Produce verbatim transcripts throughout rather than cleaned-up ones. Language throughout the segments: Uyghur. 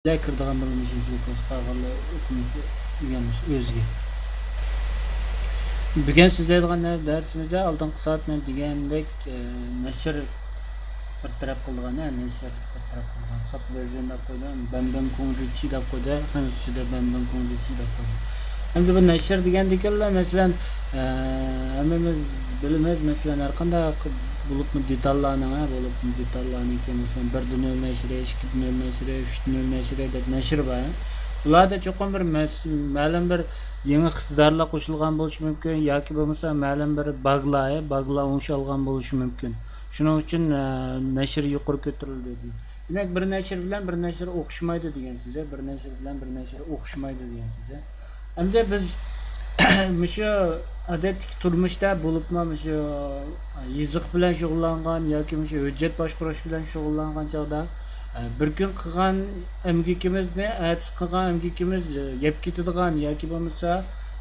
كىرىدىغان بولىمىز، شۇنچىلىك بولسا قالغانلار ئوقۇمىز ئۆگەنمىز ئۆزىگە. بۈگۈن سۆزلەيدىغان دەرسىمىزدە ئالدىنقى سائەت مەن دېگەندەك، ئە، نەشر بىر تەرەپ قىلىدىغان، ئە، نەشر بىر تەرەپ قىلىدىغان، ساپ ۋېرژىن دەپ قويدى، بەنبىن كۇڭجىچى دەپ قويدى، خەنزۇچىدە بەنبىن كۇڭجىچى دەپ قويدى. ئەمدى بۇ نەشر دېگەندىكىنلا، مەسىلەن، ئە، ھەممىمىز بىلىمىز، مەسىلەن، ھەر قانداق بولۇپمۇ دېتاللارنىڭ، ھە، بولۇپمۇ دېتاللارنىڭكى، مەسىلەن، بىر دە نۆل نەشرى، ئىككى دە نۆل نەشرى، ئۈچ دە نۆل نەشرى دەپ نەشر بار. بۇلاردا چوقۇم بىر مەس-، مەلۇم بىر يېڭى ئىقتىدارلار قوشۇلغان بولۇشى مۇمكىن ياكى بولمىسا مەلۇم بىر باگلار، باگلار ئوڭشالغان بولۇشى مۇمكىن. شۇنىڭ ئۈچۈن، ئە، نەشر يۇقىرى كۆتۈرۈلدى دېدى. دېمەك، بىر نەشر بىلەن بىر نەشر ئوخشىمايدۇ دېگەن سۆز، بىر نەشر بىلەن بىر نەشر ئوخشىمايدۇ دېگەن سۆز. ئەمدى بىز مۇشۇ ئادەتتىكى تۇرمۇشتا بولۇپمۇ مۇشۇ يېزىق بىلەن شۇغۇللانغان ياكى مۇشۇ ھۆججەت باشقۇرۇش بىلەن شۇغۇللانغان چاغدا، ئە، بىر كۈن قىلغان ئەمگىكىمىزنى ئەتىسى قىلغان ئەمگىكىمىز، ئە، يەپ كېتىدىغان ياكى بولمىسا،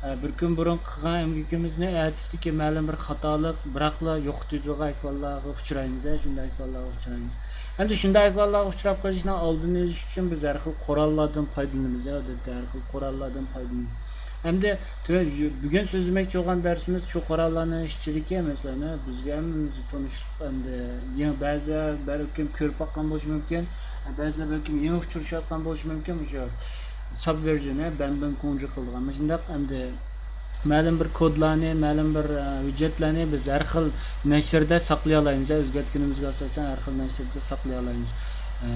ئە، بىر كۈن بۇرۇن قىلغان ئەمگىكىمىزنى ئەتىسىدىكى مەلۇم بىر خاتالىق بىراقلا يوقىتىدىغان ئەھۋاللارغا ئۇچرايمىز، ئە، شۇنداق ئەھۋاللارغا ئۇچرايمىز. ئەمدى شۇنداق ئەھۋاللارغا ئۇچراپ قېلىشنىڭ ئالدىنى ئېلىش ئۈچۈن بىز ھەر خىل قوراللاردىن پايدىلىنىمىز، ئادەتتە ھەر خىل قوراللاردىن پايدىلىنىمىز. ئەمدى تۆ-، بۈگۈن سۆزلىمەكچى بولغان دەرسىمىز شۇ قوراللارنىڭ ئىچىدىكى، مەسىلەن، بىزگە ھەممىمىزگە تونۇشلۇق، ئەمدى يېڭى بەزىلەر بەلكىم كۆرۈپ باققان بولۇشى مۇمكىن، بەزىلەر بەلكىم يېڭى ئۇچرىشىۋاتقان بولۇشى مۇمكىن، مۇشۇ ساب ۋېرژىن، بەنبىن كۇڭجى قىلىدىغان مۇشۇنداق، ئەمدى مەلۇم بىر كودلارنى، مەلۇم بىر، ئە، ھۆججەتلەرنى بىز ھەر خىل نەشرىدە ساقلىيالايمىز، ئۆزگەرتكىنىمىزگە ئاساسەن ھەر خىل نەشرىدە ساقلىيالايمىز. ئە،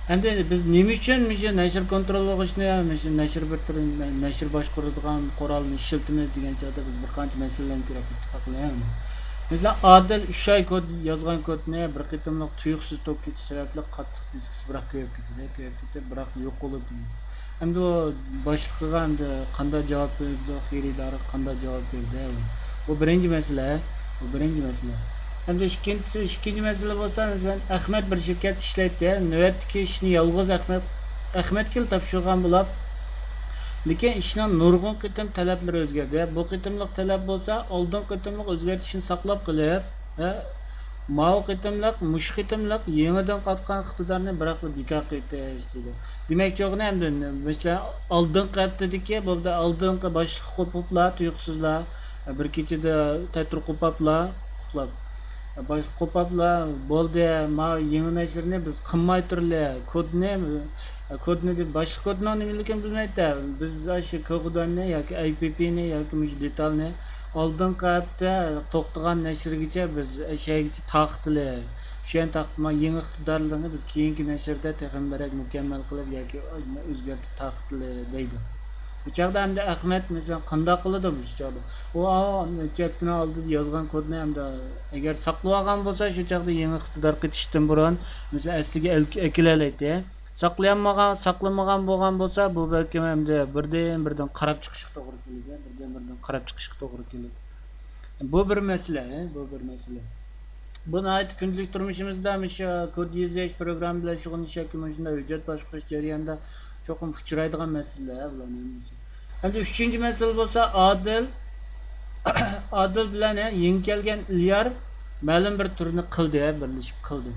ئەمدى بىز نېمە ئۈچۈن مۇشۇ نەشر كونترول بولغۇچنى، مۇشۇ نەشر بىر تۈر، نەشر باشقۇرىدىغان قورالنى ئىشلىتىمىز دېگەن چاغدا بىز بىر قانچە مەسىلىلەرنى كۆرۈپ ئۆتتۇق، ھەقلى. مەسىلەن، ئادىل ئۈچ ئاي كود يازغان كودنى بىر قېتىملىق تۇيۇقسىز توك كېتىش سەۋەبلىك قاتتىق دىسكىسى بىراق كۆيۈپ كېتىدۇ، كۆيۈپ كېتىپ بىراق يوقىلىدۇ. ئەمدى ئۇ باشلىقىغا ئەمدى قانداق جاۋاب بېرىدۇ، خېرىدارغا قانداق جاۋاب بېرىدۇ؟ بۇ بىرىنچى مەسىلە، بۇ بىرىنچى مەسىلە. ئەمدى ئىككىنچىسى، ئىككىنچى مەسىلە بولسا، مەسىلەن، ئەخمەت بىر شىركەتتە ئىشلەيتتى، نۆۋەتتىكى ئىشنى يالغۇز ئەخمەت، ئەخمەتكىلا تاپشۇرغان بولۇپ، لېكىن ئىشنىڭ نۇرغۇن قېتىم تەلەپلىرى ئۆزگەردى. بۇ قېتىملىق تەلەپ بولسا، ئالدىنقى قېتىملىق ئۆزگەرتىشنى ساقلاپ قېلىپ، ھە، ماۋۇ قېتىملىق، مۇشۇ قېتىملىق يېڭىدىن قاتقان ئىقتىدارنى بىراقلا بىكار قىلىۋېتىش دېدى. دېمەكچى بولغىنى ئەمدى، مەسىلەن، ئالدىنقى ھەپتىدىكى بولدى، ئالدىنقى باشلىق قوپۇپلا، تۇيۇقسىزلا، بىر كېچىدە تەتۈر قوپاپلا، ئۇخلاپ. باش-، قوپاپلا، بولدى، ما يېڭى نەشرنى بىز قىلماي تۇرلى، كودنى، كودنى دەپ، باشلىق كودنىڭ نېمىلىكىنى بىلمەيتتى. بىز ئاشۇ كوغداننى ياكى ئاي پى پىنى ياكى مۇشۇ دېتالنى ئالدىنقى ھەپتە توختىغان نەشرگىچە بىز ئەشەگىچە تارقىتىلى. شۇ يەرنى تارقىتما، يېڭى ئىقتىدارلىرىنى بىز كېيىنكى نەشردە تېخىمۇ بەكرەك مۇكەممەل قىلىپ ياكى ئۆزگەرتىپ تارقىتىلى دەيدۇ. بۇ چاغدا ئەمدى ئەخمەت، مەسىلەن، قانداق قىلىدۇ بۇ چاغدا؟ ئۇ، ئا، نەچچە ھەپتىنىڭ ئالدىدا يازغان كودنى ئەمدى ئەگەر ساقلىۋالغان بولسا، شۇ چاغدا يېڭى ئىقتىدار قېتىشتىن بۇرۇن، مەسىلەن، ئەسلىگە ئەل-، ئەكېلەلەيتتى. ساقلىيالمىغان، ساقلىمىغان بولغان بولسا، بۇ بەلكىم ئەمدى بىردىن، بىردىن قاراپ چىقىشقا توغرا كېلىدۇ، بىردىن، بىردىن قاراپ چىقىشقا توغرا كېلىدۇ. بۇ بىر مەسىلە، بۇ بىر مەسىلە. بۇ ناھايىتى كۈندىلىك تۇرمۇشىمىزدا مۇشۇ كود يېزىش، پروگرامما بىلەن شۇغۇللىنىش ياكى مۇشۇنداق ھۆججەت باشقۇرۇش جەريانىدا چوقۇم ئۇچرايدىغان مەسىلىلەر بۇلارنىڭ ھەممىسى. ئەمدى ئۈچىنچى مەسىلە بولسا ئادىل، ئادىل بىلەن، ھە، يېڭى كەلگەن ئىليار مەلۇم بىر تۈرنى قىلدى، بىرلىشىپ قىلدى.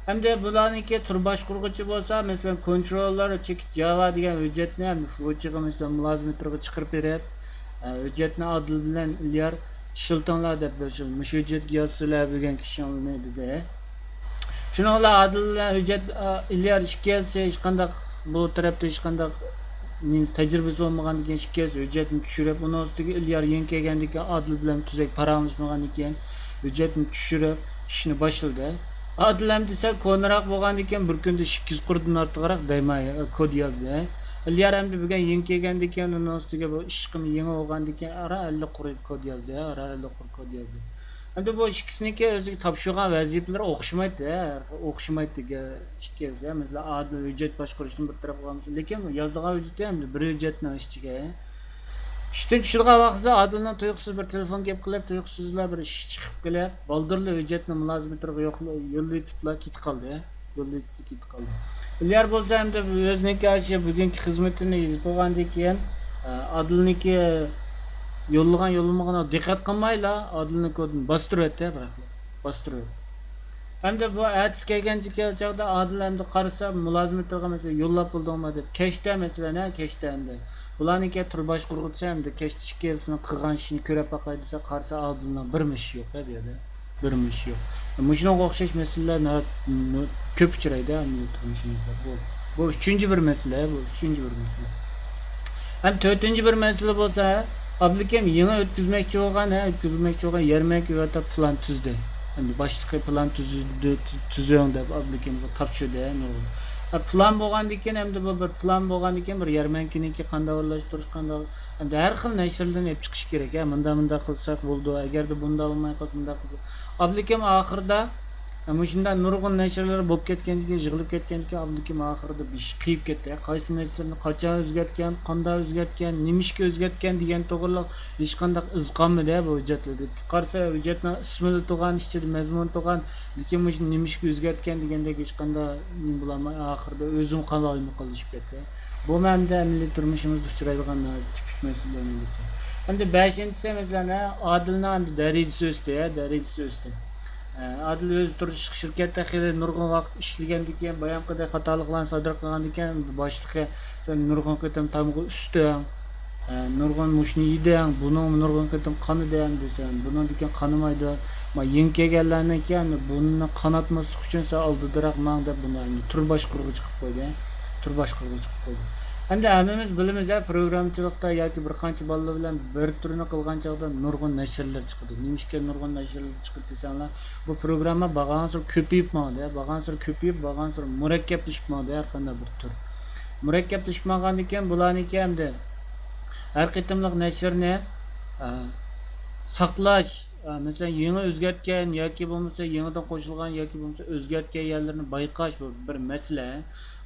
ئەمدى بۇلارنىڭكى تۈر باشقۇرغۇچى بولسا، مەسىلەن، كونتروللېر چېكىت جاۋا دېگەن ھۆججەتنى ئەمدى فۇچىغا، مەسىلەن، مۇلازىمېتىرغا چىقىرىپ بېرىپ، ئە، ھۆججەتنى ئادىل بىلەن ئىليار ئىشلىتىڭلار دەپ، مۇشۇ ھۆججەتكە يازسىلەر بۈگۈنكى ئىشىڭلارنى دېدى. شۇنىڭ بىلەن ئادىل بىلەن ھۆججەت، ئە، ئىليار ئىككىلىسى ھېچقانداق، بۇ تەرەپتە ھېچقانداق نېمە تەجرىبىسى بولمىغاندىن كېيىن، ئىككىلىسى ھۆججەتنى چۈشۈرۈپ، ئۇنىڭ ئۈستىگە ئىليار يېڭى كەلگەندىن كېيىن ئادىل بىلەن تۈزەك پاراڭلاشمىغاندىن كېيىن، ھۆججەتنى چۈشۈرۈپ، ئىشنى باشلىدى. ئادىل ئەمدى سەل كونىراق بولغاندىن كېيىن، بىر كۈندە ئىككى يۈز قۇردىن ئارتۇقراق دەيمەن، كود يازدى. ئىليار ئەمدى بۈگۈن يېڭى كەلگەندىن كېيىن، ئۇنىڭ ئۈستىگە بۇ ئىشقىمۇ يېڭى بولغاندىن كېيىن، ئاران ئەللىك قۇر كود يازدى، ئاران ئەللىك قۇر كود يازدى. ئەمدى بۇ ئىككىسىنىڭكى ئۆزىگە تاپشۇرغان ۋەزىپىلىرى ئوخشىمايتتى، ئوخشىمايتتى ئىككىلىسى. مەسىلەن، ئادىل ھۆججەت باشقۇرۇشتىن بىر تەرەپ قىلغان بولسا، لېكىن يازىدىغان ھۆججىتى ئەمدى بىر ھۆججەتنىڭ ئىچىگە. ئىشتىن چۈشىدىغان ۋاقتىدا ئادىلنىڭ تۇيۇقسىز بىر تېلېفون گەپ قىلىپ، تۇيۇقسىزلا بىر ئىش چىقىپ قېلىپ، بالدۇرلا ھۆججەتنى مۇلازىمېتىرغا يوللىۋېتىپلا كېتىپ قالدى. يوللىۋېتىپلا كېتىپ قالدى. ئىليار بولسا ئەمدى ئۆزىنىڭكى ئاشۇ بۈگۈنكى خىزمىتىنى يېزىپ بولغاندىن كېيىن، ئادىلنىڭكى يوللىغان، يوللىمىغىنىغا دىققەت قىلمايلا، ئادىلنىڭ كودىنى باستۇرۇۋەتتى، بىراق باستۇرۇۋەتتى. ئەمدى بۇ ئەتىسى كەلگەن چاغدا ئادىل ئەمدى قارىسا، مۇلازىمەت قىلغان مەسىلەن، يوللاپ بولدۇڭما دەپ. كەچتە مەسىلەن، ھە، كەچتە ئەمدى. بۇلارنىڭكى تۈر باشقۇرغۇچىسى ئەمدى كەچتە ئىككىلىسىنىڭ قىلغان ئىشىنى كۆرۈپ باقاي دېسە، قارىسا ئادىلنىڭ بىرمۇ ئىشى يوق، ھە، بۇ يەردە. بىرمۇ ئىشى يوق. مۇشۇنىڭغا ئوخشاش مەسىلىلەر ناھايىتى كۆپ ئۇچرايدۇ، ھە، مىللىي تۇرمۇشىمىزدا. بۇ، بۇ ئۈچىنچى بىر مەسىلە، بۇ ئۈچىنچى بىر مەسىلە. ھەم تۆتىنچى بىر مەسىلە بولسا، ئابلىكىم يېڭى ئۆتكۈزمەكچى بولغان، ھە، ئۆتكۈزمەكچى بولغان يەرمەنكە ئۇياتار پىلان تۈزدى. ئەمدى باشلىقى پىلان تۈزدى، تۈزۈڭ دەپ ئابلىكىمغا تاپشۇردى، ھە، نۇرغۇن. ھە، پىلان بولغاندىكىن، ئەمدى بۇ بىر پىلان بولغاندىكىن، بىر يەرمەنكىنىڭكى قانداق ئورۇنلاشتۇرۇش، قانداق، ئەمدى ھەر خىل نەشرلەردىن ئېلىپ چىقىش كېرەك، ھە، مۇنداق، مۇنداق قىلساق بولىدۇ، ئەگەردە بۇنداق بولماي قالسا، مۇنداق قىلساق. ئابلىكىم ئاخىرىدا مۇشۇنداق نۇرغۇن نەشرلەر بولۇپ كەتكەندىن كېيىن، يىغىلىپ كەتكەندىن كېيىن، ئابلىكىم ئاخىرىدا بىر ئىش قىيىپ كەتتى. قايسى نەشرنى قاچان ئۆزگەرتكەن، قانداق ئۆزگەرتكەن، نېمىشقا ئۆزگەرتكەن دېگەن توغرىلىق ھېچقانداق ئىز قالمىدى بۇ ھۆججەتلەردە. قارىسا، ھۆججەتنىڭ ئىسمىدا تۇرغان، ئىچىدە مەزمۇن تۇرغان، لېكىن مۇشۇ نېمىشقا ئۆزگەرتكەن دېگەندەك ھېچقانداق نېمە بولالماي، ئاخىرىدا ئۆزىمۇ قالايمىقانلىشىپ كەتتى. بۇمۇ ئەمدى مىللىي تۇرمۇشىمىزدا ئۇچرايدىغان تىپىك مەسىلىلەرنىڭ بىرسى. ئەمدى بەشىنچىسى، مەسىلەن، ئادىلنىڭ ئەمدى دەرىجىسى ئۆستى، دەرىجىسى ئۆستى. ئادىل ئۆزى تۇرۇش شىركەتتە خېلى نۇرغۇن ۋاقىت ئىشلىگەندىكىن، بايامقىدەك خاتالىقلارنى سادىر قىلغاندىكىن، باشلىقى، سەن نۇرغۇن قېتىم تامغا ئۈستۈڭ، نۇرغۇن مۇشۇنى يېدىڭ، بۇنىڭ نۇرغۇن قېتىم قانىدى دېسەم، بۇنىڭدىكىن قانىمايدۇ. ما يېڭى كەلگەنلەرنىڭكى ئەمدى بۇنى قاناتماسلىق ئۈچۈن سەن ئالدىدىراق ماڭ دەپ، بۇنى ئەمدى تۈر باشقۇرغۇچى قىلىپ قويدى. تۈر باشقۇرغۇچى قىلىپ قويدى. ئەمدى ھەممىمىز بىلىمىز، ھە، پروگراممىچىلىقتا ياكى بىر قانچە بالىلار بىلەن بىر تۈرنى قىلغان چاغدا نۇرغۇن نەشرلەر چىقىدۇ. نېمىشقا نۇرغۇن نەشرلەر چىقىدۇ دېسەڭلار، بۇ پروگرامما بارغانسېرى كۆپىيىپ ماڭىدۇ، ھە، بارغانسېرى كۆپىيىپ، بارغانسېرى مۇرەككەپلىشىپ ماڭىدۇ ھەر قانداق بىر تۈر. مۇرەككەپلىشىپ ماڭغاندىن كېيىن بۇلارنىڭكى ئەمدى ھەر قېتىملىق نەشرنى، ئە، ساقلاش، ئە، مەسىلەن، يېڭى ئۆزگەرتكەن ياكى بولمىسا يېڭىدىن قوشۇلغان ياكى بولمىسا ئۆزگەرتكەن يەرلىرىنى بايقاش، بۇ بىر مەسىلە.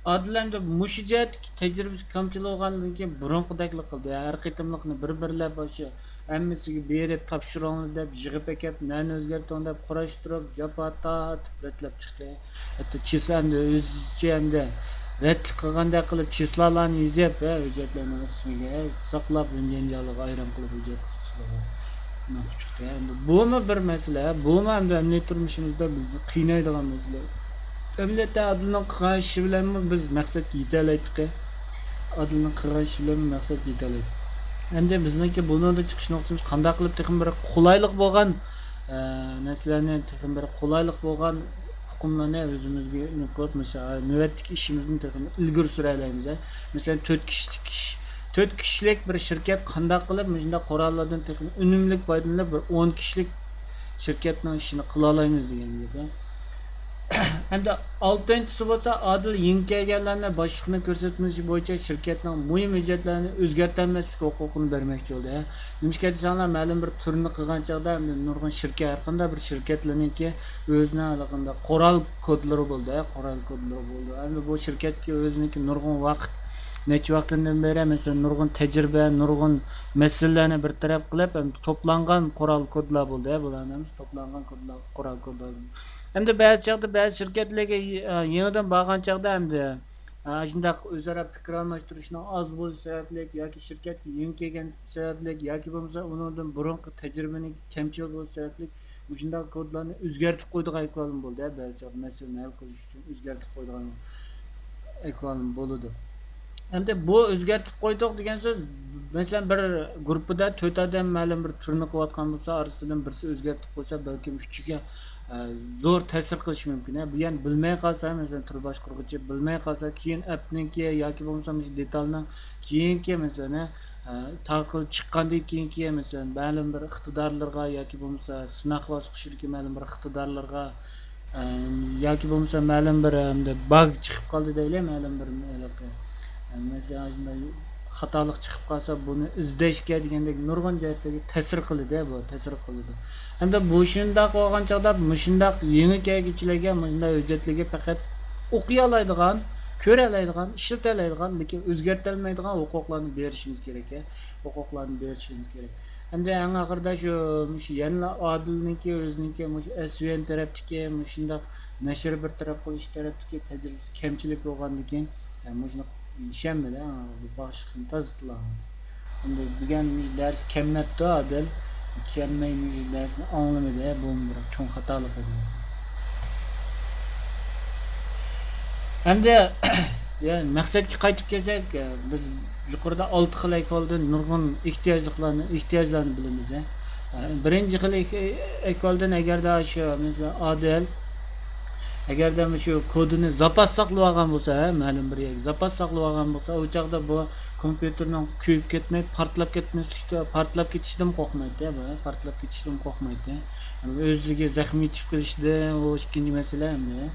ئادىل ئەمدى مۇشۇ جەھەتتىكى تەجرىبىسى كامچىل بولغاندىن كېيىن بۇرۇنقىدەكلا قىلدى. ھەر قېتىملىقنى بىر-بىرلەپ ئاشۇ ھەممىسىگە بېرىپ تاپشۇرۇڭلار دەپ، يىغىپ ئەكەپ، نەنى ئۆزگەرتىڭ دەپ قۇراشتۇرۇپ، جاپا تارتىپ رەتلەپ چىقتى. ھەتتا چىسلا ئەمدى ئۆزىچە ئەمدى رەتلىك قىلغاندەك قىلىپ، چىسلالارنى يېزىپ، ھە، ھۆججەتلەرنىڭ ئىسمىگە، ھە، ساقلاپ، جانجالغا ئايران قىلىپ ھۆججەت قىلسا چىقىدۇ. ئۇنداق چىقتى. ئەمدى بۇمۇ بىر مەسىلە. بۇمۇ ئەمدى ئەمەلىي تۇرمۇشىمىزدا بىزنى قىينايدىغان مەسىلە. ئەمەلىيەتتە ئادىلنىڭ قىلغان ئىشى بىلەنمۇ بىز مەقسەتكە يېتەلەيتتۇق. ئادىلنىڭ قىلغان ئىشى بىلەنمۇ مەقسەتكە يېتەلەيتتۇق. ئەمدى بىزنىڭكى بۇنىڭدىن چىقىش نۇقتىمىز قانداق قىلىپ تېخىمۇ بىر قولايلىق بولغان، ئە، نەرسىلەرنى، تېخىمۇ بىر قولايلىق بولغان ئۇقۇملارنى ئۆزىمىزگە ئېنىقلاپ، مۇشۇ نۆۋەتتىكى ئىشىمىزنى تېخىمۇ ئىلگىرى سۈرەلەيمىز. مەسىلەن، تۆت كىشىلىك ئىش، تۆت كىشىلىك بىر شىركەت قانداق قىلىپ مۇشۇنداق قوراللاردىن تېخىمۇ ئۈنۈملۈك پايدىلىنىپ، بىر ئون كىشىلىك شىركەتنىڭ ئىشىنى قىلالايمىز دېگەن گەپ. ئەمدى ئالتىنچىسى بولسا، ئادىل يېڭى كەلگەنلەرنى باشلىقنىڭ كۆرسەتمىسى بويىچە شىركەتنىڭ مۇھىم ھۆججەتلەرنى ئۆزگەرتەلمەسلىك ھوقۇقىنى بەرمەكچى بولدى. نېمىشقا دېسەڭلار، مەلۇم بىر تۈرنى قىلغان چاغدا ئەمدى نۇرغۇن شىركەت، ھەر قانداق بىر شىركەتلەرنىڭكى ئۆزىنىڭ ھېلىقىنداق قورال كودلىرى بولىدۇ، قورال كودلىرى بولىدۇ. ئەمدى بۇ شىركەتكە ئۆزىنىڭكى نۇرغۇن ۋاقىت، نەچچە ۋاقىتتىن بېرى، مەسىلەن، نۇرغۇن تەجرىبە، نۇرغۇن مەسىلىلەرنى بىر تەرەپ قىلىپ، ئەمدى توپلانغان قورال كودلار بولدى، بۇلارنىڭ ھەممىسى توپلانغان كودلار، قورال كودلار. ئەمدى بەزى چاغدا بەزى شىركەتلەرگە، ئە، يېڭىدىن بارغان چاغدا ئەمدى، ئە، شۇنداق ئۆزئارا پىكىر ئالماشتۇرۇشنىڭ ئاز بولۇشى سەۋەبلىك ياكى شىركەتكە يېڭى كەلگەن سەۋەبلىك ياكى بولمىسا ئۇنىڭدىن بۇرۇنقى تەجرىبىنىڭ كەمچىل بولۇشى سەۋەبلىك مۇشۇنداق كودلارنى ئۆزگەرتىپ قويىدىغان ئەھۋالمۇ بولدى، بەزى چاغدا مەسىلىنى ھەل قىلىش ئۈچۈن ئۆزگەرتىپ قويىدىغان ئەھۋالمۇ بولىدۇ. ئەمدى بۇ ئۆزگەرتىپ قويدۇق دېگەن سۆز، مەسىلەن، بىر گۇرۇپپىدا تۆت ئادەم مەلۇم بىر تۈرنى قىلىۋاتقان بولسا، ئارىسىدىن بىرسى ئۆزگەرتىپ قويسا، بەلكىم ئۈچىگە، ئە، زور تەسىر قىلىشى مۇمكىن. بۇ يەنى بىلمەي قالسا، مەسىلەن، تۈر باشقۇرغۇچى بىلمەي قالسا، كېيىن ئەپنىڭكى ياكى بولمىسا مۇشۇ دېتالنىڭ كېيىنكى، مەسىلەن، ئە، تارقىلىپ چىققاندىن كېيىنكى، مەسىلەن، مەلۇم بىر ئىقتىدارلىرىغا ياكى بولمىسا سىناق باسقۇچىدىكى مەلۇم بىر ئىقتىدارلىرىغا، ئە، ياكى بولمىسا مەلۇم بىر، ئەمدى باگ چىقىپ قالدى دەيلى، مەلۇم بىر ھېلىقى، ئە، مەسىلەن، شۇنداق خاتالىق چىقىپ قالسا، بۇنى ئىزدەشكە دېگەندەك نۇرغۇن جەھەتلەرگە تەسىر قىلىدۇ، بۇ تەسىر قىلىدۇ. ئەمدى مۇشۇنداق بولغان چاغدا مۇشۇنداق يېڭى كەلگۈچىلەرگە مۇشۇنداق ھۆججەتلەرگە پەقەت ئوقۇيالايدىغان، كۆرەلەيدىغان، ئىشلىتەلەيدىغان، لېكىن ئۆزگەرتەلمەيدىغان ھوقۇقلارنى بېرىشىمىز كېرەك، ھوقۇقلارنى بېرىشىمىز كېرەك. ئەمدى ئەڭ ئاخىرىدا شۇ، مۇشۇ يەنىلا ئادىلنىڭكى، ئۆزىنىڭكى، مۇشۇ ئەسۋىيەن تەرەپتىكى، مۇشۇنداق نەشر بىر تەرەپ قىلىش تەرەپتىكى تەجرىبىسى كەمچىلىك بولغاندىكىن، مۇشۇنداق ئىشەنمىدى، باشلىقنى تازىتىلا. ئەمدى بۈگۈن مۇشۇ دەرس كەلمەپتۇ، ئادىل. كەلمەي مۇشۇ دەرسنى ئاڭلىمىدى، بۇمۇ بىر چوڭ خاتالىق ئىدى. ئەمدى يا، مەقسەتكە قايتىپ كەلسەك، بىز يۇقىرىدا ئالتە خىل ئەھۋالدىن نۇرغۇن ئېھتىياجلىقلارنى، ئېھتىياجلارنى بىلىمىز. بىرىنچى خىل ئەھ-، ئەھۋالدىن ئەگەردە شۇ، مەسىلەن، ئادىل، ئەگەردە شۇ كودىنى زاپاس ساقلىۋالغان بولسا، ھە، مەلۇم بىر يەرگە زاپاس ساقلىۋالغان بولسا، ئۇ چاغدا بۇ كومپيۇتېرنىڭ كۆيۈپ كەتمەي، پارتلاپ كەتمەسلىكتە، پارتلاپ كېتىشىدىن قورقمايتتى، بۇ پارتلاپ كېتىشىدىن قورقمايتتى. ئۆزىگە زەخمى يېتىپ قېلىشىدىن، ئۇ ئىككىنچى مەسىلە ئەمدى.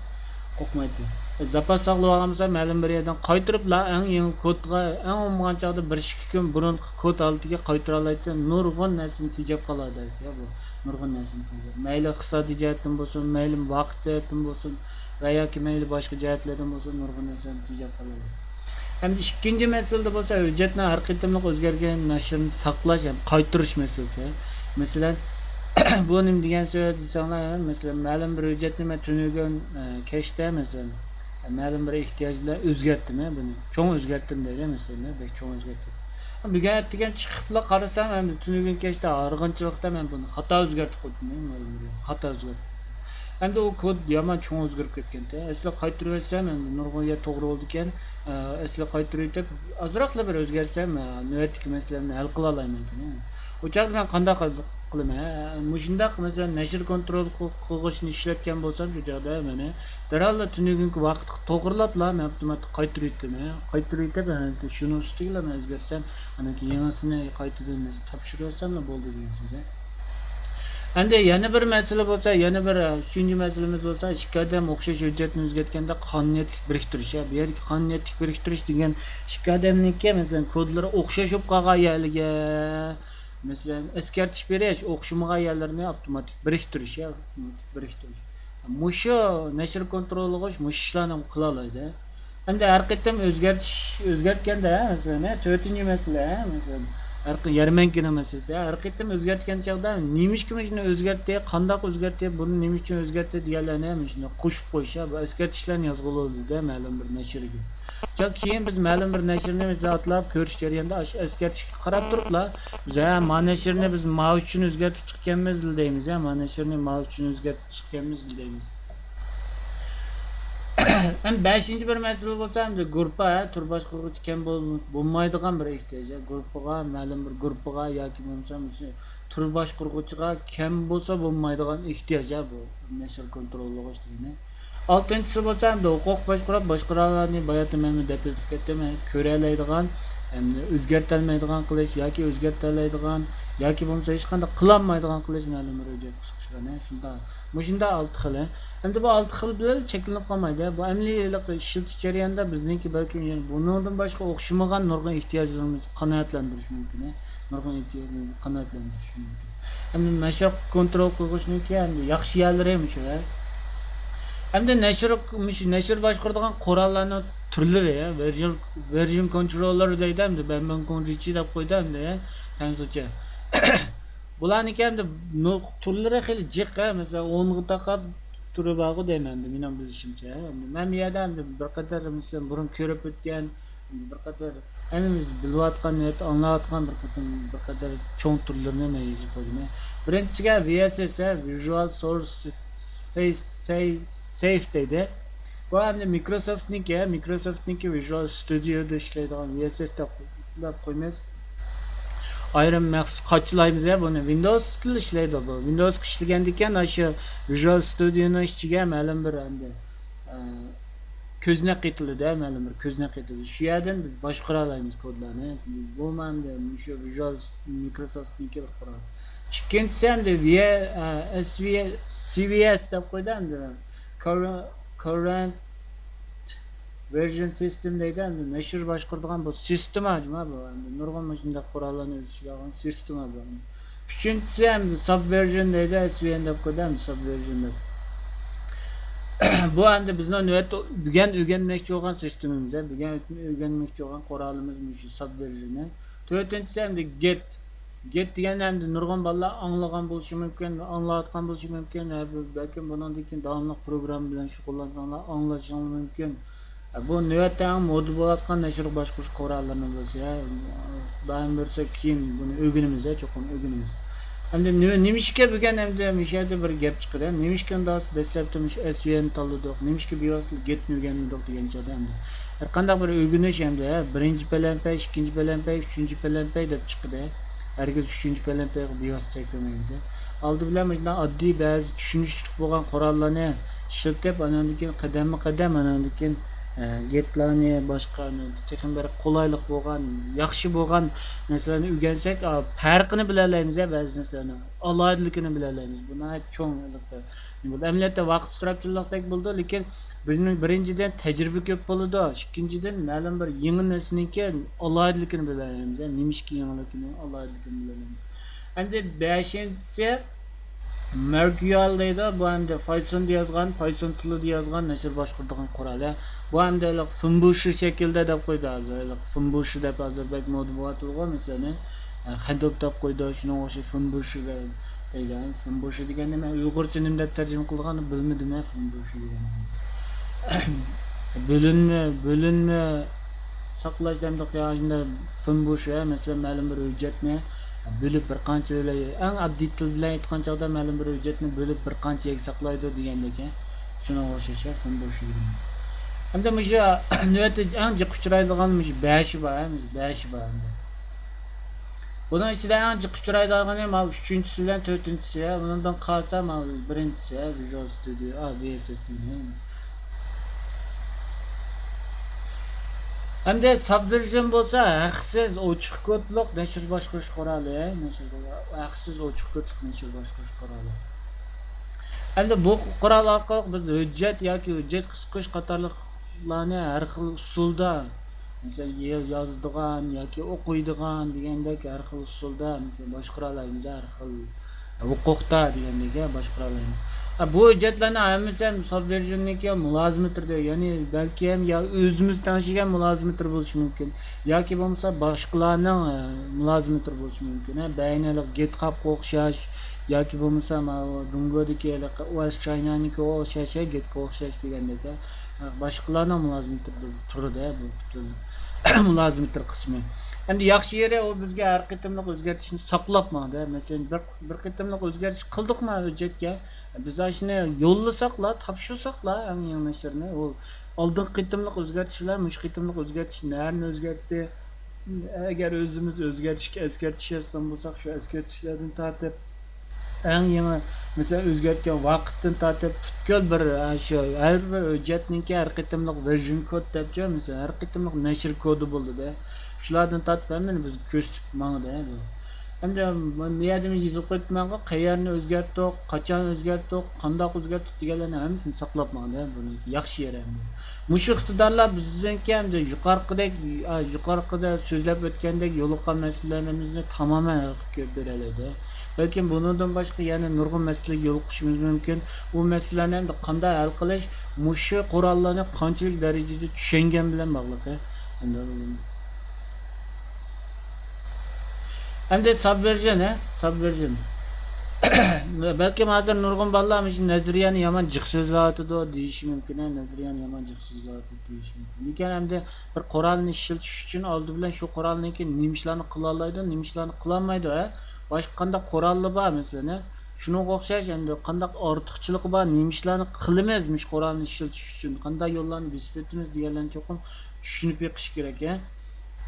قورقمايتتى. زاپاس ساقلىۋالغان بولسا، مەلۇم بىر يەردىن قايتۇرۇپلا، ئەڭ يېڭى كودقا، ئەڭ بولمىغان چاغدا بىر ئىككى كۈن بۇرۇنقى كود ھالىتىگە قايتۇرالايتتى. نۇرغۇن نەرسىنى تېجەپ قالىدۇ، بۇ. نۇرغۇن نەرسىنى تېجەپ. مەيلى ئىقتىسادىي جەھەتتىن بولسۇن، مەيلى ۋاقىت جەھەتتىن بولسۇن ۋە ياكى مەيلى باشقا جەھەتلەردىن بولسۇن، نۇرغۇن نەرسىنى تېجەپ قالىدۇ. ئەمدى ئىككىنچى مەسىلىدە بولسا، ھۆججەتنىڭ ھەر قېتىملىق ئۆزگەرگەن نەشرىنى ساقلاش ھەم قايتۇرۇش مەسىلىسى. مەسىلەن، بۇ نېمە دېگەن سۆز دېسەڭلار، مەسىلەن، مەلۇم بىر ھۆججەتنى مەن تۈنۈگۈن، ئە، كەچتە، مەسىلەن، مەلۇم بىر ئېھتىياج بىلەن ئۆزگەرتتىم، ھە، بۇنى. چوڭ ئۆزگەرتتىم دەيلى، مەسىلەن، بەك چوڭ ئۆزگەرتتىم. بۈگۈن ئەتىگەن چىقىپلا قارىسام، ئەمدى تۈنۈگۈن كەچتە ھارغىنچىلىقتا مەن بۇنى خاتا ئۆزگەرتىپ قويدۇم، مەلۇم بىر خاتا ئۆزگەرتىپ قويدۇم. ئەمدى ئۇ كود يامان چوڭ ئۆزگىرىپ كەتكەنتى. ئەسلى قايتۇرۇۋەتسەم، ئەمدى نۇرغۇن يەر توغرا بولىدىكەن. ئە، ئەسلى قايتۇرۇۋېتىپ، ئازراقلا بىر ئۆزگەرتسەم، ئە، نۆۋەتتىكى مەسىلەمنى ھەل قىلالايمەنكەن. ئۇ چاغدا مەن قانداق قىل-، قىلىمەن؟ ھە، مۇشۇنداق، مەسىلەن، نەشر كونترول قىل-، قىلغۇچنى ئىشلەتكەن بولسام، شۇ چاغدا مەن دەرھاللا تۈنۈگۈنكى ۋاقىتقا توغرىلاپلا مەن ئاپتوماتىك قايتۇرۇۋېتىمەن. قايتۇرۇۋېتىپ، ھە، شۇنىڭ ئۈستىگىلا مەن ئۆزگەرتسەم، ئاندىن كېيىن يېڭىسىنى قايتىدىن تاپشۇرۇۋەتسەملا بولدى دېگەن سۆز. ئەمدى يەنە بىر مەسىلە بولسا، يەنە بىر، ئۈچىنچى مەسىلىمىز بولسا، ئىككى ئادەم ئوخشاش ھۆججەتنى ئۆزگەرتكەندە قانۇنىيەتلىك بىرىكتۈرۈش. ھە، بۇ يەردىكى قانۇنىيەتلىك بىرىكتۈرۈش دېگەن ئىككى ئادەمنىڭكى، مەسىلەن، كودلىرى ئوخشاش بولۇپ قالغان يەرلىگە، مەسىلەن، ئەسكەرتىش بېرىش، ئوخشىمىغان يەرلىرىنى ئاپتوماتىك بىرىكتۈرۈش. ھە، ئاپتوماتىك بىرىكتۈرۈش. مۇشۇ نەشر كونتروللىغۇچ مۇشۇ ئىشلارنى قىلالايدۇ. ئەمدى ھەر قېتىم ئۆزگەرتىش، ئۆزگەرتكەندە، مەسىلەن، تۆتىنچى مەسىلە، مەسىلەن، ھەر قې-، يەرمەنكىنىڭ مەسىلىسى، ھەر قېتىم ئۆزگەرتكەن چاغدا نېمىشقا مۇشۇنى ئۆزگەرتتى، قانداق ئۆزگەرتتى، بۇنى نېمە ئۈچۈن ئۆزگەرتتى دېگەنلەرنى مۇشۇنى قوشۇپ قويۇش، بۇ ئەسكەرتىشلەرنى يازغىلى بولىدۇ-دە، مەلۇم بىر نەشرگە. چۈنكى كېيىن بىز مەلۇم بىر نەشرنى بىز ئاتلاپ كۆرۈش جەريانىدا ئاشۇ ئەسكەرتىشكە قاراپ تۇرۇپلا، بىز، ھە، ما نەشرنى بىز ما ئۈچۈن ئۆزگەرتىپ چىققانمىز دەيمىز، ھە، ما نەشرنى ما ئۈچۈن ئۆزگەرتىپ چىققانمىز دەيمىز. ئەمدى بەشىنچى بىر مەسىلە بولسا، ئەمدى گۇرۇپپا، ھە، تۈر باشقۇرغۇچى كەم بول-، بولمايدىغان بىر ئېھتىياج، ھە، گۇرۇپپىغا، مەلۇم بىر گۇرۇپپىغا ياكى بولمىسا مۇشۇ تۈر باشقۇرغۇچىغا كەم بولسا بولمايدىغان ئېھتىياج، ھە، بۇ نەشر كونتروللىغۇچ دېگىنى. ئالتىنچىسى بولسا، ئەمدى ھوقۇق باشقۇرۇپ، باشقۇرالارنى باياتىن مەن دەپ ئۆتۈپ كەتتىم، ھە، كۆرەلەيدىغان، ئەمدى ئۆزگەرتەلمەيدىغان قىلىش ياكى ئۆزگەرتەلەيدىغان ياكى بولمىسا ھېچقانداق قىلالمايدىغان قىلىش مەلۇم بىر ھۆججەت قىسقىچە، ھە، شۇنداق. مۇشۇنداق ئالتە خىلى. ئەمدى بۇ ئالتە خىل بىلەن چەكلىنىپ قالمايدۇ. بۇ ئەمەلىي ھېلىقى ئىشلىتىش جەريانىدا بىزنىڭكى بەلكىم يەنە بۇنىڭدىن باشقا ئوخشىمىغان نۇرغۇن ئېھتىياجلىرىمىزنى قانائەتلەندۈرۈشى مۇمكىن. نۇرغۇن ئېھتىياجلىرىمىزنى قانائەتلەندۈرۈشى مۇمكىن. ئەمدى نەشر كونترول قىلغۇچنىڭكى ئەمدى ياخشى يەرلىرى مۇشۇ. ئەمدى نەشر، مۇشۇ نەشر باشقۇرىدىغان قوراللارنىڭ تۈرلىرى، ۋېرژن، ۋېرژن كونتروللېر دەيدۇ، ئەمدى بەنبېن كونجىچى دەپ قويدى ئەمدى، خەنزۇچە. بۇلارنىڭكى ئەمدى نۇ-، تۈرلىرى خېلى جىق، ھە، مەسىلەن، ئونغا تاقا تۈرى بارغۇ دەيمەن ئەمدى، مېنىڭ بىلىشىمچە. ئەمدى مەن بۇ يەردە ئەمدى بىر قەدەر، مەسىلەن، بۇرۇن كۆرۈپ ئۆتكەن، بىر قەدەر ھەممىمىز بىلىۋاتقان، نۆۋەتتە ئاڭلاۋاتقان بىر قېتىم، بىر قەدەر چوڭ تۈرلىرىنى مەن يېزىپ قويدۇم. بىرىنچىسىگە ۋى ئېس ئېس، ھە، ۋىژۇئال سورس سېيف، سېيف، سېيف دەيدۇ. بۇ ئەمدى مىكروسوفتنىڭكى، مىكروسوفتنىڭكى ۋىژۇئال ستۇدىيودا ئىشلەيدىغان ۋى ئېس ئېس دەپ، دەپ قويىمىز. ئايرىم مەخسۇس قاچىلايمىز يا بۇنى. ۋىندوۋستىلا ئىشلەيدۇ بۇ. ۋىندوۋسقا ئىشلىگەندىكىن ئاشۇ ۋىژۇئال ستۇدىيونىڭ ئىچىگە مەلۇم بىر ئەمدى، ئە، كۆزنەك قېتىلىدۇ، مەلۇم بىر كۆزنەك قېتىلىدۇ. شۇ يەردىن بىز باشقۇرالايمىز كودلارنى. بۇمۇ ئەمدى مۇشۇ ۋىژۇئال مىكروسوفتنىڭكى بىر قورالى. ئىككىنچىسى ئەمدى ۋى، ئە، ئېس ۋى، سى ۋى ئېس دەپ قويدى ئەمدى. Current، Current Version System دەيدۇ، ئەمدى نەشر باشقۇرىدىغان بۇ سىستېما جۇما بۇ. ئەمدى نۇرغۇن مۇشۇنداق قوراللارنى ئۆز ئىچىگە ئالغان سىستېما بۇ. ئۈچىنچىسى ئەمدى Subversion دەيدۇ، ئېس ۋى ئېن دەپ قويدى، ئەمدى Subversion دەپ. بۇ ئەمدى بىزنىڭ نۆۋەتتە بۈگۈن ئۆگەنمەكچى بولغان سىستېمىمىز، بۈگۈن ئۆگەنمەكچى بولغان قورالىمىز مۇشۇ Subversion. تۆتىنچىسى ئەمدى گېت. گېت دېگەندە ئەمدى نۇرغۇن بالىلار ئاڭلىغان بولۇشى مۇمكىن، ئاڭلاۋاتقان بولۇشى مۇمكىن. ھە، بۇ بەلكىم بۇنىڭدىن كېيىن داۋاملىق پروگرامما بىلەن شۇغۇللانساڭلار ئاڭلىشىڭلار مۇمكىن. ھە، بۇ نۆۋەتتە ئەڭ مودا بولۇۋاتقان نەشر باشقۇرۇش قوراللىرىنىڭ بىرسى. ھە، دائىم بىرسى كېيىن بۇنى ئۆگىنىمىز، ھە، چوقۇم ئۆگىنىمىز. ئەمدى نېمە، نېمىشقا بۈگۈن ئەمدى مۇشۇ يەردە بىر گەپ چىقىدۇ. نېمىشقا ئۇنداق دەسلەپتە مۇشۇ ئەسۋىيەنى تاللىدۇق، نېمىشقا بىۋاسىتە گېتنى ئۆگەنمىدۇق دېگەن چاغدا ئەمدى ھەر قانداق بىر ئۆگىنىش ئەمدى، ھە، بىرىنچى پەلەمپەي، ئىككىنچى پەلەمپەي، ئۈچىنچى پەلەمپەي دەپ چىقىدۇ. ھەرگىز ئۈچىنچى پەلەمپەيگە بىۋاسىتە سەكرىمەيمىز. ئالدى بىلەن مۇشۇنداق ئاددىي بەزى چۈشىنىشلىك بولغان قوراللارنى ئىشلىتىپ، ئاناندىن كېيىن قەدەممۇ قەدەم، ئاناندىن كېيىن، ئە، گېتلارنى، باشقا تېخىمۇ بىر قولايلىق بولغان، ياخشى بولغان نەرسىلەرنى ئۆگەنسەك، ئا، پەرقىنى بىلەلەيمىز يا بەزى نەرسىلەرنىڭ ئالاھىدىلىكىنى بىلەلەيمىز. بۇ ناھايىتى چوڭ بولىدۇ. ئەمەلىيەتتە ۋاقىت ئىسراپچىلىقتەك بولىدۇ، لېكىن بىزنىڭ بىرىنچىدىن تەجرىبە كۆپ بولىدۇ، ئىككىنچىدىن مەلۇم بىر يېڭى نەرسىنىڭكى ئالاھىدىلىكىنى بىلەلەيمىز، نېمىشقا يېڭىلىكىنى، ئالاھىدىلىكىنى بىلەلەيمىز. ئەمدى بەشىنچىسى مەركۈيال دەيدۇ، بۇ ئەمدى فايسوندا يازغان، فايسون تىلىدا يازغان نەشر باشقۇرىدىغان قورال. بۇ ئەمدى ھېلىقى فېنبوشى شەكلىدە دەپ قويدى ھازىر، ھېلىقى فېنبوشى دەپ ھازىر بەك مودا بولۇۋاتىدىغۇ، مەسىلەن، خەندوپ دەپ قويدى، شۇنىڭغا ئوخشاش فېنبوشى دەيدۇ. فېنبوشى دېگەن نېمە؟ ئۇيغۇرچە نېمە دەپ تەرجىمە قىلغاننى بىلمىدىم، ھە، فېنبوشى دېگەن. بۆلۈنمە، بۆلۈنمە ساقلاش دەمدۇق يا، شۇنداق فېنبوشى، ھە، مەسىلەن، مەلۇم بىر ھۆججەتنى بۆلۈپ بىر قانچە، ئەڭ ئاددىي تىل بىلەن ئېيتقان چاغدا مەلۇم بىر ھۆججەتنى بۆلۈپ بىر قانچە يەرگە ساقلايدۇ دېگەندەك، ھە، شۇنىڭغا ئوخشاش، ھە، فېنبوشى دېگەن. ئەمدى مۇشۇ نۆۋەتتە ئەڭ جىق ئۇچرايدىغان مۇشۇ بەشى بار، ھە، مۇشۇ بەشى بار ئەمدى. بۇنىڭ ئىچىدە ئەڭ جىق ئۇچرايدىغىنى ماۋۇ ئۈچىنچىسى بىلەن تۆتىنچىسى، ئۇنىڭدىن قالسا ماۋۇ بىرىنچىسى، ۋىژۇئال ستۇدىيو، ئا، ۋى ئېس ئېس دېگەن. ئەمدى سابۋېرژن بولسا ھەقسىز ئوچۇق كودلۇق نەشر باشقۇرۇش قورالى، نەشر، ھەقسىز ئوچۇق كودلۇق نەشر باشقۇرۇش قورالى. ئەمدى بۇ قورال ئارقىلىق بىز ھۆججەت ياكى ھۆججەت قىسقۇرۇش قاتارلىقلارنى ھەر خىل ئۇسۇلدا، مەسىلەن، يا-، يازىدىغان ياكى ئوقۇيدىغان دېگەندەك ھەر خىل ئۇسۇلدا، مەسىلەن، باشقۇرالايمىز، ھەر خىل ھوقۇقتا دېگەندەك باشقۇرالايمىز. ھە، بۇ ھۆججەتلەرنىڭ ھەممىسى ھەم سابۋېرژننىڭكى مۇلازىمېتىردا، يەنى بەلكى ھەم يا ئۆزىمىز تەڭشىگەن مۇلازىمېتىر بولۇشى مۇمكىن، ياكى بولمىسا باشقىلارنىڭ، ئە، مۇلازىمېتىرى بولۇشى مۇمكىن. ھە، بەينى ھېلىقى گىتخابقا ئوخشاش ياكى بولمىسا ماۋۇ جۇڭگودىكى ھېلىقى ئوئەس چاينانىڭكىغا ئوخشاش، ھە، گىتقا ئوخشاش دېگەندەك، ھە، باشقىلارنىڭ مۇلازىمىتىدە تۇرىدۇ، ھە، بۇ پۈتۈن مۇلازىمېتىر قىسمى. ئەمدى ياخشى يېرى، ئۇ بىزگە ھەر قېتىملىق ئۆزگەرتىشنى ساقلاپ ماڭىدۇ. مەسىلەن، بىر، بىر قېتىملىق ئۆزگەرتىش قىلدۇقمۇ ھۆججەتكە؟ بىز ئاشۇنى يوللىساقلا، تاپشۇرساقلا ئەڭ يېڭى نەشرنى، ئۇ ئالدىنقى قېتىملىق ئۆزگەرتىشلەر، مۇشۇ قېتىملىق ئۆزگەرتىش نەرىنى ئۆزگەرتتى؟ ئەگەر ئۆزىمىز ئۆزگەرتىشكە ئەسكەرتىش يازغان بولساق، شۇ ئەسكەرتىشلەردىن تارتىپ، ئەڭ يېڭى، مەسىلەن، ئۆزگەرتكەن ۋاقىتتىن تارتىپ پۈتكۈل بىر، ئە، شۇ ھەر بىر ھۆججەتنىڭكى ھەر قېتىملىق ۋېرژن كود دەپچۇ، مەسىلەن، ھەر قېتىملىق نەشر كودى بولىدۇ. شۇلاردىن تارتىپ ھەممىنى بىزگە كۆرسىتىپ ماڭىدۇ، ھە، بۇ. ئەمدى بۇ يەردە يېزىپ قويۇپتىمەنغۇ، قەيەرنى ئۆزگەرتتۇق، قاچان ئۆزگەرتتۇق، قانداق ئۆزگەرتتۇق دېگەنلەرنى ھەممىسىنى ساقلاپ ماڭىدۇ، ھە، بۇنى ياخشى يېرى ئەمدى. مۇشۇ ئىقتىدارلار بىزنىڭكى ئەمدى يۇقىرىقىدەك، ئا، يۇقىرىقىدا سۆزلەپ ئۆتكەندەك يولۇققان مەسىلىلىرىمىزنى تامامەن ھەل قىلىپ بېرەلەيدۇ. بەلكىم بۇنىڭدىن باشقا يەنە نۇرغۇن مەسىلىگە يولۇقۇشىمىز مۇمكىن. ئۇ مەسىلىلەرنى ئەمدى قانداق ھەل قىلىش، مۇشۇ قوراللارنى قانچىلىك دەرىجىدە چۈشەنگەن بىلەن باغلىق، ھە. ئەمدى سابۋېرژن، ھە؟ سابۋېرژن. بەلكىم ھازىر نۇرغۇن بالىلار مۇشۇ نەزەرىيەنى يامان جىق سۆزلەۋاتىدۇ دېيىشى مۇمكىن، ھە؟ نەزەرىيەنى يامان جىق سۆزلەۋاتىدۇ دېيىشى مۇمكىن. لېكىن ئەمدى بىر قورالنى ئىشلىتىش ئۈچۈن ئالدى بىلەن شۇ قورالنىڭكى نېمە ئىشلارنى قىلالايدۇ، نېمە ئىشلارنى قىلالمايدۇ، ھە؟ باشقا قانداق قوراللار بار، مەسىلەن، ھە؟ شۇنىڭغا ئوخشاش ئەمدى قانداق ئارتۇقچىلىقى بار، نېمە ئىشلارنى قىلىمىز مۇشۇ قورالنى ئىشلىتىش ئۈچۈن، قانداق يوللارنى بېسىپ ئۆتىمىز دېگەنلەرنى چوقۇم چۈشىنىپ بېقىش كېرەك، ھە؟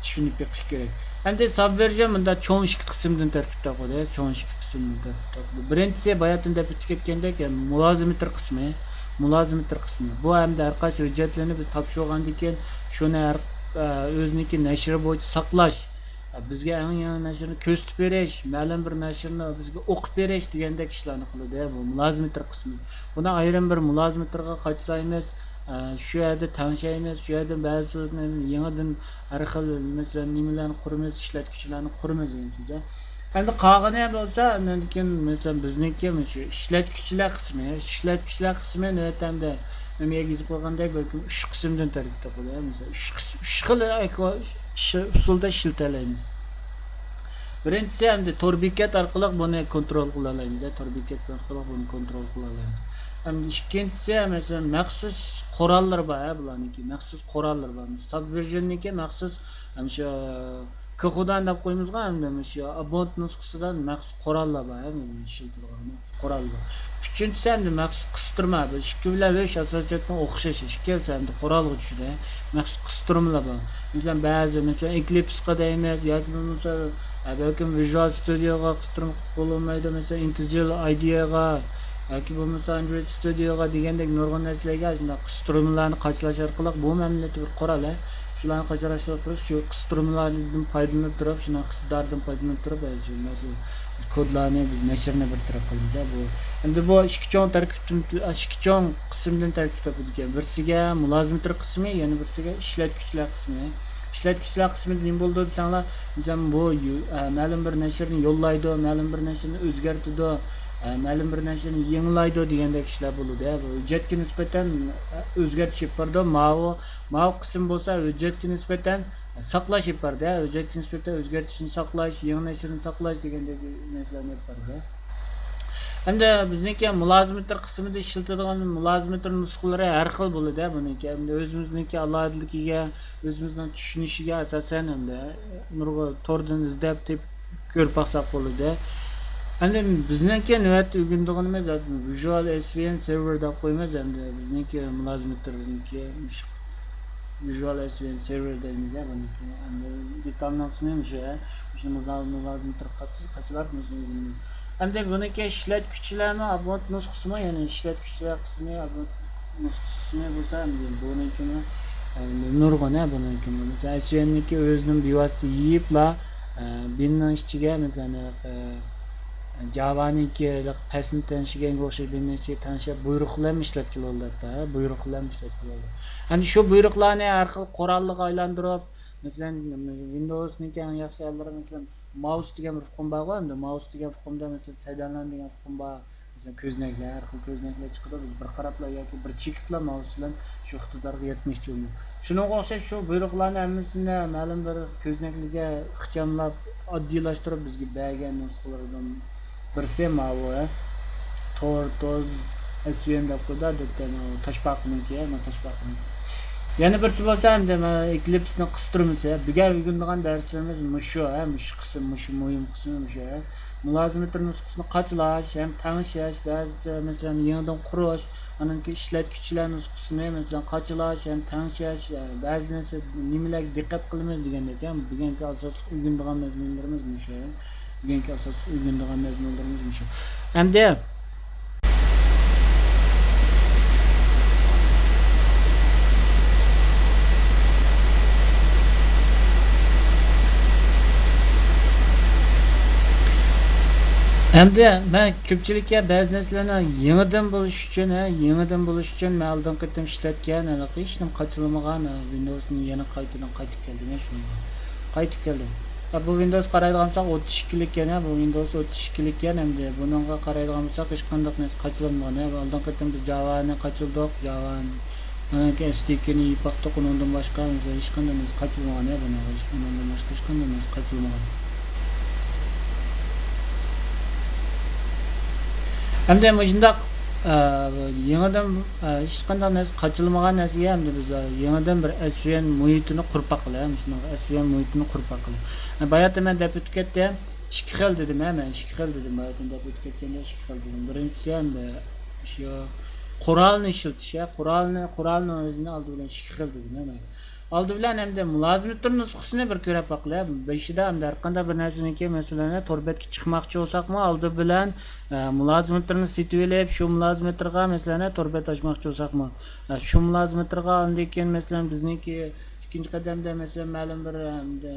چۈشىنىپ بېقىش كېرەك. ئەمدى سابۋېرژن مۇنداق چوڭ ئىككى قىسىمدىن تەركىب تاپىدۇ، چوڭ ئىككى قىسىمدىن تەركىب تاپىدۇ. بىرىنچىسى، باياتىن دەپ ئۆتۈپ كەتكەندەك، مۇلازىمېتىر قىسمى، مۇلازىمېتىر قىسمى. بۇ ئەمدى ھەر قايسى ھۆججەتلەرنى بىز تاپشۇرغاندىن كېيىن، شۇنى ھەر، ئە، ئۆزىنىڭكى نەشرى بويىچە ساقلاش، بىزگە ئەڭ يېڭى نەشرنى كۆرسىتىپ بېرىش، مەلۇم بىر نەشرنى بىزگە ئوقۇپ بېرىش دېگەندەك ئىشلارنى قىلىدۇ، بۇ مۇلازىمېتىر قىسمى. بۇنى ئايرىم بىر مۇلازىمېتىرغا قاچىلايمىز، ئە، شۇ يەردە تەڭشەيمىز، شۇ يەردە بەزى يېڭىدىن ھەر خىل، مەسىلەن، نېمىلەرنى قۇرىمىز، ئىشلەتكۈچىلەرنى قۇرىمىز دېگەن سۆز. ئەمدى قالغىنى بولسا، ئاندىن كېيىن، مەسىلەن، بىزنىڭكى مۇشۇ ئىشلەتكۈچىلەر قىسمى، ئىشلەتكۈچىلەر قىسمى نۆۋەتتە ئەمدى مەن يېزىپ قويغاندەك، بەلكىم ئۈچ قىسىمدىن تەركىب تاپىدۇ. مەسىلەن، ئۈچ قىس-، ئۈچ خىل ئەكو-، ئۇسۇلدا ئىشلىتەلەيمىز. بىرىنچىسى، ئەمدى تور بېكەت ئارقىلىق بۇنى كونترول قىلالايمىز، تور بېكەت ئارقىلىق بۇنى كونترول قىلالايمىز. ئەمدى ئىككىنچىسى، مەسىلەن، مەخسۇس قوراللىرى بار، ھە، بۇلارنىڭكى مەخسۇس قوراللىرى بار. سابۋېرژننىڭكى مەخسۇس، ھەم شۇ كوكودان دەپ قويىمىزغۇ ئەمدى مۇشۇ ئابونت نۇسخىسىدا مەخسۇس قوراللار بار، ھە، ئىشلىتىدىغان مەخسۇس قوراللار. ئۈچىنچىسى ئەمدى مەخسۇس قىستۇرما. بۇ ئىككى بىلەن ئۈچ ئاساسىيەتتىن ئوخشاش. ئىككىلىسى ئەمدى قورالغا چۈشىدۇ. مەخسۇس قىستۇرمىلار بار. مەسىلەن، بەزى، مەسىلەن، ئېكلىپسقا دەيمىز ياكى بولمىسا، ئە، بەلكىم ۋىژۇئال ستۇدىيوغا قىستۇرما قىلىپ بولالمايدۇ. مەسىلەن، ئىنتېلجېل ئايدىياغا ياكى بولمىسا ئاندرويد ستۇدىيوغا دېگەندەك نۇرغۇن نەرسىلەرگە شۇنداق قىستۇرمىلارنى قاچىلاش ئارقىلىق، بۇمۇ ئەمەلىيەتتە بىر قورال، ھە. شۇلارنى قاچىلاش ئارقىلىق شۇ قىستۇرمىلاردىن پايدىلىنىپ تۇرۇپ، شۇنداق ئىقتىداردىن پايدىلىنىپ تۇرۇپ، ھە، شۇ مەسىلەن، كودلارنى بىز نەشرنى بىر تەرەپ قىلىمىز، ھە، بۇ. ئەمدى بۇ ئىككى چوڭ تەركىبتىن، ئىككى چوڭ قىسىمدىن تەركىب تاپىدىكەن. بىرسىگە مۇلازىمېتىر قىسمى، يەنە بىرسىگە ئىشلەتكۈچىلەر قىسمى. ئىشلەتكۈچىلەر قىسمىدا نېمە بولىدۇ دېسەڭلار، مەسىلەن، بۇ يۇ-، ئە، مەلۇم بىر نەشرنى يوللايدۇ، مەلۇم بىر نەشرنى ئۆزگەرتىدۇ، ئە، مەلۇم بىر نەشرنى يېڭىلايدۇ دېگەندەك ئىشلار بولىدۇ. بۇ ھۆججەتكە نىسبەتەن، ئە، ئۆزگەرتىش ئېلىپ بارىدۇ. ماۋۇ، ماۋۇ قىسىم بولسا ھۆججەتكە نىسبەتەن ساقلاش ئېلىپ بارىدۇ. ھۆججەتكە نىسبەتەن ئۆزگەرتىشنى ساقلاش، يېڭى نەشرنى ساقلاش دېگەندەك نەرسىلەرنى ئېلىپ بارىدۇ. ئەمدى بىزنىڭكى مۇلازىمېتىر قىسمىدا ئىشلىتىدىغان مۇلازىمېتىر نۇسخىلىرى ھەر خىل بولىدۇ بۇنىڭكى. ئەمدى ئۆزىمىزنىڭكى ئالاھىدىلىكىگە، ئۆزىمىزنىڭ چۈشىنىشىگە ئاساسەن ئەمدى نۇرغۇن توردىن ئىزدەپ تېپىپ كۆرۈپ باقساق بولىدۇ. ئەمدى بىزنىڭكى نۆۋەتتە ئۆگىنىدىغىنىمىز ۋىژۇئال ئېس ۋى ئېن سېرۋېر دەپ قويىمىز. ئەمدى بىزنىڭكى مۇلازىمېتىرنىڭكى مۇشۇ ۋىژۇئال ئېس ۋى ئېن سېرۋېر دەيمىز يا بۇنىڭكى. ئەمدى دېتالنىڭ ئىسمى مۇشۇ، ھە. مۇشۇ مۇلازىمېتىر قاچىلاپ مۇشۇنى ئۆگىنىمىز. ئەمدى بۇنىڭكى ئىشلەتكۈچىلەرمۇ ئابونت نۇسخىسىمۇ، يەنى ئىشلەتكۈچىلەر قىسمى، ئابونت نۇسخىسى بولسا، بۇنىڭكىمۇ، ئە، نۇرغۇن، ھە، بۇنىڭكىمۇ. مەسىلەن، ئەس ۋى ئېننىڭكى ئۆزىنىڭ بىۋاسىتە يېيىپلا، ئە، بىننىڭ ئىچىگە، مەسىلەن، ئە، جاۋانىڭكى پەسنى تەڭشىگەنگە ئوخشاش بىننىڭ ئىچىگە تەڭشەپ بۇيرۇق بىلەن ئىشلەتكىلى بولىدۇ، ھە، بۇيرۇق بىلەن ئىشلەتكىلى بولىدۇ. ئەمدى شۇ بۇيرۇقلارنى ھەر خىل قوراللىققا ئايلاندۇرۇپ، مەسىلەن، ۋىندوۋسنىڭكى ئەڭ ياخشى ھاللىرى، مەسىلەن، ماۋس دېگەن بىر ئۇقۇم بارغۇ، ئەمدى ماۋس دېگەن ئۇقۇمدا، مەسىلەن، سەيدانلان دېگەن ئۇقۇم بار. مەسىلەن، كۆزنەكلەر، ھەر خىل كۆزنەكلەر چىقىدۇ. بىز بىر قاراپلا ياكى بىر چېكىپلا ماۋس بىلەن شۇ ئىقتىدارغا يەتمەكچى بولىمىز. شۇنىڭغا ئوخشاش شۇ بۇيرۇقلارنى ھەممىسىنى مەلۇم بىر كۆزنەكلىككە ئىخچاملاپ، ئاددىيلاشتۇرۇپ بىزگە بەرگەن نۇسخىلىرىدىن بىرسى ماۋۇ، ھە. تور، توز، ئەس ۋى ئېن دەپ قويىدۇ، ئادەتتە ماۋۇ تاشپاقىنىڭكى، مانا تاشپاقىنىڭكى. يەنە بىرسى بولسا ئەمدى مانا ئېكلىپسنىڭ قىستۇرمىسى. بۈگۈن ئۆگىنىدىغان دەرسلىرىمىز مۇشۇ، ھە، مۇشۇ قىسىم، مۇشۇ مۇھىم قىسمى مۇشۇ، ھە. مۇلازىمېتىر نۇسخىسىنى قاچىلاش ھەم تەڭشەش، بەزىدە، مەسىلەن، يېڭىدىن قۇرۇش، ئاندىن كېيىن ئىشلەتكۈچىلەر نۇسخىسىنى، مەسىلەن، قاچىلاش ھەم تەڭشەش، بەزى نەرسە، نېمىلەرگە دىققەت قىلىمىز دېگەندەك، ھە، بۈگۈنكى ئاساسلىق ئۆگىنىدىغان مەزمۇنلىرىمىز مۇشۇ. بۈگۈنكى ئاساسلىق ئۆگىنىدىغان مەزمۇنلىرىمىز مۇشۇ. ئەمدى ئەمدى مەن كۆپچىلىككە بەزى نەرسىلەرنىڭ يېڭىدىن بولۇش ئۈچۈن، ھە، يېڭىدىن بولۇش ئۈچۈن مەن ئالدىنقى قېتىم ئىشلەتكەن، ھېلىقى ھېچنېمە قاچىلىمىغان، ھە، ۋىندوۋسنى يەنە قايتىدىن قايتىپ كەلدىم، ھە، شۇنىڭغا. قايتىپ كەلدىم. ھە، بۇ ۋىندوۋس قارايدىغان بولساق، ئوتتۇز ئىككىلىككەن، ھە، بۇ ۋىندوۋس ئوتتۇز ئىككىلىككەن، ئەمدى بۇنىڭغا قارايدىغان بولساق، ھېچقانداق نەرسە قاچىلانمىغان، ھە، ئالدىنقى قېتىم بىز جاۋانى قاچىلىدۇق، جاۋانى ئەس دى كېنى يېپىپ باقتۇق، ئۇنىڭدىن باشقا ھېچقانداق نەرسە قاچىلىمىغان، ھە، بۇنىڭغا ھېچ، ئۇنىڭدىن باشقا ھېچقانداق نەرسە قاچىلىمىغان. ئەمدى مۇشۇنداق، ئە، يېڭىدىن، ئە، ھېچقانداق نەرسە قاچىلىمىغان نەرسىگە ئەمدى بىز يېڭىدىن بىر ئەس ۋى ئېن مۇھىتىنى قۇرۇپ باققىلى، مۇشۇنداق ئەس ۋى ئېن مۇھىتىنى قۇرۇپ باققىلى. باياتىن مەن دەپ ئۆتۈپ كەتتىم، ئىككى خىل دېدىم، ھە، مەن ئىككى خىل دېدىم، باياتىن دەپ ئۆتۈپ كەتكەندە ئىككى خىل دېدىم. بىرىنچىسى ئەمدى شۇ قورالنى ئىشلىتىش، ھە، قورالنى، قورالنىڭ ئۆزىنى ئالدى بىلەن ئىككى خىل دېدىم، ھە، مەن. ئالدى بىلەن ئەمدى مۇلازىمېتىر نۇسخىسىنى بىر كۆرۈپ باقىلى. بېشىدا ئەمدى ھەر قانداق بىر نەرسىنىڭكى، مەسىلەن، تور بەتكە چىقماقچى بولساقمۇ، ئالدى بىلەن، ئە، مۇلازىمېتىرنى سېتىۋېلىپ، شۇ مۇلازىمېتىرغا، مەسىلەن، تور بەت ئاچماقچى بولساقمۇ، ئە، شۇ مۇلازىمېتىرغا ئاندىن كېيىن، مەسىلەن، بىزنىڭكى ئىككىنچى قەدەمدە، مەسىلەن، مەلۇم بىر، ئەمدى،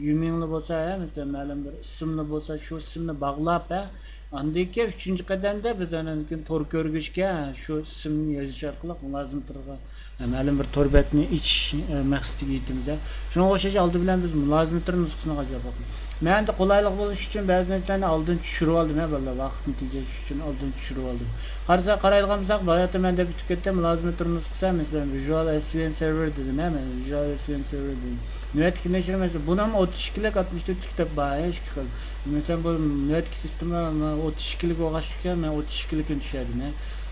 يۈمىڭلا بولسا، ھە، مەسىلەن، مەلۇم بىر ئىسىملا بولسا، شۇ ئىسىمنى باغلاپ، ھە، ئاندىن كېيىن ئۈچىنچى قەدەمدە بىز ئاندىن كېيىن تور كۆرگۈچكە شۇ ئىسىمنى يېزىش ئارقىلىق مۇلازىمېتىرغا، ھە، مەلۇم بىر تور بەتنى ئېچىش، ئە، مەقسىتىگە يېتىمىز، ھە. شۇنىڭغا ئوخشاش ئالدى بىلەن بىز مۇلازىمېتىر نۇسخىسىنى قاچىلاپ باقىمىز. مەن ئەمدى قولايلىق بولۇش ئۈچۈن بەزى نەرسىلەرنى ئالدىن چۈشۈرۈۋالدىم، ھە، بالىلار، ۋاقىتنى تېجەش ئۈچۈن ئالدىن چۈشۈرۈۋالدىم. قارىسا، قارايدىغان بولساق، باياتىن مەن دەپ ئۆتۈپ كەتتىم، مۇلازىمېتىر نۇسخىسى، مەسىلەن، ۋىژۇئال ئېس ۋى ئېن سېرۋېر دېدىم، ھە، مەن ۋىژۇئال ئېس ۋى ئېن سېرۋېر دېدىم. نۆۋەتتىكى نەشرىمىز، بۇنىڭ ئوتتۇز ئىككىلىك، ئاتمىش تۆتلۈك كىتاب بار، ھە، ئىككى خىل. مەسىلەن، بۇ نۆۋەتتىكى سىستېما ئوتتۇز ئىككىلىك بولغاچقا، مەن ئوتتۇز ئىككىلىكىنى چۈشۈردۈم، ھە.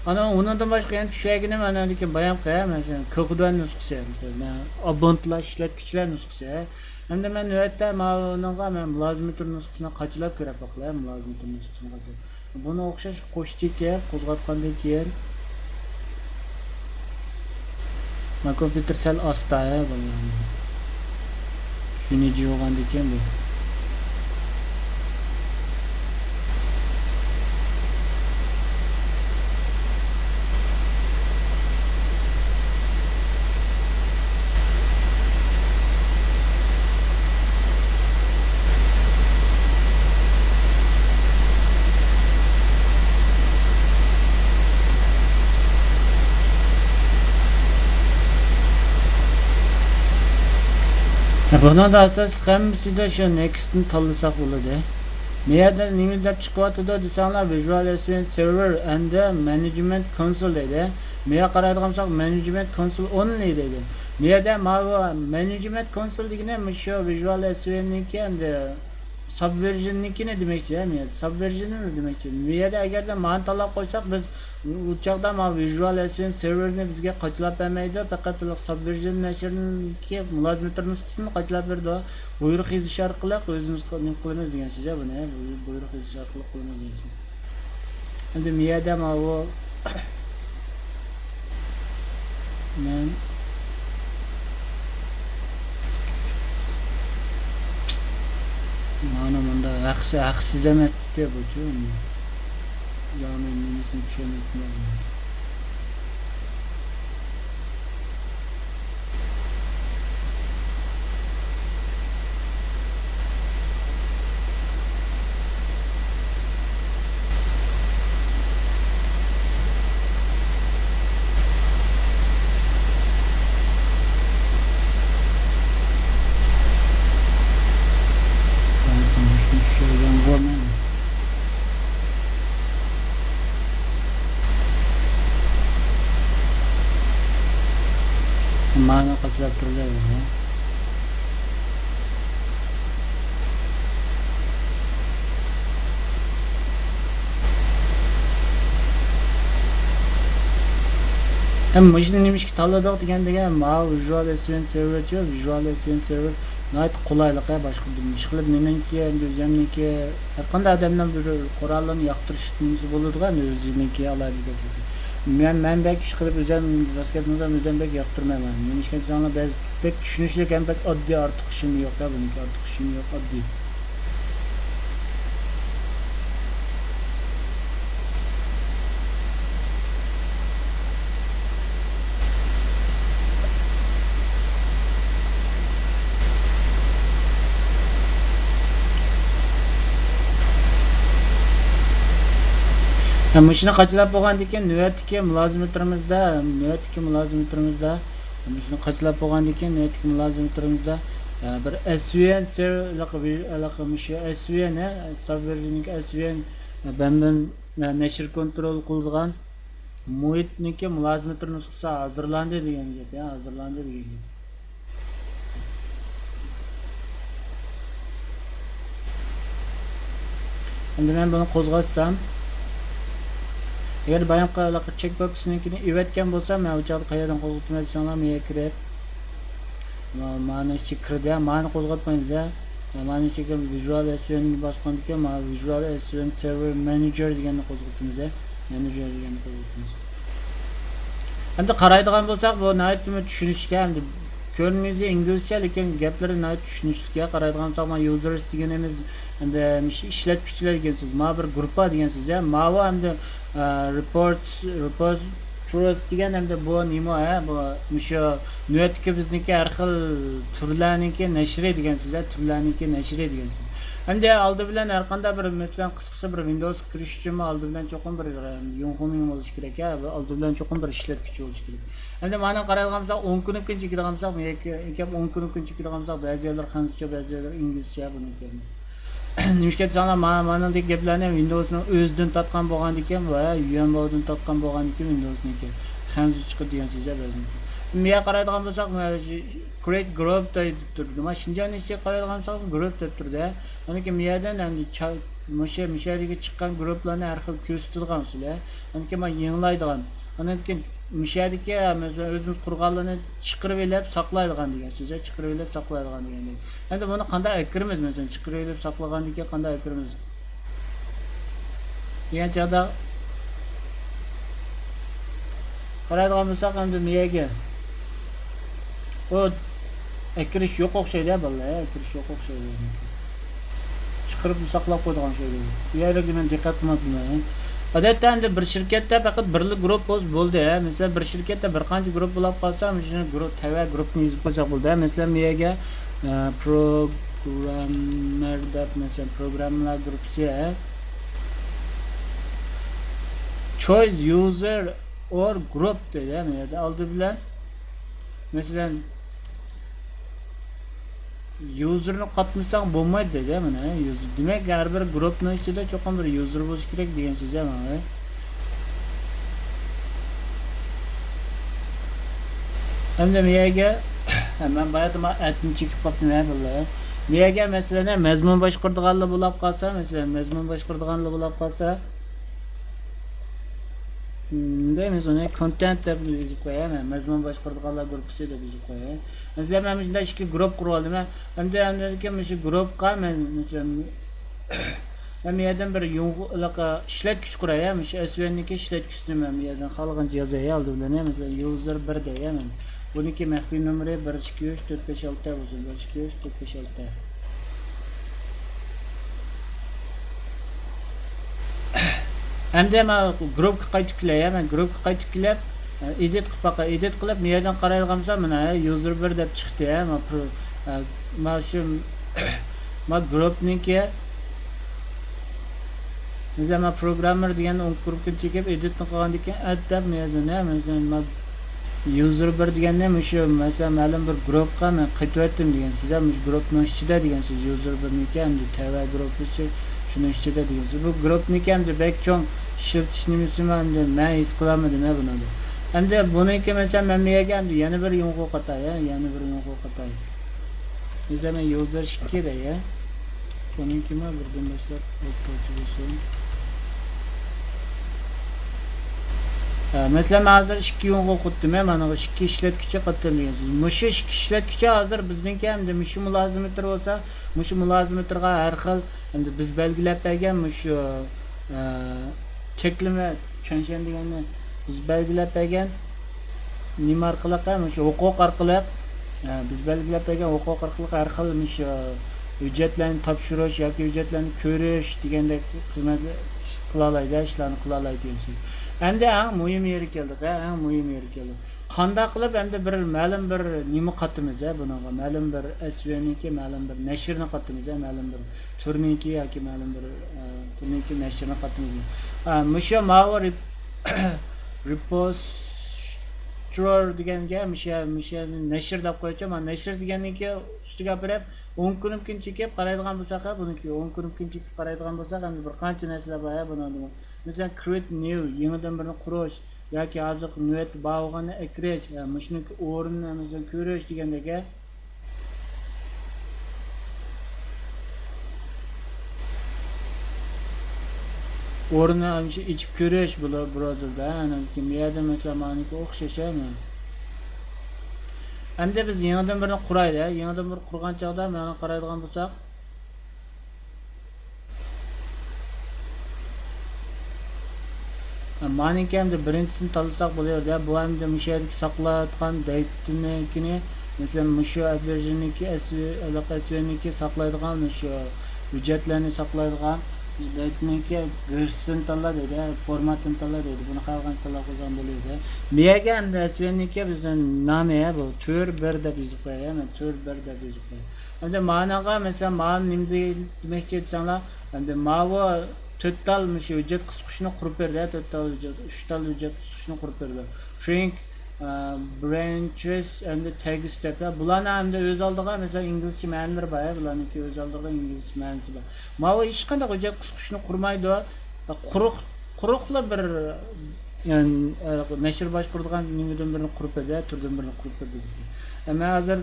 ئانا ئۇنىڭدىن باشقا يەنە چۈشەرگىنىم ئانىڭدىكى بايامقى، مەسىلەن، كوكۇدۇەن نۇسخىسى، مەسىلەن، ئابونتلاش ئىشلەتكۈچىلەر نۇسخىسى. ھەمدە مەن نۆۋەتتە ماۋۇنىڭغا مەن مۇلازىمەتلەر نۇسخىسىنى قاچىلاپ كۆرۈپ باقىلى، مۇلازىمەتلەر نۇسخىسىنى قاچىلاپ. بۇنى ئوخشاش قوشتىكى قوزغاتقاندىن كېيىن، ما كومپيۇتېر سەل ئاستا، ھە، بالىلار. شۇنى جىۋغاندىن كېيىن بۇ. بۇنىڭدا ئاساسلىق ھەممىسىدە شۇ نېكىستنى تاللىساق بولىدۇ. مۇ يەردە نېمە دەپ چىقىۋاتىدۇ دېسەڭلار، ۋىژۇئال ئېس ۋي ئېن سېرۋېر ئەند مەنېجمېنت كونسول دەيدۇ. مۇ يەرگە قارايدىغان بولساق، مەنېجمېنت كونسول ئونلى دەيدۇ. مۇ يەردە ماۋۇ مەنېجمېنت كونسول دېگىنى مۇشۇ ۋىژۇئال ئېس ۋي ئېننىڭكى ئەمدى سابۋېرژننىڭكىنى دېمەكچى، ھە، مۇ يەردە سابۋېرژننى دېمەكچى. مۇ يەردە ئەگەردە مانا تاللاپ قويساق، بىز ئۇ چاغدا مانا ۋىژۇئال ئېس ۋي ئېن سېرۋېرنى بىزگە قاچىلاپ بەرمەيدۇ، پەقەت سابۋېرژن نەشرىنىڭكى مۇلازىمەتلەر نۇسخىسىنى قاچىلاپ بېرىدۇ. بۇيرۇق يېزىش ئارقىلىق ئۆزىمىز نېمە قىلىمىز دېگەن سۆز، ھە، بۇنى، ھە، بۇيرۇق يېزىش ئارقىلىق قىلىمىز دېگەن سۆز. ئەمدى مۇ يەردە ماۋۇ، مەن مانا مۇندا ھەقسىز، ھەقسىز ئەمەس دېدى بۇچۇ. يا مەن نېمىسىنى چۈشەنمەپتىمەن. مانا قاچىلاپ تۇرۇۋېرىدۇ. ھەم مۇشۇنى نېمىشقا تاللىدۇق دېگەندە، ماۋۇ ۋىژۇئال ئېس ۋي ئېن سېرۋېرچۇ، ۋىژۇئال ئېس ۋي ئېن سېرۋېر ناھايىتى قولايلىق، ھە، باشقا ئىشقىلىپ نېمەنكى، ئەمدى ئۆزەمنىكى، ھەر قانداق ئادەمنىڭ بىر قورالىنى ياقتۇرۇش نېمىسى بولىدىغان، ئۆزىنىڭكى ئالاھىدىلىكى. مەن، مەن بەك ئىشقىلىپ ئۆزەم راست گەپنى ئېيتسام، ئۆزەم بەك ياقتۇرمايمەن. نېمىشقا دېسەڭلار، بەز-، بەك چۈشىنىشلىك ھەم بەك ئاددىي، ئارتۇق ئىشىم يوق، ھە، بۇنىڭكى ئارتۇق ئىشىم يوق، ئاددىي. ھە، مۇشۇنى قاچىلاپ بولغاندىن كېيىن، نۆۋەتتىكى مۇلازىمەتلىرىمىزدە، نۆۋەتتىكى مۇلازىمەتلىرىمىزدە، مۇشۇنى قاچىلاپ بولغاندىن كېيىن، نۆۋەتتىكى مۇلازىمەتلىرىمىزدە، ئە، بىر ئېس ۋى ئېن سېر-، ھېلىقى ۋىر-، ھېلىقى مۇشۇ ئېس ۋى ئېن، ھە، سابۋېرژننىڭكى ئېس ۋى ئېن، ئە، بەنبىن، ئە، نەشر كونترول قىلىدىغان مۇھىتنىڭكى مۇلازىمەتلىرى نۇسخىسى ھازىرلاندى دېگەن گەپ، يا، ھازىرلاندى دېگەن گەپ. ئەمدى مەن بۇنى قوزغاتسام، ئەگەر بايامقى ھېلىقى چېك بوكسنىڭكىنى ئېۋەتكەن بولسام، مەن ئۇ چاغدا قەيەردىن قوزغىتىمەن دېسەڭلار، مەن كىرىپ، ما-، مانا ئىچىگە كىردى، مانى قوزغاتمايمىز، ھە. مانا ئىچىگە ۋىژۇئال ئېس ۋي ئېن باسقاندىكىن، مانا ۋىژۇئال ئېس ۋي ئېن سېرۋېر مەنېجېر دېگەننى قوزغىتىمىز، ھە. مەنېجېر دېگەننى قوزغىتىمىز. ئەمدى قارايدىغان بولساق، بۇ ناھايىتىمۇ چۈشىنىشلىك، ئەمدى كۆرۈنمىسى ئىنگلىزچە، لېكىن گەپلىرى ناھايىتى چۈشىنىشلىك. قارايدىغان بولساق، مانا يۇزېرس دېگىنىمىز، ئەمدى مۇشۇ ئىشلەتكۈچىلەر دېگەن سۆز. مانا بىر گۇرۇپپا دېگەن سۆز، ھە. ماۋۇ ئەمدى، ئە، رېپورت، رېپوزىتورىس دېگەن ئەمدى بۇ نېمە، ھە؟ بۇ مۇشۇ نۆۋەتتىكى بىزنىڭكى ھەر خىل تۈرلەرنىڭكى نەشرى دېگەن سۆز، ھە. تۈرلەرنىڭكى نەشرى دېگەن سۆز. ئەمدى ئالدى بىلەن ھەر قانداق بىر، مەسىلەن، قىسقىسى بىر ۋىندوۋسقا كىرىش ئۈچۈنمۇ ئالدى بىلەن چوقۇم بىر، ئە، يۇڭخۇمىڭ بولۇشى كېرەك، ھە. ئالدى بىلەن چوقۇم بىر ئىشلەتكۈچى بولۇشى كېرەك. ئەمدى مانا قارايدىغان بولساق، ئون كۈننىڭ كۈنىچە كىرىدىغان بولساق، يەككە، يەككە ئون كۈننىڭ كۈنىچە كىرىدىغان بولساق، بەزى يەرلەر خەنزۇچە، بەزى يەرلەر ئىنگلىزچە بۇنىڭكى. نېمىشقا دېسەڭلار، ما-، مانىڭدىكى گەپلەرنى ۋىندوۋسنىڭ ئۆزىدىن تارتقان بولغاندىكىن ۋە يۈەنباۋدىن تارتقان بولغاندىكىن ۋىندوۋسنىڭكى خەنزۇ چىقىدۇ دېگەن سۆز بەزىنىڭكى. مۇيەگە قارايدىغان بولساق، مانا شۇ create group دەپ تۇرىدۇ. مانا شىنجاڭنىڭ ئىچىگە قارايدىغان بولساق، گروپ دەپ تۇرىدۇ. ئاندىن كېيىن مۇيەردىن ئەمدى چا-، مۇشۇ، مۇشۇ يەردىكى چىققان گروپلارنى ھەر خىل كۆرسىتىدىغان ئۇسۇل. ئاندىن كېيىن مانا يېڭىلايدىغان. ئاندىن كېيىن مۇشۇ يەردىكى، مەسىلەن، ئۆزىمىز قۇرغانلارنى چىقىرىۋېلىپ ساقلايدىغان دېگەن سۆز. چىقىرىۋېلىپ ساقلايدىغان دېگەندەك. ئەمدى بۇنى قانداق ئەكىرىمىز؟ مەسىلەن، چىقىرىۋېلىپ ساقلىغاندىن كېيىن قانداق ئەكىرىمىز؟ دېگەن چاغدا قارايدىغان بولساق، ئەمدى مۇيەگە ئۇ ئەكىرىش يوق ئوخشايدۇ، بالىلار، ئەكىرىش يوق ئوخشايدۇ. چىقىرىپ ساقلاپ قويىدىغان شەيلەر. بۇ يەرلەرگە مەن دىققەت قىلماپتىمەن. ئادەتتە ئەمدى بىر شىركەتتە پەقەت بىرلا گۇرۇپ بولسا بولدى. مەسىلەن، بىر شىركەتتە بىر قانچە گۇرۇپ بولۇپ قالسا، مۇشۇنى گۇرۇپ، تەۋە گۇرۇپنى يېزىپ قويساق بولدى. مەسىلەن، بۇ يەرگە، ئە، پروگراممېر دەپ، مەسىلەن، پروگراممېرلار گۇرۇپپىسى، ئە، choose user or group دەيدۇ، ئە، بۇ يەردە ئالدى بىلەن. مەسىلەن، يۇزېرنى قاتمىساڭ بولمايدۇ دەيدۇ، مانا، يۇزېر. دېمەك، ھەر بىر گۇرۇپنىڭ ئىچىدە چوقۇم بىر يۇزېر بولۇشى كېرەك دېگەن سۆز، مانا. ئەمدى بۇ يەرگە، مەن بايىقى ما ئەتنى چېكىپ قاپتىمەن، ھە، بالىلار. بۇ يەرگە، مەسىلەن، مەزمۇن باشقۇرىدىغانلار بولاپ قالسا، مەسىلەن، مەزمۇن باشقۇرىدىغانلار بولاپ قالسا، مم، دەيمىز ئۇنى، كونتېنت دەپ يېزىپ قوياي، مەن مەزمۇن باشقۇرىدىغانلار گۇرۇپپىسى دەپ يېزىپ قوياي. مەسىلەن، مەن مۇشۇنداق ئىككى گۇرۇپ قۇرۇۋالدىم. ئەمدى ئاندىن كېيىن مۇشۇ گۇرۇپقا مەن، مەسىلەن، مەن بۇ يەردىن بىر يۇڭغۇ-، ھېلىقى ئىشلەتكۈچ قۇراي، مۇشۇ ئەسۋەننىڭكى ئىشلەتكۈچىسىنى مەن بۇ يەردىن خالىغانچە يازاي ئالدى بىلەن، مەسىلەن، يۇزېر بىر دەي، مەن بۇنىڭكى مەخپىي نومۇرى بىر، ئىككى، ئۈچ، تۆت، بەش، ئالتە بولسۇن، بىر، ئىككى، ئۈچ، تۆت، بەش، ئالتە. ئەمدى مەن گۇرۇپقا قايتىپ كېلەي، مەن گۇرۇپقا قايتىپ كېلىپ، ئېدىت قىلىپ باقاي. ئېدىت قىلىپ، بۇ يەردىن قارايدىغان بولسام، مانا، يۇزېر بىر دەپ چىقتى، ھە، مانا، پرو-، ئە، مانا شۇ، مانا گۇرۇپنىڭكى، مەسىلەن، مانا پروگراممېر دېگەن ئون گۇرۇپنى چېكىپ، ئېدىتنى قىلغاندىن كېيىن، ئەد دەپ، مەسىلەن، مانا يۇزېر بىر دېگەندە، مۇشۇ، مەسىلەن، مەلۇم بىر گۇرۇپقا مەن قېتىۋەتتىم دېگەن سۆز، مۇشۇ گۇرۇپنىڭ ئىچىدە دېگەن سۆز، يۇزېر بىرنىڭكى ئەمدى تەۋە گۇرۇپپىسى شۇنىڭ ئىچىدە دېگەن سۆز. بۇ گۇرۇپنىڭكى ئەمدى بەك چوڭ ئىشلىتىش نېمىسىمۇ ئەمدى مەن ھېس قىلالمىدىم، ھە، بۇنىڭدا. ئەمدى بۇنىڭكى، مەسىلەن، مەن بۇ يەرگە ئەمدى يەنە بىر يۇڭغۇ قاتاي، ھە، يەنە بىر يۇڭغۇ قاتاي. مەسىلەن، مەن يۇزېر ئىككى دەي، ھە. بۇنىڭكىمۇ بىردىن باشلاپ ئوتتۇرىچە بولسۇن. ھە، مەسىلەن، مەن ھازىر ئىككى يۇڭغۇ قۇتتۇم، ھە، مانا بۇ ئىككى ئىشلەتكۈچى قاتتىم دېگەن سۆز. مۇشۇ ئىككى ئىشلەتكۈچى ھازىر بىزنىڭكى ئەمدى مۇشۇ مۇلازىمېتىر بولسا، مۇشۇ مۇلازىمېتىرغا ھەر خىل ئەمدى بىز بەلگىلەپ بەرگەن مۇشۇ، ئە، چەكلىمە چۈەنشەن دېگەننى بىز بەلگىلەپ بەرگەن نېمە ئارقىلىق، ھە، مۇشۇ ھوقۇق ئارقىلىق، ھە، بىز بەلگىلەپ بەرگەن ھوقۇق ئارقىلىق ھەر خىل مۇشۇ ھۆججەتلەرنى تاپشۇرۇش ياكى ھۆججەتلەرنى كۆرۈش دېگەندەك خىزمەت ئىشلارنى قىلالايدۇ، ئىشلارنى قىلالايدۇ دېگەن سۆز. ئەمدى ئەڭ مۇھىم يېرى كەلدۇق، ھە، ئەڭ مۇھىم يېرى كەلدى. قانداق قىلىپ ئەمدى بىر مەلۇم بىر نېمە قاتىمىز، ھە، بۇنىڭغا؟ مەلۇم بىر ئەسۋىنىڭكى مەلۇم بىر نەشرىنى قاتىمىز، ھە، مەلۇم بىر تۈرنىڭكى ياكى مەلۇم بىر، ئە، تۈرنىڭكى نەشرىنى قاتىمىز. ئە، مۇشۇ ماۋۇ رېپ-، رېپوزىتور دېگەنگە مۇشۇ، مۇشۇ نەشر دەپ قويۇچۇ. مانا نەشر دېگەننىڭكى ئۈستىگە ئاپىرىپ، ئون كۇنۇپكىنى چېكىپ قارايدىغان بولساق، ھە، بۇنىڭكى ئون كۇنۇپكىنى چېكىپ قارايدىغان بولساق، ئەمدى بىر قانچە نەرسىلەر بار، ھە، بۇنىڭدا. مەسىلەن، create new، يېڭىدىن بىرنى قۇرۇش ياكى ھازىرقى نۆۋەتتە بار بولغاننى ئەكىرىش، ھە، مۇشۇنىڭكى ئورنىنى، مەسىلەن، كۆرۈش دېگەندەك، ھە. ئورنىنى ئەمىسە ئېچىپ كۆرۈش بۇلار براۋزېردا، ھە. ئاندىن كېيىن بۇ يەردە، مەسىلەن، مانىكى ئوخشاش، ھە، مانا. ئەمدى بىز يېڭىدىن بىرنى قۇرايلى، ھە. يېڭىدىن بىر قۇرغان چاغدا مانا قارايدىغان بولساق، مانىڭكى ئەمدى بىرىنچىسىنى تاللىساق بولۇۋېرىدۇ. بۇ ئەمدى مۇشۇ يەردىكى ساقلاۋاتقان دەيتىنىڭكىنى، مەسىلەن، مۇشۇ ئەدۋېرژننىڭكى، ئەسۋى-، ھېلىقى ئەسۋىنىڭكى ساقلايدىغان، مۇشۇ ھۆججەتلەرنى ساقلايدىغان دەيتىنىڭكى ۋېرسىيىسىنى تاللا دەيدۇ، فورماتىنى تاللا دەيدۇ. بۇنى خالىغانچە تاللاپ قويساڭ بولۇۋېرىدۇ. بۇ يەرگە ئەمدى ئەسۋىنىڭكى بىزنىڭ نامى، بۇ تۈر بىر دەپ يېزىپ قوياي، مەن تۈر بىر دەپ يېزىپ قوياي. ئەمدى مانىڭغا، مەسىلەن، مانا نېمە دېمەكچى دېسەڭلار، ئەمدى ماۋۇ تۆت تال مۇشۇ ھۆججەت قىسقۇچنى قۇرۇپ بېرىدۇ، تۆت تال ھۆججەت، ئۈچ تال ھۆججەت قىسقۇچنى قۇرۇپ بېرىدۇ. String، ئە، branches and tags دەپ، بۇلارنىڭ ئەمدى ئۆز ئالدىغا، مەسىلەن، ئىنگلىزچە مەنىلىرى بار، ھە، بۇلارنىڭكى ئۆز ئالدىغا ئىنگلىزچە مەنىسى بار. ماۋۇ ھېچقانداق ھۆججەت قىسقۇچنى قۇرمايدۇ. قۇرۇق، قۇرۇقلا بىر يەنى، ئە، نەشر باشقۇرىدىغان نېمىدىن بىرنى قۇرۇپ بەردى، تۈردىن بىرنى قۇرۇپ بەردى بىزگە. ئەمما ھازىر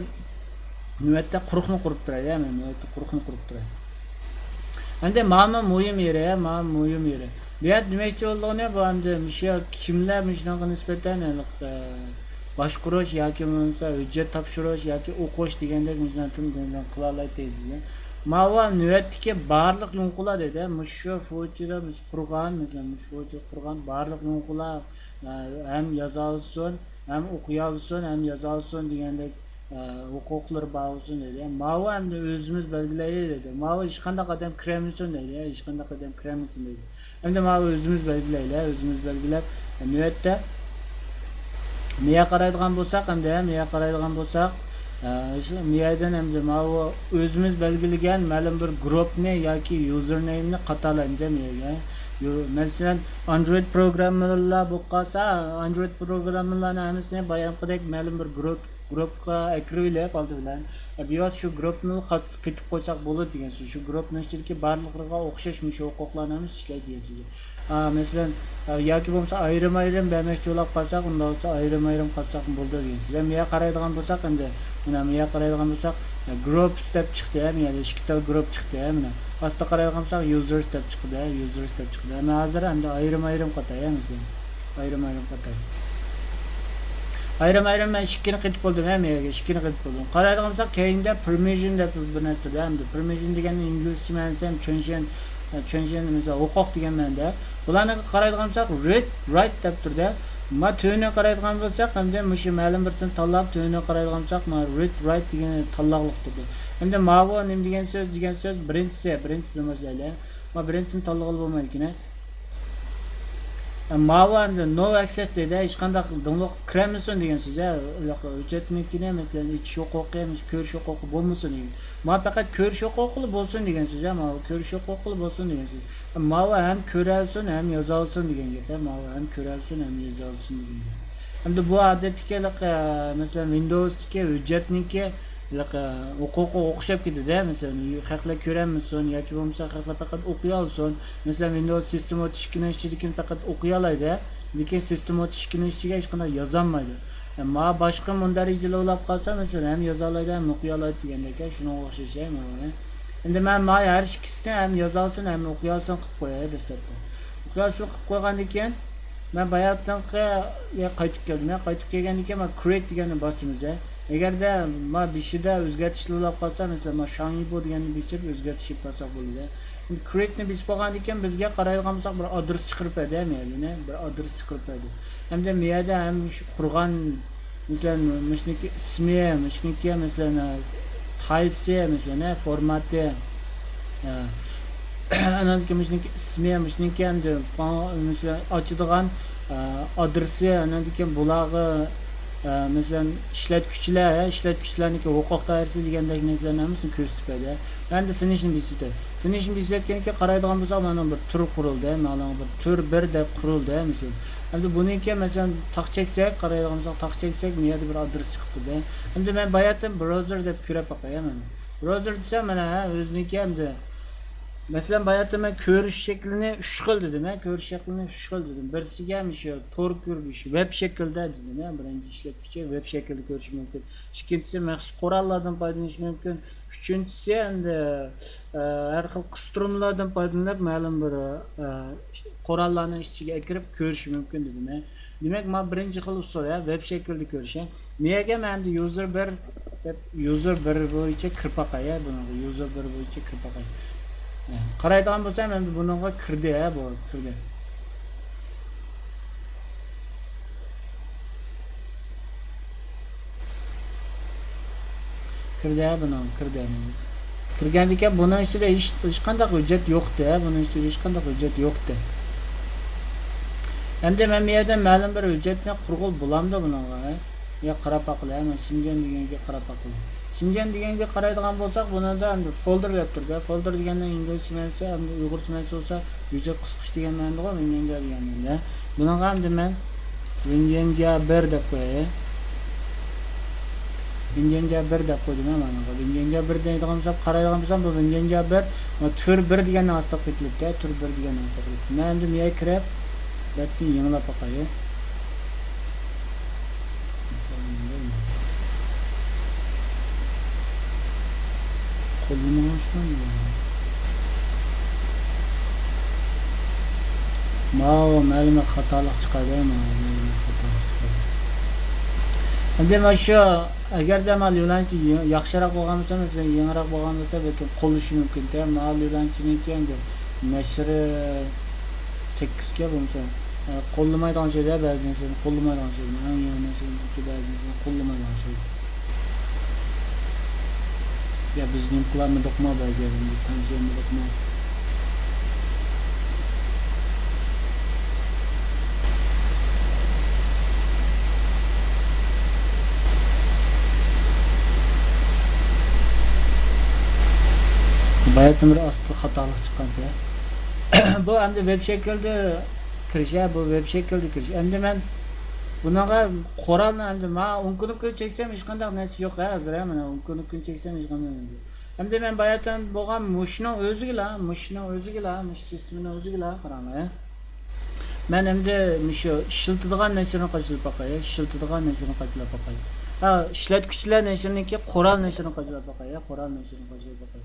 نۆۋەتتە قۇرۇقنى قۇرۇپ تۇراي، يا، مەن نۆۋەتتە قۇرۇقنى قۇرۇپ تۇراي. ئەمدى مانا مۇھىم يېرى، يا، مانا مۇھىم يېرى. بۇ يەردە دېمەكچى بولىدىغىنى، بۇ ئەمدى مۇشۇ كىملەر مۇشۇنىڭغا نىسبەتەن، ھېلىقى، ئە، باشقۇرۇش ياكى بولمىسا ھۆججەت تاپشۇرۇش ياكى ئوقۇش دېگەندەك مۇشۇلارنى قىلالايتتى دېگەن. ماۋۇ نۆۋەتتىكى بارلىق يۇڭقۇلار دەيدۇ، مۇشۇ فوچىدا بىز قۇرغان، مەسىلەن، مۇشۇ فوچىدا قۇرغان بارلىق يۇڭقۇلار، ئە، ھەم يازالىسۇن، ھەم ئوقۇيالىسۇن، ھەم يازالىسۇن دېگەندەك، ئە، ھوقۇقلىرى بار بولسۇن دەيدۇ. ماۋۇ ئەمدى ئۆزىمىز بەلگىلەيلى دەيدۇ. ماۋۇ ھېچقانداق ئادەم كىرەلمىسۇن دەيدۇ، ھېچقانداق ئادەم كىرەلمىسۇن دەيدۇ. ئەمدى ماۋۇ ئۆزىمىز بەلگىلەيلى، ئۆزىمىز بەلگىلەپ، نۆۋەتتە مېيا قارايدىغان بولساق، ئەمدى مېيا قارايدىغان بولساق، ئە، شۇ مېيادىن ئەمدى ماۋۇ ئۆزىمىز بەلگىلىگەن مەلۇم بىر گروپنى ياكى يۇزېرنېيمنى قاتالايمىز، ئە، مېياگە. يۇ-، مەسىلەن، ئاندرويد پروگراممېرلار بولۇپ قالسا، ئاندرويد پروگراممېرلارنىڭ ھەممىسىنى بايامقىدەك مەلۇم بىر گروپ، گروپقا ئەكىرىۋېلىپ ئالدى بىلەن، ئە، بىۋاسىتە شۇ گروپنى قات-، قېتىپ قويساق بولىدۇ دېگەن سۆز. شۇ گروپنىڭ ئىچىدىكى بارلىقلىرىغا ئوخشاش مۇشۇ ھوقۇقلارنى ھەممىسى ئىشلەيدۇ دېگەن سۆز. ئا، مەسىلەن، ئا، ياكى بولمىسا ئايرىم-ئايرىم بەرمەكچى بولۇپ قالساق، ئۇنداق بولسا ئايرىم-ئايرىم قاتساقمۇ بولىدۇ دېگەن سۆز. ھەم مېيا قارايدىغان بولساق، ئەمدى مانا مېيا قارايدىغان بولساق، ئە، گروپس دەپ چىقتى، ھە، مېيەدە ئىككى تال گروپ چىقتى، ھە، مانا. ئاستىغا قارايدىغان بولساق، يۇزېرس دەپ چىقتى، ھە، يۇزېرس دەپ چىقتى. ئەمما ھازىر ئەمدى ئايرىم-ئايرىم قاتاي، ھە، مەسىلەن. ئايرىم-ئايرىم قاتاي. ئايرىم-ئايرىم مەن ئىككىنى قېتىپ بولدۇم، ھە، مېيەگە ئىككىنى قېتىپ بولدۇم. قارايدىغان بولساق، كەينىدە پېرمىشن دەپ بىر نەرسە تۇرىدۇ، ھە، ئەمدى پېرمىشن دېگەننىڭ ئىنگلىزچە مەنىسى ھەم چۈەنشەن، چۈەنشەن، مەسىلەن، ھوقۇق دېگەن مەنىدە. بۇلارنىڭكى قارايدىغان بولساق، رىد، رايت دەپ تۇرىدۇ. ما تۆۋىنىگە قارايدىغان بولساق، ئەمدى مۇشۇ مەلۇم بىرسىنى تاللاپ، تۆۋىنىگە قارايدىغان بولساق، ما رىد، رايت دېگەننى تاللاغلىق تۇرىدۇ. ئەمدى ماۋۇ نېمە دېگەن سۆز، دېگەن سۆز، بىرىنچىسى، بىرىنچىسى نېمە دەيلى؟ ما بىرىنچىسىنى تاللىغىلى بولمايدىكەن. ماۋۇ ئەمدى نو ئەكسېس دەيدۇ، ھېچقانداق دىڭلىق كىرەلمىسۇن دېگەن سۆز، ھە، ھۆججەتنىڭكىنى، مەسىلەن، ئېچىش ھوقۇقى، كۆرۈش ھوقۇقى بولمىسۇن دېگەن. ما پەقەت كۆرۈش ھوقۇقىلا بولسۇن دېگەن سۆز، ھە، ماۋۇ كۆرۈش ھوقۇقىلا بولسۇن دېگەن سۆز. ماۋۇ ھەم كۆرەلسۇن، ھەم يازالسۇن دېگەن گەپ، ھە، ماۋۇ ھەم كۆرەلسۇن، ھەم يازالسۇن دېگەن گەپ. ئەمدى بۇ ئادەتتىكى، ئە، مەسىلەن، ۋىندوۋستىكى ھۆججەتنىڭكى، ئە، ھوقۇقىغا ئوخشاپ كېتىدۇ، مەسىلەن، خەقلەر كۆرەلمىسۇن ياكى بولمىسا خەقلەر پەقەت ئوقۇيالسۇن. مەسىلەن، ۋىندوۋس سىستېما ئىككىنىڭ ئىچىدىكىنى پەقەت ئوقۇيالايدۇ، لېكىن سىستېما ئىككىنىڭ ئىچىگە ھېچقانداق يازالمايدۇ. ئە، ما باشقا مۇندەرىجىلەر بولۇپ قالسا، مەسىلەن، ھەم يازالايدۇ، ھەم ئوقۇيالايدۇ دېگەندەك، شۇنىڭغا ئوخشاش، ھە، ماۋۇ. ئەمدى مەن ما ھەر ئىككىسىنى ھەم يازالسۇن، ھەم ئوقۇيالسۇن قىلىپ قوياي دەسلەپتە. ئوقۇيالسۇن قىلىپ قويغاندىن كېيىن، مەن باياتىنقى يەرگە قايتىپ كەلدىم. يا، قايتىپ كەلگەندىن كېيىن مەن كرېيت دېگەننى باسىمىز، ھە. ئەگەردە ما بېشىدا ئۆزگەرتىشلەر بولۇپ قالسا، مەسىلەن، ما شاڭيىبو دېگەننى بېسىپ ئۆزگەرتىش ئېلىپ بارساق بولىدۇ. كرېيتنى بېسىپ بولغاندىن كېيىن بىزگە قارايدىغان بولساق، بىر ئادرېس چىقىرىپ بەردى، ھە، مەيلىنى. بىر ئادرېس چىقىرىپ بەردى. ئەمدى مۇ يەردە ھەم شۇ قۇرغان، مەسىلەن، مۇشۇنىڭكى ئىسمى، مۇشۇنىڭكى، مەسىلەن، تايپسى، مەسىلەن، ھە، فورماتى، ھە. ئانان كېيىن مۇشۇنىڭكى ئىسمى، مۇشۇنىڭكى ئەمدى فا-، مەسىلەن، ئاچىدىغان، ئە، ئادرېسى، ئانان كېيىن بۇلارغا، ئە، مەسىلەن، ئىشلەتكۈچىلەر، ھە، ئىشلەتكۈچىلەرنىڭكى ھوقۇق دائىرىسى دېگەندەك نەرسىلەرنى ھەممىسىنى كۆرسىتىپ بەردى. ئەمدى فىنىشنى بېسىۋېتەي. فىنىشنى بېسىۋەتكەندىن كېيىن قارايدىغان بولساق، مانا بىر تۈر قۇرۇلدى، مانا بىر تۈر بىر دەپ قۇرۇلدى، مەسىلەن. ئەمدى بۇنىڭكى، مەسىلەن، تاق چەكسەك، قارايدىغان بولساق، تاق چەكسەك، بۇ يەردە بىر ئادرېس چىقىپ تۇردى. ئەمدى مەن باياتىن براۋزېر دەپ كۆرۈپ باقاي، مانا. براۋزېر دېسەم، مانا، ھە، ئۆزىنىڭكى ئەمدى. مەسىلەن، باياتىن مەن كۆرۈش شەكلىنى ئۈچ خىل دېدىم، ھە، كۆرۈش شەكلىنى ئۈچ خىل دېدىم. بىرسىگە مۇشۇ تور كۆرۈش، ۋېب شەكلىدە دېدىم، ھە، بىرىنچى ئىشلەتكۈچى ۋېب شەكلىدە كۆرۈشى مۇمكىن. ئىككىنچىسى مەخسۇس قوراللاردىن پايدىلىنىشى مۇمكىن. ئۈچىنچىسى ئەمدى، ئە، ھەر خىل قىستۇرمىلاردىن پايدىلىنىپ، مەلۇم بىر، ئە، قوراللارنى ئىچىگە ئەكىرىپ كۆرۈشى مۇمكىن دېدىم، ھە. دېمەك، مانا بىرىنچى خىل ئۇسۇل، ھە، ۋېب شەكلىدە كۆرۈش، ھە. نېمىگە مەن ئەمدى يۇزېر بىر دەپ، يۇزېر بىر بويىچە كىرىپ باقاي، ھە، بۇنىڭغا يۇزېر بىر بويىچە كىرىپ باقاي. ھە، قارايدىغان بولسام، ئەمدى بۇنىڭغا كىردى، ھە، بۇ كىردى. كىردى، ھە، بۇنىڭغا كىردى. كىرگەندىكىن بۇنىڭ ئىچىدە ھېچ، ھېچقانداق ھۆججەت يوقتى، ھە، بۇنىڭ ئىچىدە ھېچقانداق ھۆججەت يوقتى. ئەمدى مەن بۇ يەردە مەلۇم بىر ھۆججەتنى قۇرغىلى بولامدۇ بۇنىڭغا، ھە؟ يا قاراپ باقىلى، ھە، مانا شىنجيەن دېگەنگە قاراپ باقىلى. شىنجيەن دېگەنگە قارايدىغان بولساق، بۇنىڭدا ئەمدى فولدېر دەپ تۇرىدۇ. فولدېر دېگەننىڭ ئىنگلىزچە مەنىسى، ئەمدى ئۇيغۇرچە مەنىسى بولسا ھۆججەت قىسقۇچ دېگەن مەنىدىغۇ، ۋېنيەنگيا دېگەن مەنىدە. بۇنىڭغا ئەمدى مەن ۋېنيەنگيا بىر دەپ قوياي. ۋېنيەنگيا بىر دەپ قويدۇم مەن مانىڭغا. ۋېنيەنگيا بىر دەيدىغان بولسام، قارايدىغان بولسام، بۇ ۋېنيەنگيا بىر، مانا تۈر بىر دېگەننىڭ ئاستىغا قېتىلىپتۇ، تۈر بىر دېگەننىڭ ئاستىغا قېتىلىپتۇ. مەن ئەمدى مۇ يەرگە كىرىپ، بەتنى يېڭىلاپ باقايلى. قوللىمىغان. ماۋۇ مەلۇمات خاتالىق چىقاردى، ماۋۇ مەلۇمات خاتالىق چىقاردى. ئەمدى مانا شۇ، ئەگەردە مانا ليۇلانچى يا-، ياخشىراق بولغان بولسا، مەسىلەن، يېڭىراق بولغان بولسا، بەلكىم قوللىشى مۇمكىنكەن. مانا ليۇلانچىنىڭكى ئەمدى نەشرى سەككىزكەن بولمىسا، ئە، قوللىمايدىغان شەيلەر، بەزى نەرسىلەرنى قوللىمايدىغان شەيلەر، ئەڭ يېڭى نەرسىلەرنىڭكى بەزى نەرسىلەرنى قوللىمايدىغان شەيلەر. يا بىز نېمە قىلالمىدۇقمۇ بەزى يەردىن، بىز تانسىيالمىدۇقمۇ؟ باياتىن بىر ئاستا خاتالىق چىققانتى. بۇ ئەمدى ۋېب شەكىلدە كىرىش، ھە، بۇ ۋېب شەكىلدە كىرىش. ئەمدى مەن بۇنىڭغا قورالنى ئەمدى ما ئون كۇنۇپكا چەكسەم ھېچقانداق نەرسە يوق، ھە، ھازىر، ھە، مانا ئون كۇنۇپكا چەكسەم ھېچقانداق نەرسە يوق. ئەمدى مەن باياتىن بولغان مۇشۇنىڭ ئۆزىگىلا، مۇشۇنىڭ ئۆزىگىلا، مۇشۇ سىستېمىنىڭ ئۆزىگىلا قاراڭلار، ھە. مەن ئەمدى مۇشۇ ئىشلىتىدىغان نەرسىنى قاچىلاپ باقاي، ئىشلىتىدىغان نەرسىنى قاچىلاپ باقاي. ھە، ئىشلەتكۈچىلەر نەشرىنىڭكى قورال نەشرىنى قاچىلاپ باقاي، ھە، قورال نەشرىنى قاچىلاپ باقاي.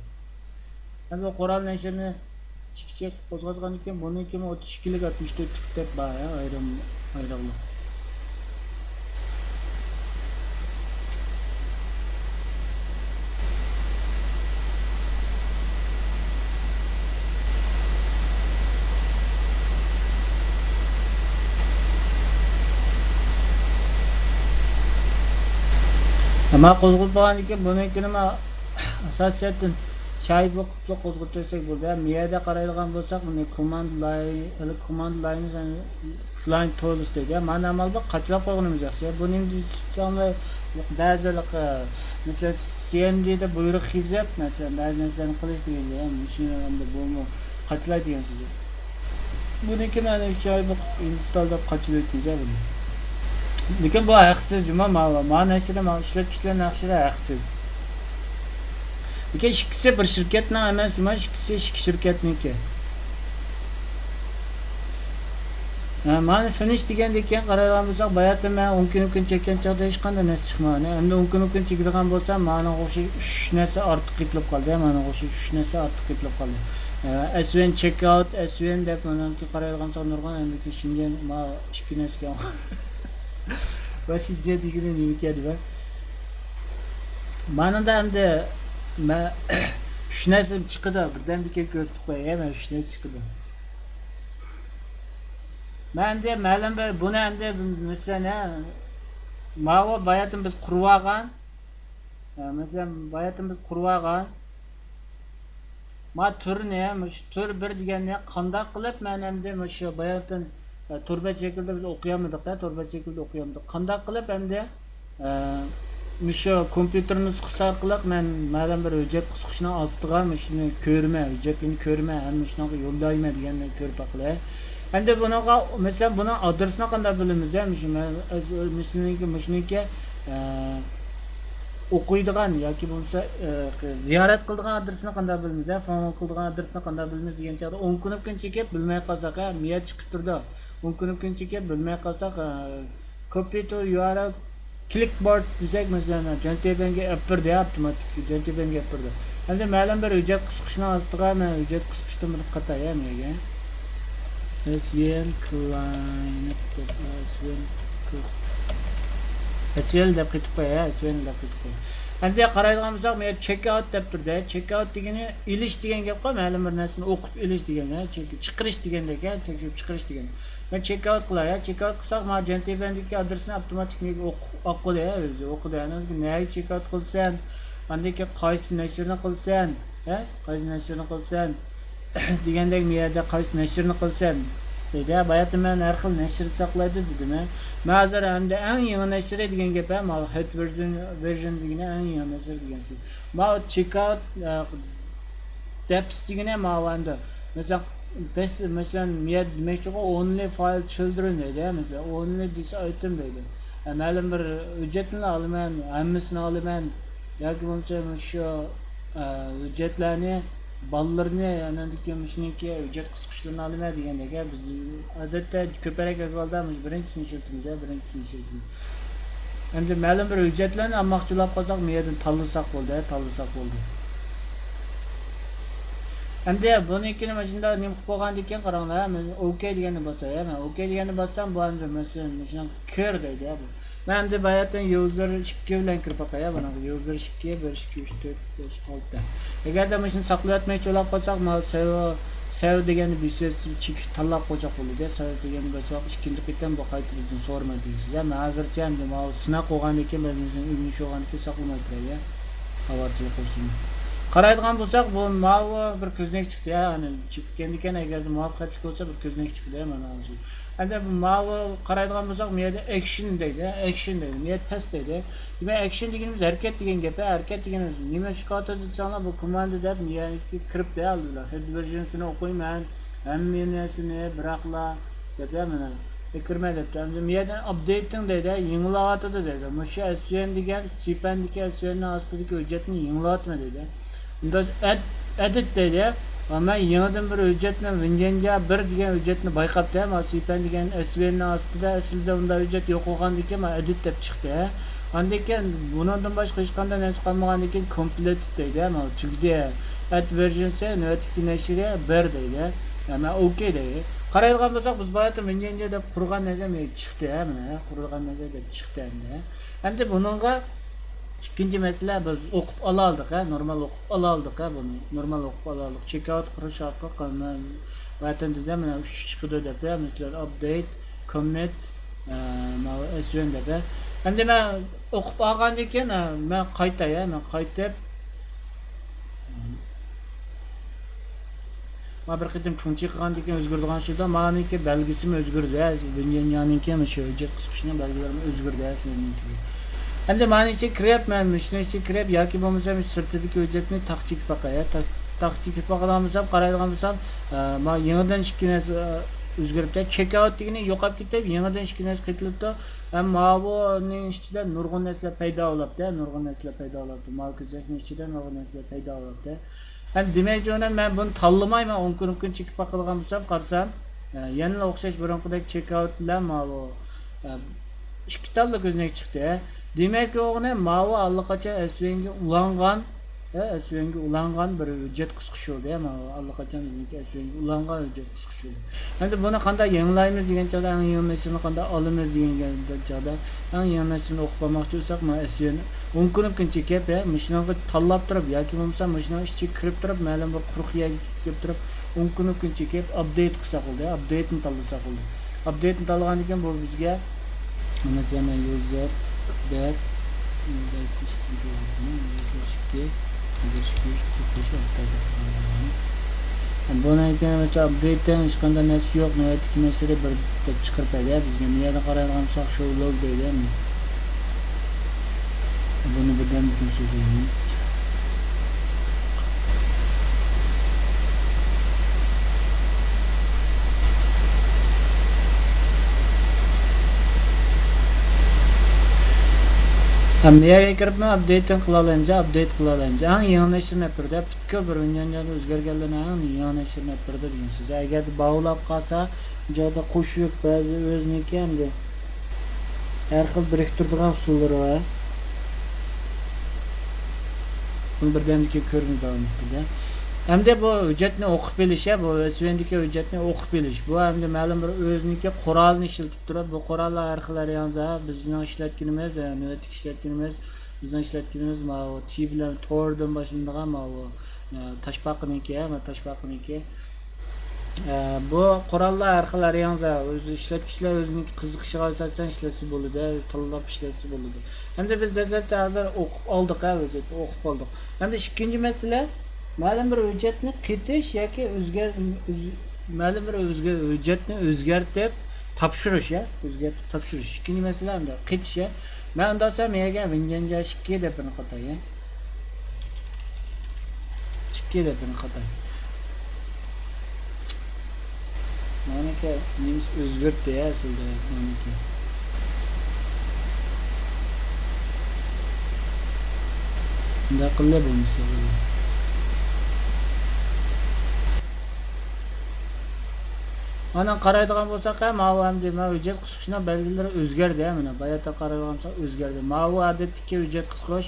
ھە، بۇ قورال نەشرىنى ئىككى چەك قوزغاتقاندىن كېيىن، بۇنىڭكىمۇ ئوتتۇز ئىككىلىك، ئاتمىش تۆتلۈك دەپ بار، ھە، ئايرىم، ئايرىقلىق. ئەمما قوزغىلىپ بولغاندىن كېيىن بۇنىڭكىنىمۇ ئاساسىي جەھەتتىن شاھىت بولۇپ قوزغىتىۋەتسەك بولدى. ھە، مۇ يەردە قارايدىغان بولساق، بۇنى كوماند لاين، كوماند لاين كلاينت تولز دەيدۇ. مانا ئامال بار، قاچىلاپ قويغىنىمىز ياخشى. بۇ نېمە دېسەڭلار، بەزىلىك، مەسىلەن، سى ئەم دىدا بۇيرۇق يېزىپ، مەسىلەن، بەزى نەرسىلەرنى قىلىش دېگەندە، مۇشۇ ئەمدى بۇمۇ قاچىلاي دېگەن سۆز. بۇنىڭكى مەن ئۈچ ئاي بۇ ئىنستال دەپ قاچىلىۋەتكۈزە بۇنى. لېكىن بۇ ھەقسىز جۇما، ما، ما نەشرى، ما ئىشلەتكۈچىلەر نەشرى ھەقسىز. لېكىن ئىككىسى بىر شىركەتنىڭ ئەمەس، جۇما، ئىككىسى ئىككى شىركەتنىڭكى. ھە، مانا فىنىش دېگەندىن كېيىن قارايدىغان بولساق، باياتىن مەن ئون كۈن، ئون كۈن چەككەن چاغدا ھېچقانداق نەرسە چىقمىغان. ئەمدى ئون كۈن، ئون كۈن چېكىدىغان بولسا، مانىڭغا ئوخشاش ئۈچ نەرسە ئارتۇق قېتىلىپ قالدى. مانىڭغا ئوخشاش ئۈچ نەرسە ئارتۇق قېتىلىپ قالدى. ئە، ئەسۋېن چېك ئاۋت، ئەسۋېن دەپ مانىڭكى قارايدىغان بولساق نۇرغۇن ئەمدى شىنجيەن ما ئىككى نەرسىگە. ۋە شىنجيەن دېگىنى نېمىكەن دېمە. مانىڭدا ئەمدى مەن ئۈچ نەرسە چىقىدۇ. بىردەمدىن كېيىن كۆرسىتىپ قوياي، مەن ئۈچ نەرسە چىقىدۇ. مەن ئەمدى مەلۇم بىر، بۇنى ئەمدى، مەسىلەن، ھە، ماۋۇ باياتىن بىز قۇرۇۋالغان، ھە، مەسىلەن، باياتىن بىز قۇرۇۋالغان، ما تۈرنى، مۇشۇ تۈر بىر دېگەننى قانداق قىلىپ مەن ئەمدى مۇشۇ باياتىن، ھە، تور بەت شەكلىدە بىز ئوقۇيالمىدۇق، ھە، تور بەت شەكلىدە ئوقۇيالمىدۇق. قانداق قىلىپ ئەمدى ئە، مۇشۇ كومپيۇتېر نۇسخىسى ئارقىلىق مەن مەلۇم بىر ھۆججەت قىسقۇچىنىڭ ئاستىغا مۇشۇنى كۆرىمەن، ھۆججەتلىرىنى كۆرىمەن ھەم مۇشۇنىڭغا يوللايمەن دېگەننى كۆرۈپ باقىلى. ئەمدى بۇنىڭغا، مەسىلەن، بۇنىڭ ئادرېسىنى قانداق بىلىمىز، ھە؟ مۇشۇ مە-، ئەز-، مۇشۇنىڭكى، مۇشۇنىڭكى، ئە، ئوقۇيدىغان ياكى بولمىسا، ئە، زىيارەت قىلىدىغان ئادرېسىنى قانداق بىلىمىز، ھە؟ فاينال قىلىدىغان ئادرېسىنى قانداق بىلىمىز دېگەن چاغدا ئون كۇنۇپكىنى چېكىپ بىلمەي قالساق، ھە، مۇ يەردە چىقىپ تۇرىدۇ. ئون كۇنۇپكىنى چېكىپ بىلمەي قالساق، ئە، كوپى تو يۇ ئار ئېل كلىك بارد دېسەك، مەسىلەن، جانتىبەنگە ئېلىپ بېرىدۇ، ئاپتوماتىك جانتىبەنگە ئېلىپ بېرىدۇ. ئەمدى مەلۇم بىر ھۆججەت قىسقۇچىنىڭ ئاستىغا مەن ھۆججەت قىسقۇچتىن بىر قاتاي، ھە، مەگە. ئەسۋېن كلاينت دەپ، ئەسۋېن كل-، ئەسۋېن دەپ قېتىپ قوي، ھە، ئەسۋېن دەپ قېتىپ قوي. ئەمدى قارايدىغان بولساق، مەن چېك ئاۋت دەپ تۇرىدۇ. چېك ئاۋت دېگىنى ئېلىش دېگەن گەپقۇ، مەلۇم بىر نەرسىنى ئوقۇپ ئېلىش دېگەن، ھە، چېك-، چىقىرىش دېگەندەك، ھە، تەكشۈرۈپ چىقىرىش دېگەن. مەن چېك ئاۋت قىلاي، ھە، چېك ئاۋت قىلساق، مانا جانتىبەندىكى ئادرېسنى ئاپتوماتىك نېگە ئوق-، ئوقۇدى، ھە، ئۆزى ئوقۇدى. ئاندىن كېيىن نەگە چېك ئاۋت قىلىسەن، ئاندىن كېيىن قايسى نەشرنى قىلىسەن، ھە، قايسى نەشرنى قىلىسەن دېگەندەك، مۇ يەردە قايسى نەشرنى قىلىسەن دەيدۇ. ھە، باياتىن مەن ھەر خىل نەشر ساقلايدۇ دېدىم، ھە. مەن ھازىر ئەمدى ئەڭ يېڭى نەشرى دېگەن گەپ، ھە، ماۋۇ ھېد ۋېرژن، ۋېرژن دېگىنى ئەڭ يېڭى نەشر دېگەن سۆز. ماۋۇ چېك ئاۋت، ئە، دەپس دېگىنى ماۋۇ ئەمدى. مەسىلەن، بەس-، مەسىلەن، مۇ يەردە دېمەكچىغۇ، ئونلى فايل چىلدرېن دەيدۇ، ھە، مەسىلەن، ئونلى دىس ئايتېم دەيدۇ. ھە، مەلۇم بىر ھۆججەتنى ئالىمەن، ھەممىسىنى ئالىمەن ياكى بولمىسا مۇشۇ، ئە، ھۆججەتلەرنى بالىلىرىنى، ئاندىن كېيىن مۇشۇنىڭكى ھۆججەت قىسقۇچلىرىنى ئالىمەن دېگەندەك، بىز ئادەتتە كۆپرەك ئەھۋالدا مۇشۇ بىرىنچىسىنى ئىشلىتىمىز، بىرىنچىسىنى ئىشلىتىمىز. ئەمدى مەلۇم بىر ھۆججەتلەرنى ئالماقچى بولۇپ قالساق، مۇ يەردىن تاللىساق بولدى، تاللىساق بولدى. ئەمدى بۇنىڭكىنى مۇشۇنداق نېمە قىلىپ بولغاندىن كېيىن قاراڭلار، مەن ئوكەي دېگەننى باساي، مەن ئوكەي دېگەننى باسسام، بۇ ئەمدى مەسىلەن مۇشۇنىڭ كىر دەيدۇ بۇ. مەن ئەمدى باياتىن يۇزېر ئىككى بىلەن كىرىپ باقاي، بۇنىڭغا يۇزېر ئىككى، بىر، ئىككى، ئۈچ، تۆت، بەش، ئالتە. ئەگەردە مۇشۇنى ساقلاۋەتمەكچى بولۇپ قالساق، مانا سەۋ، سەۋ دېگەننى بىسىز چېكىت تاللاپ قويساق بولىدۇ. سەۋ دېگەننى باسساق، ئىككىنچى قېتىم بۇ قايتا بىزدىن سورىمايدۇ دېيسىز. مەن ھازىرچە ئەمدى ماۋۇ سىناپ قويغاندىن كېيىن بىز ئۆگىنىش بولغاندىن كېيىن ساقلىماي تۇراي، ئاۋارىچىلىك قىلسۇن. قارايدىغان بولساق، بۇ ماۋۇ بىر كۆزنەك چىقتى، يەنى چېكىتكەندىكىن ئەگەردە مۇۋەپپەقىيەتلىك بولسا، بىر كۆزنەك چىقتى، مانا. ئەمدى ماۋۇ قارايدىغان بولساق، مۇ يەردە ئەكشن دەيدۇ، ئەكشن دەيدۇ، مۇ يەردە پەس دەيدۇ. دېمەك، ئەكشن دېگىنىمىز ھەرىكەت دېگەن گەپ، ھەرىكەت دېگىنىمىز نېمە ئىش قىلىۋاتىدۇ دېسەڭلار، بۇ كوماندا دەپ مۇ يەرگە كىرىپتۇ، ھەدد ۋېرژنسىنى ئوقۇيمەن، ھەممە نەرسىنى، بىراقلا دەپ، مانا، كىرمە دەپتۇ. ئەمدى مۇ يەردىن ئاپدېيتىڭ دەيدۇ، يېڭىلىۋاتىدۇ دەيدۇ. مۇشۇ ئەسۋىيەن دېگەن سىپەندىكى ئەسۋىيەننىڭ ئاستىدىكى ھۆججەتنى يېڭىلىۋاتىمەن دەيدۇ. ئەد-، ئەدىت دەيدۇ. ۋە مەن يېڭىدىن بىر ھۆججەتنى، ۋىنجەنجا بىر دېگەن ھۆججەتنى بايقاپتىمەن. مانا سىپەن دېگەن ئەسۋىيەننىڭ ئاستىدا ئەسلىدە ئۇنداق ھۆججەت يوق بولغاندىكىن، مانا ئەدىت دەپ چىقتى. ئاندىن كېيىن بۇنىڭدىن باشقا ھېچقانداق نەرسە قالمىغاندىن كېيىن، كومپلېتېد دەيدۇ. مانا تۈگىدى. ئەد ۋېرژنسى نۆۋەتتىكى نەشرى بىر دەيدۇ. مانا ئوكەي دەيدۇ. قارايدىغان بولساق، بىز باياتىن ۋىنجەنجا دەپ قۇرغان نەرسە چىقتى. مانا قۇرغان نەرسە دەپ چىقتى ئەمدى. ئەمدى بۇنىڭغا ئىككىنچى مەسىلە، بىز ئوقۇپ ئالالدۇق، ھە، نورمال ئوقۇپ ئالالدۇق، ھە، بۇنى نورمال ئوقۇپ ئالالدۇق. چېك ئاۋۇت قىلىش ئارقىلىق، ۋەتەندە دە مانا ئۈچ چىقىدۇ دەپ، ھە، مەسىلەن، ئاپدېيت، كوممىت، ئە، ماۋۇ ئەسۋىيەن دەپ، ھە. ئەمدى مەن ئوقۇپ ئالغاندىن كېيىن، ھە، مەن قايتاي، ھە، مەن قايتىپ، مانا بىر قېتىم چوڭ چېقىغاندىن كېيىن ئۆزگىرىدىغان شۇدا، مانىڭكى بەلگىسىمۇ ئۆزگىرىدۇ، ھە، ۋىنجەنجانىڭكى مۇشۇ ھۆججەت قىسقۇچىنىڭ بەلگىلىرىمۇ ئۆزگىرىدۇ، ھە، سىلەرنىڭكى. ئەمدى مانا ئىچىگە كىرىپ، مەن مۇشۇنىڭ ئىچىگە كىرىپ ياكى بولمىسا مۇشۇ سىرتىدىكى ھۆججەتنى تاق چېكىپ باقاي، ھە، تاق، تاق چېكىپ باقىدىغان بولسام، قارايدىغان بولسام، ئە، مانا يېڭىدىن ئىككى نەرسە، ئە، ئۆزگىرىپتۇ. چېك ئاۋۇت دېگىنى يوقاپ كېتىپ، يېڭىدىن ئىككى نەرسە قېتىلىپتۇ. ھەم ماۋۇنىڭ ئىچىدە نۇرغۇن نەرسىلەر پەيدا بولاپتۇ، نۇرغۇن نەرسىلەر پەيدا بولاپتۇ. ماۋۇ كۆزنەكنىڭ ئىچىدە نۇرغۇن نەرسىلەر پەيدا بولاپتۇ. ھەم دېمەكچى بولغىنىم، مەن بۇنى تاللىماي، مەن ئون كۈن، ئون كۈن چېكىپ باقىدىغان بولسام، قارىسام، ئە، يەنىلا ئوخشاش بۇرۇنقىدەك چېك ئاۋۇت بىلەن ماۋۇ، ئە، ئىككى تاللا كۆزنەك چىقتى. دېمەككى بولغىنىم، ماۋۇ ئاللىقاچان ئەسۋىيەنگە ئۇلانغان، ئە، ئەسۋىيەنگە ئۇلانغان بىر ھۆججەت قىسقۇچى بولدى. ماۋۇ ئاللىقاچان بىزنىڭكى ئەسۋىيەنگە ئۇلانغان ھۆججەت قىسقۇچى بولدى. ئەمدى بۇنى قانداق يېڭىلايمىز دېگەن چاغدا، ئەڭ يېڭى نەشرىنى قانداق ئالىمىز دېگەن چاغدا، ئەڭ يېڭى نەشرىنى ئوقۇپ بولماقچى بولساق، مانا ئەسۋىيەن ئون كۈن، ئون كۈن چېكىپ، ھە، مۇشۇنىڭغا تاللاپ تۇرۇپ ياكى بولمىسا مۇشۇنىڭ ئىچىگە كىرىپ تۇرۇپ، مەلۇم بىر قۇرۇق يەرگە كىرىپ تۇرۇپ، ئون كۈن، ئون كۈن چېكىپ، ئاپدېيت قىلساق بولدى، ئاپدېيتنى تاللىساق بولدى. ئاپدېيتنى تاللىغاندىن كېيىن بۇ بىزگە، مەسىلەن، مەن يۇزەر بەت، بەت ئىككى، بۇنىڭ كېيىن مەسىلەن ئاپدېيتتىن ھېچقانداق نەرسە يوق، نۆۋەتتىكى نەشرى بىر دەپ چىقىرىپ بەردى بىزگە. بۇ يەردە قارايدىغان بولساق، شو لوگ دەيدۇ. بۇنى بىردەمدىن سۆزلەيمىز. ھەم بۇ يەرگە كىرىپمۇ ئاپدېيتىنى قىلالايمىز، ئاپدېيت قىلالايمىز. ئەڭ يېڭى نەشرىنى ئەپ بەردى. پۈتكۈل بىر ۋىنجانجاندا ئۆزگەرگەنلەرنىڭ ئەڭ يېڭى نەشرىنى ئەپ بەردى دېگەن سۆز. ئەگەردە باۋلاپ قالسا، بۇ يەردە قوشۇپ، بەزى ئۆزىنىڭكى ئەمدى ھەر خىل بىرىكتۈرىدىغان ئۇسۇللىرى بار. بۇنى بىردەمدىن كېيىن كۆرىمىز داۋاملىقىدا. ئەمدى بۇ ھۆججەتنى ئوقۇپ بېلىش، بۇ ئەسۋىيەندىكى ھۆججەتنى ئوقۇپ بېلىش. بۇ ئەمدى مەلۇم بىر ئۆزىنىڭكى قورالىنى ئىشلىتىپ تۇرۇپ، بۇ قوراللار ھەر خىل ھەر يانزا بىزنىڭ ئىشلەتكىنىمىز، نۆۋەتتىكى ئىشلەتكىنىمىز، بىزنىڭ ئىشلەتكىنىمىز ماۋۇ تى بىلەن توردىن باشلىنىدىغان ماۋۇ، ئە، تاشپاقىنىڭكى، مانا تاشپاقىنىڭكى. ئە، بۇ قوراللار ھەر خىل ھەر يانزا، ئۆزى ئىشلەتكۈچىلەر ئۆزىنىڭكى قىزىقىشىغا ئاساسەن ئىشلەتسە بولىدۇ، تاللاپ ئىشلەتسە بولىدۇ. ئەمدى بىز دەسلەپتە ھازىر ئوقۇپ ئالدۇق، ھە، ھۆججەتنى ئوقۇپ ئالدۇق. ئەمدى ئىككىنچى مەسىلە، مەلۇم بىر ھۆججەتنى قېتىش ياكى ئۆزگەر-، ئۆز-، مەلۇم بىر ئۆزگە-، ھۆججەتنى ئۆزگەرتىپ تاپشۇرۇش، ھە، ئۆزگەرتىپ تاپشۇرۇش. ئىككىنچى مەسىلە ئەمدى قېتىش، ھە. مەن ئۇنداق دېسەم، مەن يەرگە ۋىنجەنجا ئىككى دەپ بىرنى قاتاي، ھە. ئىككى دەپ بىرنى قاتاي. مانىكى نېمىسى ئۆزگەرتتى ئەسلىدە، مانىكى. شۇنداق قىلدى بولمىسا. مانا قارايدىغان بولساق، ھە، ماۋۇ ئەمدى ماۋۇ ھۆججەت قىسقۇچىنىڭ بەلگىلىرى ئۆزگەردى، ھە، مانا باياتتىن قارايدىغان بولساق ئۆزگەردى. ماۋۇ ئادەتتىكى ھۆججەت قىسقۇچ،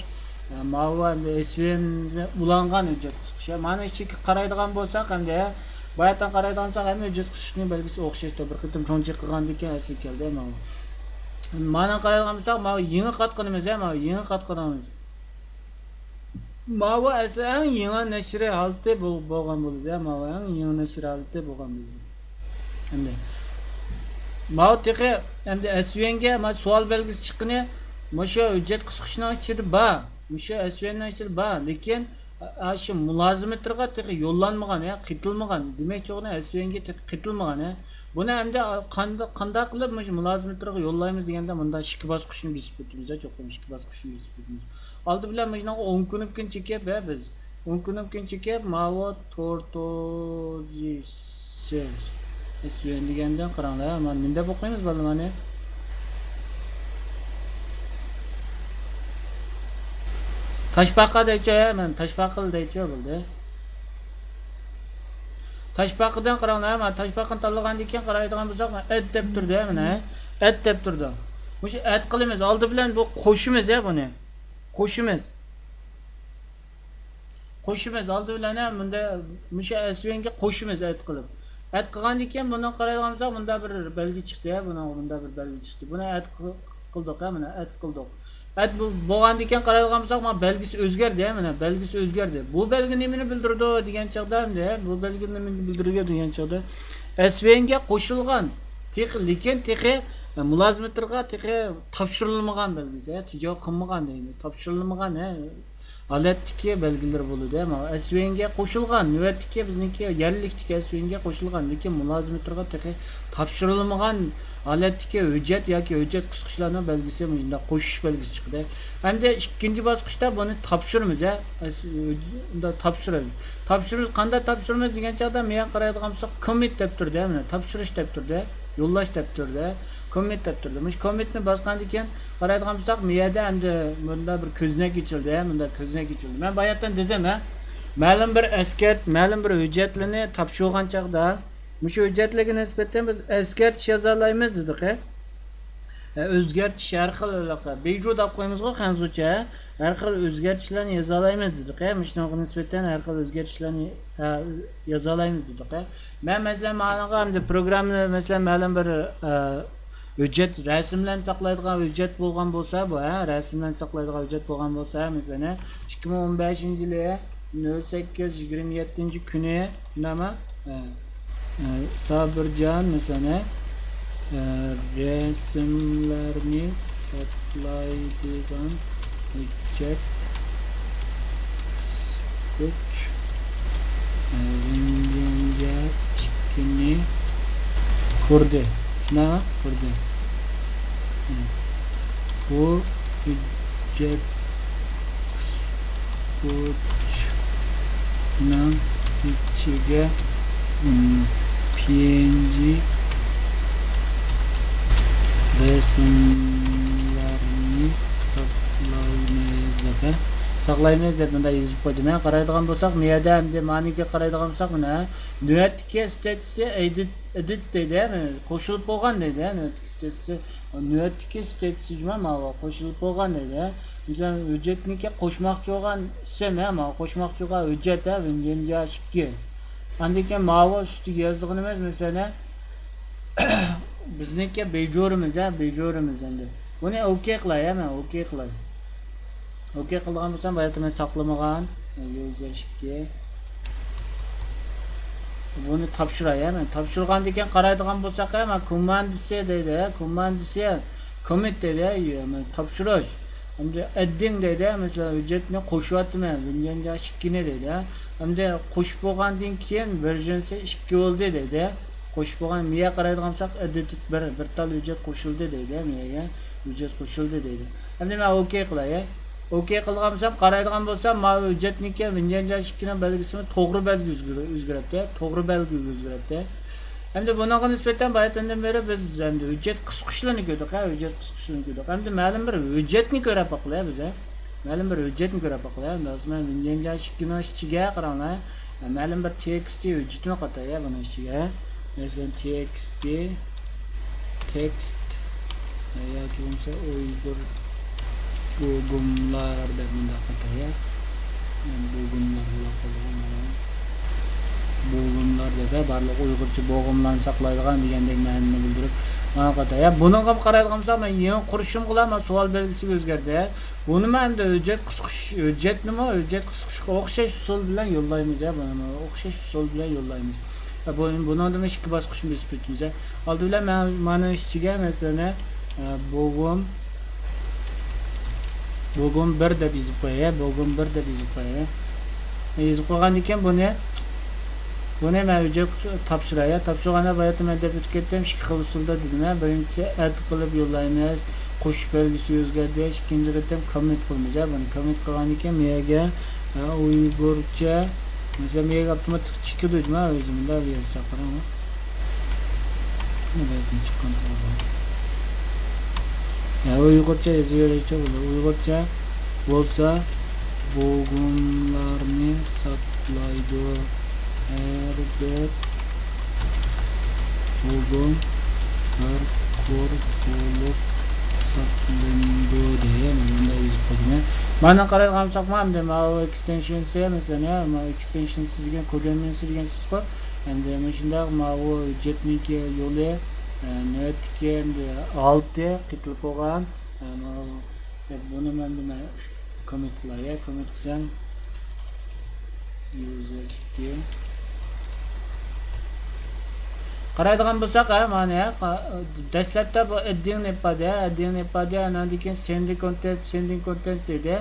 ھە، ماۋۇ ئەمدى ئېسۋىيەننى ئۇلانغان ھۆججەت قىسقۇچ. ھە، مانا ئىچىگە قارايدىغان بولساق ئەمدى، ھە، باياتتىن قارايدىغان بولساق ھەممە ھۆججەت قىسقۇچنىڭ بەلگىسى ئوخشاشتۇر. بىر قېتىم چوڭ چېقىغاندىن كېيىن ئەسلىگە كەلدى، ھە، ماۋۇ. مانا قارايدىغان بولساق ماۋۇ يېڭى قاتقىنىمىز، ھە، ماۋۇ يېڭى قاتقىنىمىز. ماۋۇ ئەسلى ئەڭ يېڭى نەشرىي ھالىتى بول-، بولغان بولىدۇ، ھە، ماۋۇ ئەڭ يېڭى نەشرىي ھالىتى بولغان بولىدۇ. ئەمدى ماۋۇ تېخى ئەمدى ئەسۋىيەنگە ما سوئال بەلگىسى چىققىنى مۇشۇ ھۆججەت قىسقۇچىنىڭ ئىچىدە بار، مۇشۇ ئەسۋىيەننىڭ ئىچىدە بار، لېكىن ئاشۇ مۇلازىمېتىرغا تېخى يوللانمىغان، ھە، قېتىلمىغان. دېمەكچى بولغىنى ئەسۋىيەنگە تېخى قېتىلمىغان، ھە. بۇنى ئەمدى قانداق، قانداق قىلىپ مۇشۇ مۇلازىمېتىرغا يوللايمىز دېگەندە مۇنداق ئىككى باسقۇچنى بېسىپ ئۆتىمىز، ھە، چوقۇم ئىككى باسقۇچنى بېسىپ ئۆتىمىز. ئالدى بىلەن مۇشۇنىڭغا ئون كۇنۇپكىنى چېكىپ، ھە، بىز ئون كۇنۇپكىنى چېكىپ، ماۋۇ تورتوزىسېس ئېسۋىيەن دېگەندىن قاراڭلار، مانا نېمە دەپ ئوقۇيمىز بالىلار مانا؟ تاشپاقا دەيچۇ، ھە، مانا تاشپاقىلا دەيچۇ، بولدى. تاشپاقىدىن قاراڭلار، مانا تاشپاقىنى تاللىغاندىن كېيىن قارايدىغان بولساق، مانا ئەد دەپ تۇرىدۇ، ھە، مانا ئەد دەپ تۇرىدۇ. مۇشۇ ئەد قىلىمىز، ئالدى بىلەن بۇ قوشىمىز، ھە، بۇنى. قوشىمىز. قوشىمىز، ئالدى بىلەن، ھە، مۇندا مۇشۇ ئەسۋىيەنگە قوشىمىز ئەد قىلىپ. ئەد قىلغاندىن كېيىن بۇنىڭغا قارايدىغان بولساق، مۇندا بىر بەلگە چىقتى، ھە، بۇنىڭغا مۇندا بىر بەلگە چىقتى. بۇنى ئەد قىل-، قىلدۇق، ھە، مانا ئەد قىلدۇق. ئەد بۇ-، بولغاندىن كېيىن قارايدىغان بولساق، مانا بەلگىسى ئۆزگەردى، ھە، مانا بەلگىسى ئۆزگەردى. بۇ بەلگە نېمىنى بىلدۈرىدۇ دېگەن چاغدا، ئەمدى، ھە، بۇ بەلگە نېمىنى بىلدۈرىدۇ دېگەن چاغدا، ئەسۋىيەنگە قوشۇلغان، تېخى، لېكىن تېخى، ھە، مۇلازىمېتىرغا تېخى تاپشۇرۇلمىغان بەلگىسى، ھە، تېجاۋۇز قىلمىغان دەيمىز، تاپشۇرۇلمىغان، ھە. ھالەتتىكى بەلگىلىرى بولىدۇ. ماۋۇ ئەسۋىيەنگە قوشۇلغان، نۆۋەتتىكى بىزنىڭكى يەرلىكتىكى ئەسۋىيەنگە قوشۇلغان، لېكىن مۇلازىمېتىرغا تېخى تاپشۇرۇلمىغان ھالەتتىكى ھۆججەت ياكى ھۆججەت قىسقۇچىلارنىڭ بەلگىسى مۇشۇنداق قوشۇش بەلگىسى چىقىدۇ. ئەمدى ئىككىنچى باسقۇچتا بۇنى تاپشۇرىمىز، ھە، ئەس-، بۇنداق تاپشۇرىمىز. تاپشۇرىمىز، قانداق تاپشۇرىمىز دېگەن چاغدا، مەن قارايدىغان بولساق، كوممىت دەپ تۇرىدۇ، مانا تاپشۇرۇش دەپ تۇرىدۇ، يوللاش دەپ تۇرىدۇ. كوممېنت دەپ تۇرىدۇ. مۇشۇ كوممېنتنى باسقاندىن كېيىن قارايدىغان بولساق، مۇ يەردە ئەمدى مۇندا بىر كۆزنەك ئېچىلدى، مۇندا كۆزنەك ئېچىلدى. مەن باياتتىن دېدىم، ھە، مەلۇم بىر ئەسكەرت، مەلۇم بىر ھۆججەتلىرىنى تاپشۇرغان چاغدا، مۇشۇ ھۆججەتلەرگە نىسبەتەن بىز ئەسكەرتىش يازالايمىز دېدۇق، ھە. ئۆزگەرتىش ھەر خىل، بىجۇ دەپ قويىمىزغۇ خەنزۇچە، ھە. ھەر خىل ئۆزگەرتىشلەرنى يازالايمىز دېدۇق، ھە. مۇشۇنىڭغا نىسبەتەن ھەر خىل ئۆزگەرتىشلەرنى، ھە، يازالايمىز دېدۇق، ھە. مەن مەسىلەن، مانىڭغا ئەمدى پروگراممىنى، مەسىلەن، مەلۇم بىر، ئە، ھۆججەت، رەسىملەرنى ساقلايدىغان ھۆججەت بولغان بولسا، بۇ، ھە، رەسىملەرنى ساقلايدىغان ھۆججەت بولغان بولسا، مەسىلەن، ھە، ئىككى مىڭ ئون بەشىنچى يىلى نۆل سەككىز يىگىرمە يەتتىنچى كۈنى، نېمە، ئە، ئە، سابىرجان، مەسىلەن، ھە، ئە، رەسىملەرنى ساقلايدىغان ھۆججەت قىسقۇچ، ئە، ۋېنجيەنجيا ئىككىنى قۇردى. شۇنداقمۇ؟ قۇردى. بۇ ھۆججەت قىسقۇچنىڭ ئىچىگە، ئىم، پي ئېن جى رەسىملەرنى ساقلايمىز دەپ، ھە؟ ساقلايمىز دەپ مۇنداق يېزىپ قويدۇم، ھە؟ قارايدىغان بولساق، مۇ يەردە ئەمدى مانىڭكىگە قارايدىغان بولساق، مانا، ھە؟ نۆۋەتتىكى ستاتۇسى ئېدىت، ئېدىت دەيدۇ، ھە؟ مانا، قوشۇلۇپ بولغان دەيدۇ، ھە؟ نۆۋەتتىكى ستاتۇسى، نۆۋەتتىكى ستاتۇسى جۇما ماۋۇ قوشۇلۇپ بولغان دەيدۇ، ھە؟ مەسىلەن، ھۆججەتنىڭكى قوشماقچى بولغان ئىسىم، ھە؟ ماۋۇ قوشماقچى بولغان ھۆججەت، ھە؟ ۋېنجيەنجيا ئىككى. ئاندىن كېيىن ماۋۇ ئۈستىگە يازىدىغىنىمىز، مەسىلەن، بىزنىڭكى بىجۇرىمىز، ھە، بىجۇرىمىز ئەمدى. بۇنى ئوكەي قىلاي، ھە، مەن ئوكەي قىلاي. ئوكەي قىلىدىغان بولسام، باياتتا مەن ساقلىمىغان، يۇزەر ئىككى. بۇنى تاپشۇراي، ھە، مەن تاپشۇرغاندىن كېيىن قارايدىغان بولساق، ھە، مەن كوماندىسى دەيدۇ، ھە، كوماندىسى، كومىت دەيدۇ، ھە، مەن تاپشۇرۇش. ئەمدى ئەددىڭ دەيدۇ، مەسىلەن، ھۆججەتنى قوشۇۋاتىمەن، ۋېنجيەنجيا ئىككىنى دەيدۇ. ئەمدى قوشۇپ بولغاندىن كېيىن ۋېرژنسى ئىككى بولدى دەيدۇ. قوشۇپ بولغان، مىيە قارايدىغان بولساق، ئېدىتىد بىر، بىر تال ھۆججەت قوشۇلدى دەيدۇ، مىيەگە ھۆججەت قوشۇلدى دەيدۇ. ئەمدى مەن ئوكەي قىلاي. ئوكەي قىلغان بولسام، قارايدىغان بولسام، ماۋۇ ھۆججەتنىڭكى ۋېنجيەنجيا ئىككىنىڭ بەلگىسىمۇ توغرا بەلگە ئۆزگىرىپ-، ئۆزگىرەتتى، توغرا بەلگىگە ئۆزگىرەتتى. ئەمدى بۇنىڭغا نىسبەتەن باياتىندىن بېرى بىز ئەمدى ھۆججەت قىسقۇچلىرىنى كۆردۇق، ھە، ھۆججەت قىسقۇچلىرىنى كۆردۇق. ئەمدى مەلۇم بىر ھۆججەتنى كۆرۈپ باقىلى بىز، ھە. مەلۇم بىر ھۆججەتنى كۆرۈپ باقىلى. ئەمدى ھازىر مەن ۋېنجيەنجيا ئىككىنىڭ ئىچىگە قاراڭلار. مەلۇم بىر تېكىستى ھۆججىتىنى قاتاي، ھە، بۇنىڭ ئىچىگە. مەسىلەن، تېكىستى، تېكىست ياكى بولمىسا ئۇيغۇر بوگۇملار دەپ مۇنداق ئاتايا. بوگۇملار بولاپ قالىدىغان مانا. بوگۇملار دەپ بارلىق ئۇيغۇرچە بوغۇملارنى ساقلايدىغان دېگەندەك مەنىنى بىلدۈرۈپ مانا ئاتايا. بۇنىڭغا قارايدىغان بولساق، مەن يېڭى قۇرۇشۇمغىلا مانا سوئال بەلگىسىگە ئۆزگەردى. بۇنىمۇ ئەمدى ھۆججەت قىسقۇچ، ھۆججەتنىمۇ ھۆججەت قىسقۇچقا ئوخشاش ئۇسۇل بىلەن يوللايمىز يا، بۇنىمۇ ئوخشاش ئۇسۇل بىلەن يوللايمىز. بۇ، بۇنىڭدىمۇ ئىككى باسقۇچنى بېسىپ ئۆتىمىز. ئالدى بىلەن مەن مانا ئىچىگە، مەسىلەن، بوگۇم، بوگۇم بىر دەپ يېزىپ قوياي، بوگۇم بىر دەپ يېزىپ قوياي. يېزىپ قويغاندىن كېيىن بۇنى، بۇنى مەن ھۆججەت تاپشۇراي. تاپشۇرغاندا باياتىن مەن دەپ ئۆتۈپ كەتتىم، ئىككى خىل ئۇسۇلدا دېدىم. بىرىنچىسى ئەد قىلىپ يوللايمىز، قوشۇش بەلگىسى ئۆزگەردى. ئىككىنچى قېتىم كوممېنت قىلىمىز. بۇنى كوممېنت قىلغاندىن كېيىن مەيەگە، ئە، ئۇيغۇرچە، مەسىلەن، مەيەگە ئاپتوماتىك چىقىدۇ جۇما ئۆزى مۇنداق يازسا قاراڭ. نۆۋەتتىن چىققان. يا، ئۇيغۇرچە يېزىۋېرەيچۇ بۇنى. ئۇيغۇرچە بولسا بوگۇملارنى ساقلايدۇ. ھەر بىر بوگۇم بىر قۇر بولۇپ ساقلىنىدۇ دەي. مەن مۇنداق يېزىپ قويدۇم. مانا قارايدىغان بولساق، ئەمدى ماۋۇ ئېكستېنشنسى، مەسىلەن، ماۋۇ ئېكستېنشنسى دېگەن، كودېنمىسى دېگەن سۆز بار. ئەمدى مۇشۇنداق ماۋۇ ھۆججەتنىڭكى يولى، ئە، نۆۋەتتىكى ئەمدى ئالتە قېتىلىپ بولغان. ئە، ماۋۇ، ئە، بۇنى مەن، مەن كوممېنت قىلاي، كوممېنت قىلسام، يۈز ئىككى. قارايدىغان بولساق، ھە، مانا، ھە، قا-، دەسلەپتە بۇ ئەددىڭ نېپادە، ئەددىڭ نېپادە، ئاناندىن كېيىن سېندىڭ كونتېنت، سېندىڭ كونتېنت دېدى.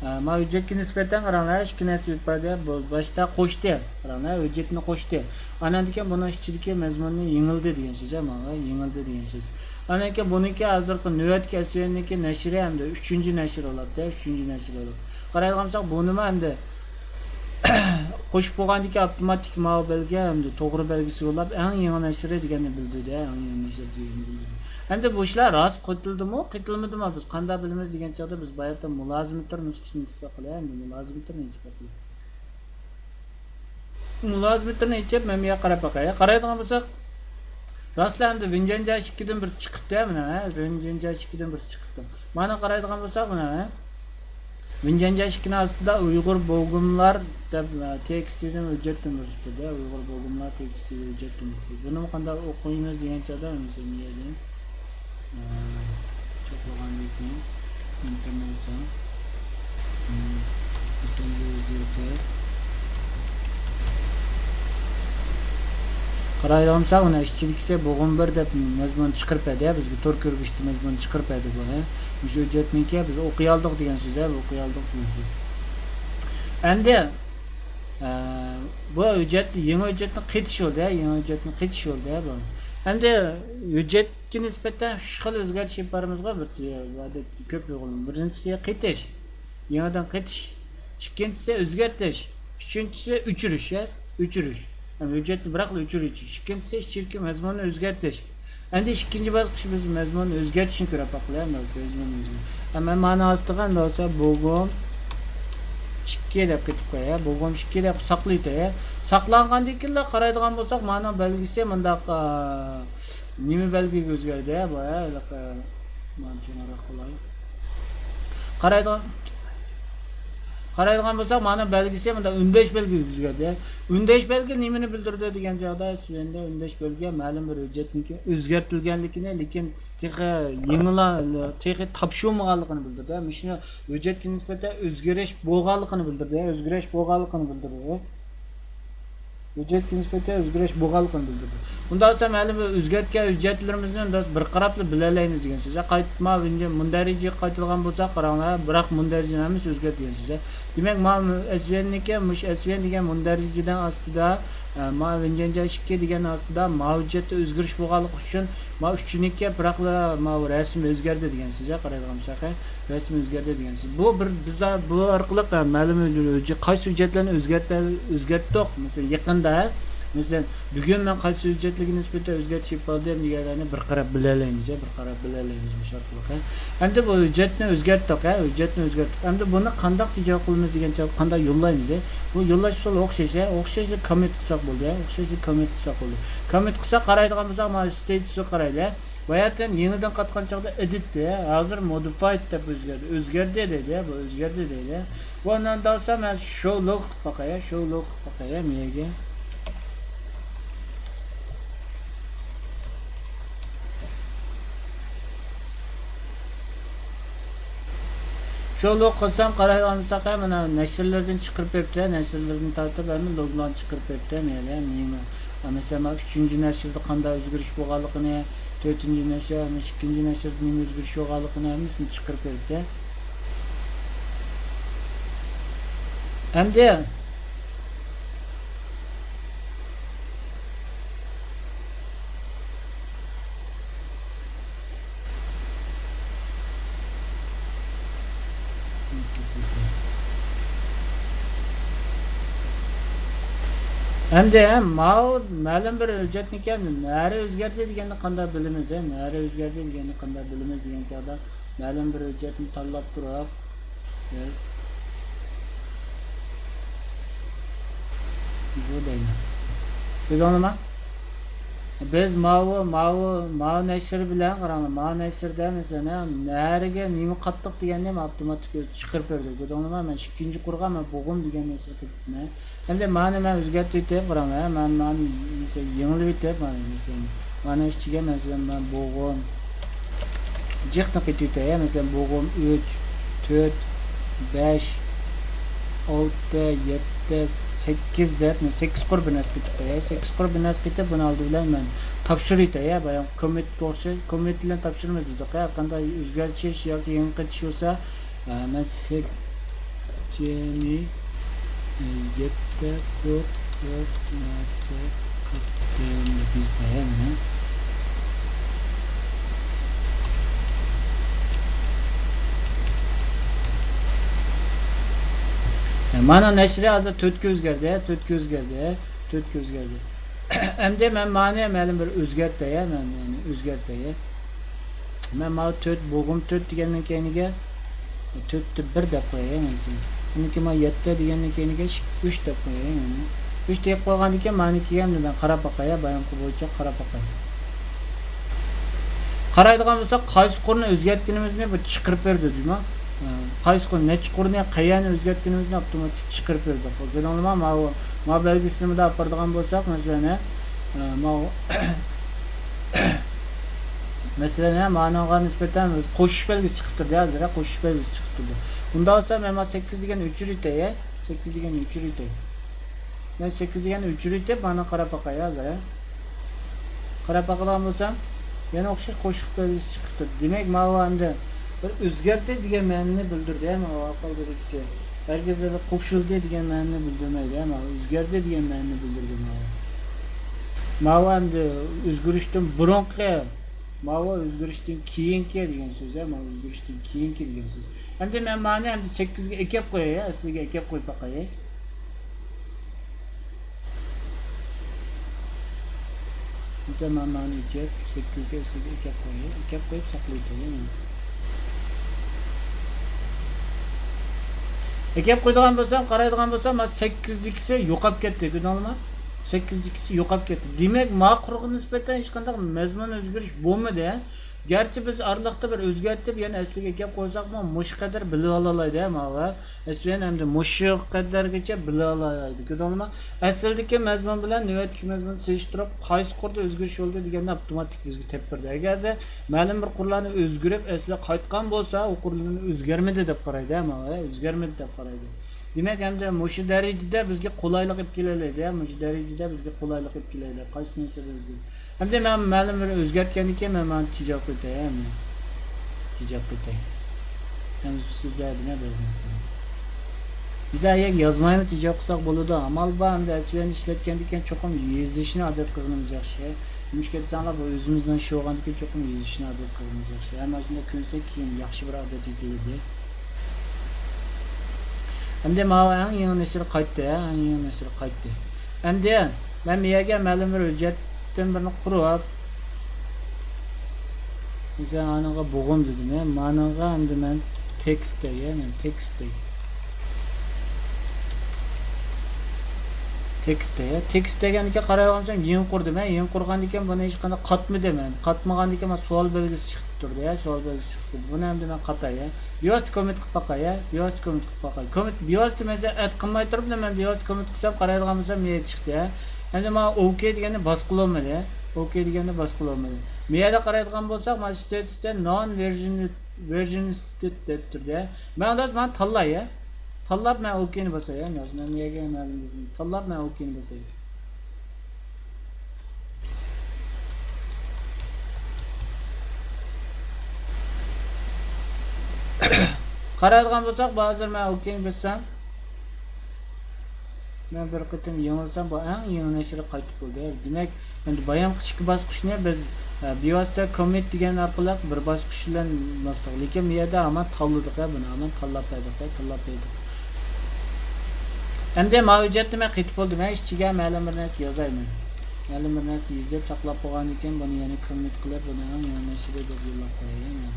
ئە، ما ھۆججەتكە نىسبەتەن قاراڭلار، ئىككى نەرسە بار دە، بۇ باشتا قوشتى. قاراڭلار، ھۆججەتنى قوشتى. ئاناندىن كېيىن بۇنىڭ ئىچىدىكى مەزمۇننى يېڭىلدى دېگەن سۆز، ھە، مانا، يېڭىلدى دېگەن سۆز. ئاناندىن كېيىن بۇنىڭكى ھازىرقى نۆۋەتتىكى ئەسۋىيەننىڭكى نەشرى ھەمدە ئۈچىنچى نەشر بولاتتى، ئۈچىنچى نەشر بولۇپ. قارايدىغان بولساق، بۇنىمۇ ئەمدى قوشۇپ بولغاندىكى ئاپتوماتىك ماۋۇ بەلگە ھەمدە توغرا بەلگىسى يوللاپ، ئەڭ يېڭى نەشرى دېگەننى بىلدۈردى، ئەڭ يېڭى نەشر دېگەننى بىلدۈردى. ئەمدى بۇ ئىشلار راست قېتىلدىمۇ، قېتىلمىدىمۇ، بىز قانداق بىلىمىز دېگەن چاغدا بىز باياتتا مۇلازىمە تۈر نۇسخىسىنى ئىسپات قىلاي، ئەمدى مۇلازىمە تۈرىنى ئىسپات قىلاي. مۇلازىمىتىنى ئېچىپ، مەن بۇ يەرگە قاراپ باقاي. قارايدىغان بولساق، راستلا ئەمدى ۋىنجەنجا ئىككىدىن بىرسى چىقىپتۇ، مانا، ھە؟ ۋىنجەنجا ئىككىدىن بىرسى چىقىپتۇ. مانا قارايدىغان بولساق، مانا، ھە؟ ۋىنجەنجا ئىككىنىڭ ئاستىدا ئۇيغۇر بوگۇملار دەپ، ھە، تېكىستىدىن ھۆججەتتىن بىرسى تۇرىدۇ، ھە؟ ئۇيغۇر بوگۇملار تېكىستىدىن ھۆججەتتىن بىرسى. بۇنى قانداق ئوقۇيمىز دېگەن چاغدا، مەسىلەن، بۇ يەردىن. چوقلىغاندىن كېيىن ئىنتېرنېت. قارايدىغان بولساق، مانا ئىچىدىكىسى بوغۇم بىر دەپ مەزمۇن چىقىرىپ بەردى، بىزگە تور كۆرگۈچتە مەزمۇن چىقىرىپ بەردى بۇ، ھە. مۇشۇ ھۆججەتنىڭكى بىز ئوقۇيالدۇق دېگەن سۆز، ھە، ئوقۇيالدۇق دېگەن سۆز. ئەمدى، ئە، بۇ ھۆججەت، يېڭى ھۆججەتنى قېتىش بولدى، ھە، يېڭى ھۆججەتنى قېتىش بولدى، ھە، بۇ. ئەمدى ھۆججەت ئىككى نىسبەتتە ئۈچ خىل ئۆزگەرتىش ئېلىپ بارىمىزغۇ، بىرسى، ئادەتتە كۆپ ئۇيغۇرلار. بىرىنچىسى قېتىش، يېڭىدىن قېتىش. ئىككىنچىسى ئۆزگەرتىش. ئۈچىنچىسى ئۆچۈرۈش، يا، ئۆچۈرۈش. يەنى ھۆججەتنى بىراقلا ئۆچۈرۈش. ئىككىنچىسى ئىچىدىكى مەزمۇننى ئۆزگەرتىش. ئەمدى ئىككىنچى باسقۇچ بىز مەزمۇننى ئۆزگەرتىشنى كۆرۈپ باقايلى، مەزمۇن، مەزمۇن. ئەمما مانا ئاستىغا ئەمدى بولسا بوگۇم ئىككى دەپ قېتىپ قوياي، بوگۇم ئىككى دەپ ساقلايتتى. ساقلانغاندىن كېيىنلا قارايدىغان بولساق، مانا بەلگىسى مۇنداق، ئا، نېمە بەلگىگە ئۆزگەردى، ھە، بۇ، ھە، ھېلىقى، مانا چوڭراق قىلاي. قارايدىغان، قارايدىغان بولساق، مانا بەلگىسى مۇنداق ئۈندەش بەلگىگە ئۆزگەردى. ئۈندەش بەلگە نېمىنى بىلدۈرىدۇ دېگەن چاغدا، سۈيەندە ئۈندەش بەلگە مەلۇم بىر ھۆججەتنىڭكى ئۆزگەرتىلگەنلىكىنى، لېكىن تېخى يېڭىلا، تېخى تاپشۇرمىغانلىقىنى بىلدۈرىدۇ. مۇشۇنى ھۆججەتكە نىسبەتەن ئۆزگىرىش بولغانلىقىنى بىلدۈردى، ئۆزگىرىش بولغانلىقىنى بىلدۈردى. ھۆججەتكە نىسبەتەن ئۆزگىرىش بولغانلىقىنى بىلدۈردى. ئۇنداق بولسا مەلۇم بىر ئۆزگەرتكەن ھۆججەتلىرىمىزنى ئۇنداق بىر قاراپلا بىلەلەيمىز دېگەن سۆز. قايتىپ ما مۇندەرىجىگە قايتىدىغان بولساق، قاراڭلار، بىراق مۇندەرىجىنى ھەممىسى ئۆزگەردى دېگەن سۆز. دېمەك، ما ئەسۋىيەننىكى، مۇشۇ ئەسۋىيەن دېگەن مۇندەرىجىدىن ئاستىدا، ئە، ما ۋىنجەنجا ئىككى دېگەن ئاستىدا ما ھۆججەتتە ئۆزگىرىش بولغانلىقى ئۈچۈن، ما ئۈچىنىكى بىراقلا ما رەسىم ئۆزگەردى دېگەن سۆز، قارايدىغان بولساق. رەسىم ئۆزگەردى دېگەن سۆز. بۇ بىر، بىز بۇ ئارقىلىق، ئە، مەلۇم ھۆججە-، قايسى ھۆججەتلەرنى ئۆزگەرتە-، ئۆزگەرتتۇق؟ مەسىلەن، يېقىندا، مەسىلەن، بۈگۈن مەن قايسى ھۆججەتلەرگە نىسبەتەن ئۆزگەرتىش ئېلىپ باردىم دېگەنلەرنى بىر قاراپ بىلەلەيمىز، بىر قاراپ بىلەلەيمىز مۇشۇ ئارقىلىق. ئەمدى بۇ ھۆججەتنى ئۆزگەرتتۇق، ھە، ھۆججەتنى ئۆزگەرتتۇق. ئەمدى بۇنى قانداق تېجاۋۇز قىلىمىز دېگەن چاغدا قانداق يوللايمىز، ھە؟ بۇ يوللاش ئۇسۇلى ئوخشاش، ھە، ئوخشاشلا كوممېنت قىلساق بولدى، ھە، ئوخشاشلا كوممېنت قىلساق بولدى. كوممېنت قىلساق قارايدىغان بولساق، مانا ستېتۇسقا قارايلى، ھە. باياتىن يېڭىدىن قاتقان چاغدا ئېدىت دە، ھازىر مودىفايد دەپ ئۆزگەردى. ئۆزگەردى دەيدۇ، بۇ ئۆزگەردى دەيدۇ. بۇ ئاندىن دەلسە مەن شو لوگ قىلىپ باقاي، شو لوگ قىلىپ باقاي مەيگە. شو لوگ قىلسام قارايدىغان بولساق، مانا نەشرلەردىن چىقىرىپ بېرىپتۇ، نەشرلەردىن تارتىپ ھەممە لوگلارنى چىقىرىپ بېرىپتۇ مەيگە. مەسىلەن، مانا ئۈچىنچى نەشرىدە قانداق ئۆزگىرىش بولغانلىقىنى، تۆتىنچى نەشر، ھەممە ئىككىنچى نەشرىدە نېمە ئۆزگىرىش بولغانلىقىنى ھەممىسىنى چىقىرىپ بېرىپتۇ. ئەمدى ئەمدى ماۋۇ مەلۇم بىر ھۆججەتنىكەن، نەرى ئۆزگەردى دېگەننى قانداق بىلىمىز، ھە؟ نەرى ئۆزگەردى دېگەننى قانداق بىلىمىز دېگەن چاغدا، مەلۇم بىر ھۆججەتنى تاللاپ تۇرۇپ، بىز مۇشۇ دەيمەن. كۆردۈڭلارمۇ؟ بىز ماۋۇ، ماۋۇ، ماۋۇ نەشر بىلەن قاراڭلار، ماۋۇ نەشردە مەسىلەن، نەرىگە نېمە قاتتۇق دېگەننى ئاپتوماتىك ئۆزى چىقىرىپ بېرىدۇ. كۆردۈڭلارمۇ؟ مەن ئىككىنچى قۇرغا مەن بوغۇم دېگەن نەشرگە كىرىپتىمەن. ئەمدى مانا مەن ئۆزگەرتىۋېتىپ قاراڭ، ھە، مەن مانا مەسىلەن يېڭىلىۋېتىپ، مانا مەسىلەن مانا ئىچىگە مەسىلەن مەن بوغۇم جىقنى قېتىۋېتەي، ھە، مەسىلەن بوغۇم ئۈچ، تۆت، بەش، ئالتە، يەتتە، سەككىز دەپ، مەن سەككىز قۇر بىر نەرسە قېتىپ قوياي. سەككىز قۇر بىر نەرسە قېتىپ، بۇنى ئالدى بىلەن مەن تاپشۇرۇۋېتەي، ھە، بايام كومېنتقا ئوخشاش، كومېنت بىلەن تاپشۇرىمىز دېدۇق، ھە، قانداق ئۆزگەرتىش ياكى يېڭى قېتىش بولسا، ئە، مەن سەك-، جىمى، ئە، يەتتە قۇر بىر نەرسە قاتتىم دەپ يېزىپ قوياي مانا. ئە، مانا نەشرى ھازىر تۆتكە ئۆزگەردى، تۆتكە ئۆزگەردى، تۆتكە ئۆزگەردى. ئەمدى مەن مانى مەلۇم بىر ئۆزگەرتەي، مەن مانى ئۆزگەرتەي. مەن ماۋۇ تۆت، بوغۇم تۆت دېگەننىڭ كەينىگە تۆتتە بىر دەپ قوياي، مەن كېيىن. ئۇنىڭ كېيىن مانا يەتتە دېگەننىڭ كەينىگە ئۈچ دەپ قوياي، مانا. ئۈچ دەپ قويغاندىن كېيىن مانى كېيىن مەن قاراپ باقاي، بايامقى بويىچە قاراپ باقاي. قارايدىغان بولساق، قايسى قۇرنى ئۆزگەرتكىنىمىزنى بۇ چىقىرىپ بېرىدۇ، جۇما. قايسى قۇر، نەچچە قۇرنى، قەيەرنى ئۆزگەرتكىنىمىزنى ئاپتوماتىك چىقىرىپ بېرىدۇ. كۆردۈڭلارمۇ؟ ماۋۇ، ماۋۇ بەلگىسىنى مۇنداق ئاپىرىدىغان بولساق، مەسىلەن، ھە، ماۋۇ، مەسىلەن، ھە، مانىڭغا نىسبەتەن قوشۇش بەلگىسى چىقىپ تۇردى، ھازىر، ھە، قوشۇش بەلگىسى چىقىپ تۇردى. ئۇنداق بولسا، مەن مانا سەككىز دېگەننى ئۆچۈرۈۋېتەي، ھە. سەككىز دېگەننى ئۆچۈرۈۋېتەي. مەن سەككىز دېگەننى ئۆچۈرۈۋېتىپ، مانا قاراپ باقاي ھازىر، ھە. قاراپ باقىدىغان بولسام، يەنە ئوخشاش قوشۇق بەلگىسى چىقىپ تۇرىدۇ. دېمەك، ماۋۇ ئەمدى بىر ئۆزگەردى دېگەن مەنىنى بىلدۈردى، ھە، ماۋۇ ئارقىلىق بىرىكىسى. ھەرگىز قوشۇلدى دېگەن مەنىنى بىلدۈرمەيدۇ، ھە، ماۋۇ ئۆزگەردى دېگەن مەنىنى بىلدۈردى ماۋۇ. ماۋۇ ئەمدى ئۆزگىرىشتىن بۇرۇنقى، ماۋۇ ئۆزگىرىشتىن كېيىنكى دېگەن سۆز، ھە، ماۋۇ ئۆزگىرىشتىن كېيىنكى دېگەن سۆز. ئەمدى مەن مانى ئەمدى سەككىزگە ئەكەپ قوياي، ئەسلىگە ئەكەپ قويۇپ باقاي. مەسىلەن، مەن مانى ئېچىپ، سەككىزگە ئەسلىگە ئەكەپ قوياي، ئەكەپ قويۇپ ساقلايتتىم. ئەكەپ قويىدىغان بولسام، قارايدىغان بولسام، مانا سەككىزدىكىسى يوقاپ كەتتى، كۆردۈڭلارمۇ؟ سەككىزدىكىسى يوقاپ كەتتى. دېمەك، ما قۇرغا نىسبەتەن ھېچقانداق مەزمۇن ئۆزگىرىش بولمىدى. گەرچە بىز ئارىلىقتا بىر ئۆزگەرتىپ، يەنە ئەسلىگە ئەكەپ قويساقمۇ، مۇشۇ قەدەر بىلىۋالالايدۇ، ھە، ماۋۇ. ئەسلىدىن ئەمدى مۇشۇ قەدەرگىچە بىلىۋالالايدۇ. كۆردۈڭلارمۇ؟ ئەسلىدىكى مەزمۇن بىلەن نۆۋەتتىكى مەزمۇننى سېلىشتۇرۇپ، قايسى قۇردا ئۆزگىرىش بولدى دېگەننى ئاپتوماتىك بىزگە تېپىپ بېرىدۇ. ئەگەردە مەلۇم بىر قۇرلارنى ئۆزگىرىپ، ئەسلىگە قايتقان بولسا، ئۇ قۇرلارنى ئۆزگەرمىدى دەپ قارايدۇ، ھە، ماۋۇ، ھە، ئۆزگەرمىدى دەپ قارايدۇ. دېمەك، ئەمدى مۇشۇ دەرىجىدە بىزگە قولايلىق ئېلىپ كېلەلەيدۇ، ھە، مۇشۇ دەرىجىدە بىزگە قولايلىق ئېلىپ كېلەلەيدۇ. قايسى نەرسىدە ئۆزگىرىش؟ ئەمدى مەن مەلۇم بىر ئۆزگەرتكەندىن كېيىن مەن مانا تېجاپ قوياي، ھە، مانا. تېجاپ قوياي. يەنە سۆزلەردىن بەزىنى. بىز ئەگەر يازمايمۇ تېجاپ قىلساق بولىدۇ. ئامال بار، ئەمدى ئەسۋىيەنى ئىشلەتكەندىن كېيىن چوقۇم يېزىشنى ئادەت قىلغىنىمىز ياخشى. نېمىشقا دېسەڭلار، بۇ ئۆزىمىزنىڭ ئىشى بولغاندىن كېيىن چوقۇم يېزىشنى ئادەت قىلغىنىمىز ياخشى. ھەم ئاشۇنداق كۆنسەك كېيىن ياخشى بىر ئادەت ئېتىلىدۇ. ئەمدى ماۋۇ ئەڭ يېڭى نەشر قايتتى، ھە، ئەڭ يېڭى نەشر قايتتى. ئەمدى مەن بۇ يەرگە مەلۇم بىر ھۆججەتتىن بىرنى قۇرۇپ، مەسىلەن، ئانىڭغا بوغۇم دېدىم، يا، مانىڭغا ئەمدى مەن تېكىست دەي، يا، مەن تېكىست دەي. تېكىست دەي، يا. تېكىست دېگەندىكىن قارايدىغان بولسام، يېڭى قۇردۇم، يا. يېڭى قۇرغاندىكىن بۇنى ھېچقانداق قاتمىدىم، يا. قاتمىغاندىكىن مانا سوئال بەلگىسى چىقىپ تۇردى، يا. سوئال بەلگىسى چىقىپ تۇردى. بۇنى ئەمدى مەن قاتاي، يا. بىۋاسىتە كوممېنت قىلىپ باقاي، يا. بىۋاسىتە كوممېنت قىلىپ باقاي. كوممېنت بىۋاسىتە مەسىلەن ئەد قىلماي تۇرۇپلا مەن بىۋاسىتە كوممېنت قىلسام قارايدىغان بولسام مېيەگە چىقتى، يا. ئەمدى مانا ئوكەي دېگەننى باسقىلى بولمىدى. ئوكەي دېگەننى باسقىلى بولمىدى. مۇ يەردە قارايدىغان بولساق، مانا ستېتۇستا نون ۋېرژن، ۋېرژن ستېت دەپ تۇردى. مەن ئۇنداق بولسا مانا تاللاي، يا. تاللاپ مەن ئوكەينى باساي، يا. مەن مۇ يەرگە مەلۇم بولسۇن. تاللاپ مەن ئوكەينى باساي. قارايدىغان بولساق، ھازىر مەن ئوكەينى باسسام، مەن بىر قېتىم يېڭىلىسام، بۇ ئەڭ يېڭى نەشرى قايتىپ بولدى. دېمەك، ئەمدى بايامقى ئىككى باسقۇچنى بىز، ئە، بىۋاسىتە كوممېنت دېگەن ئارقىلىق بىر باسقۇچ بىلەن باستۇق. لېكىن بۇ يەردە ھامان تاللىدۇق، ھە، بۇنى ھامان تاللاپ بەردۇق، ھە، تاللاپ بەردۇق. ئەمدى ماۋۇ ھۆججەتنى مەن قېتىپ بولدۇم، ھە، ئىچىگە مەلۇم بىر نەرسە يازاي مەن. مەلۇم بىر نەرسە يېزىپ ساقلاپ بولغاندىن كېيىن، بۇنى يەنە كوممېنت قىلىپ، بۇنى ئەڭ يېڭى نەشرى دەپ يوللاپ قوياي مەن.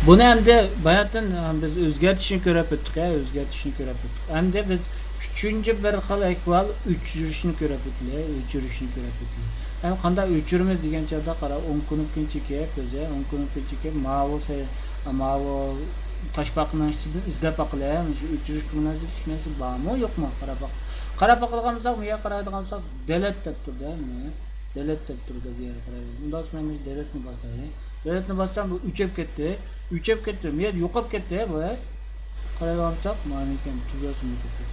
بۇنى ئەمدى باياتىن، ئە، بىز ئۆزگەرتىشنى كۆرۈپ ئۆتتۇق، ھە، ئۆزگەرتىشنى كۆرۈپ ئۆتتۇق. ئەمدى بىز ئۈچىنچى بىر خىل ئەھۋال ئۆچۈرۈشنى كۆرۈپ ئۆتىلى، ئۆچۈرۈشنى كۆرۈپ ئۆتىلى. ئەمدى قانداق ئۆچۈرىمىز دېگەن چاغدا قارا، ئوڭ كۇنۇپكىنى چېكىپ، بىز ئوڭ كۇنۇپكىنى چېكىپ، ماۋۇ سە-، ماۋۇ تاشپاقىنىڭ ئىچىدىن ئىزدەپ باقىلى، مۇشۇ ئۆچۈرۈش كۇنۇپكىسى بارمۇ، يوقمۇ؟ قاراپ باق-، قاراپ باقىدىغان بولساق، بۇ يەرگە قارايدىغان بولساق، دېلېت دەپ تۇرىدۇ، مانا. دېلېت دەپ تۇرىدۇ بۇ يەرگە قارايدۇ. ئۇنداق بولسا مەن مۇشۇ دېلېتنى باساي. دېلېتنى باسسام، بۇ ئۆچۈپ كەتتى. ئۆچۈپ كەتتى. بۇ يەردە يوقاپ كەتتى، بۇ. قارايدىغان بولساق، مانا ئىكەن، تۈگەلسىمۇ كەتتى.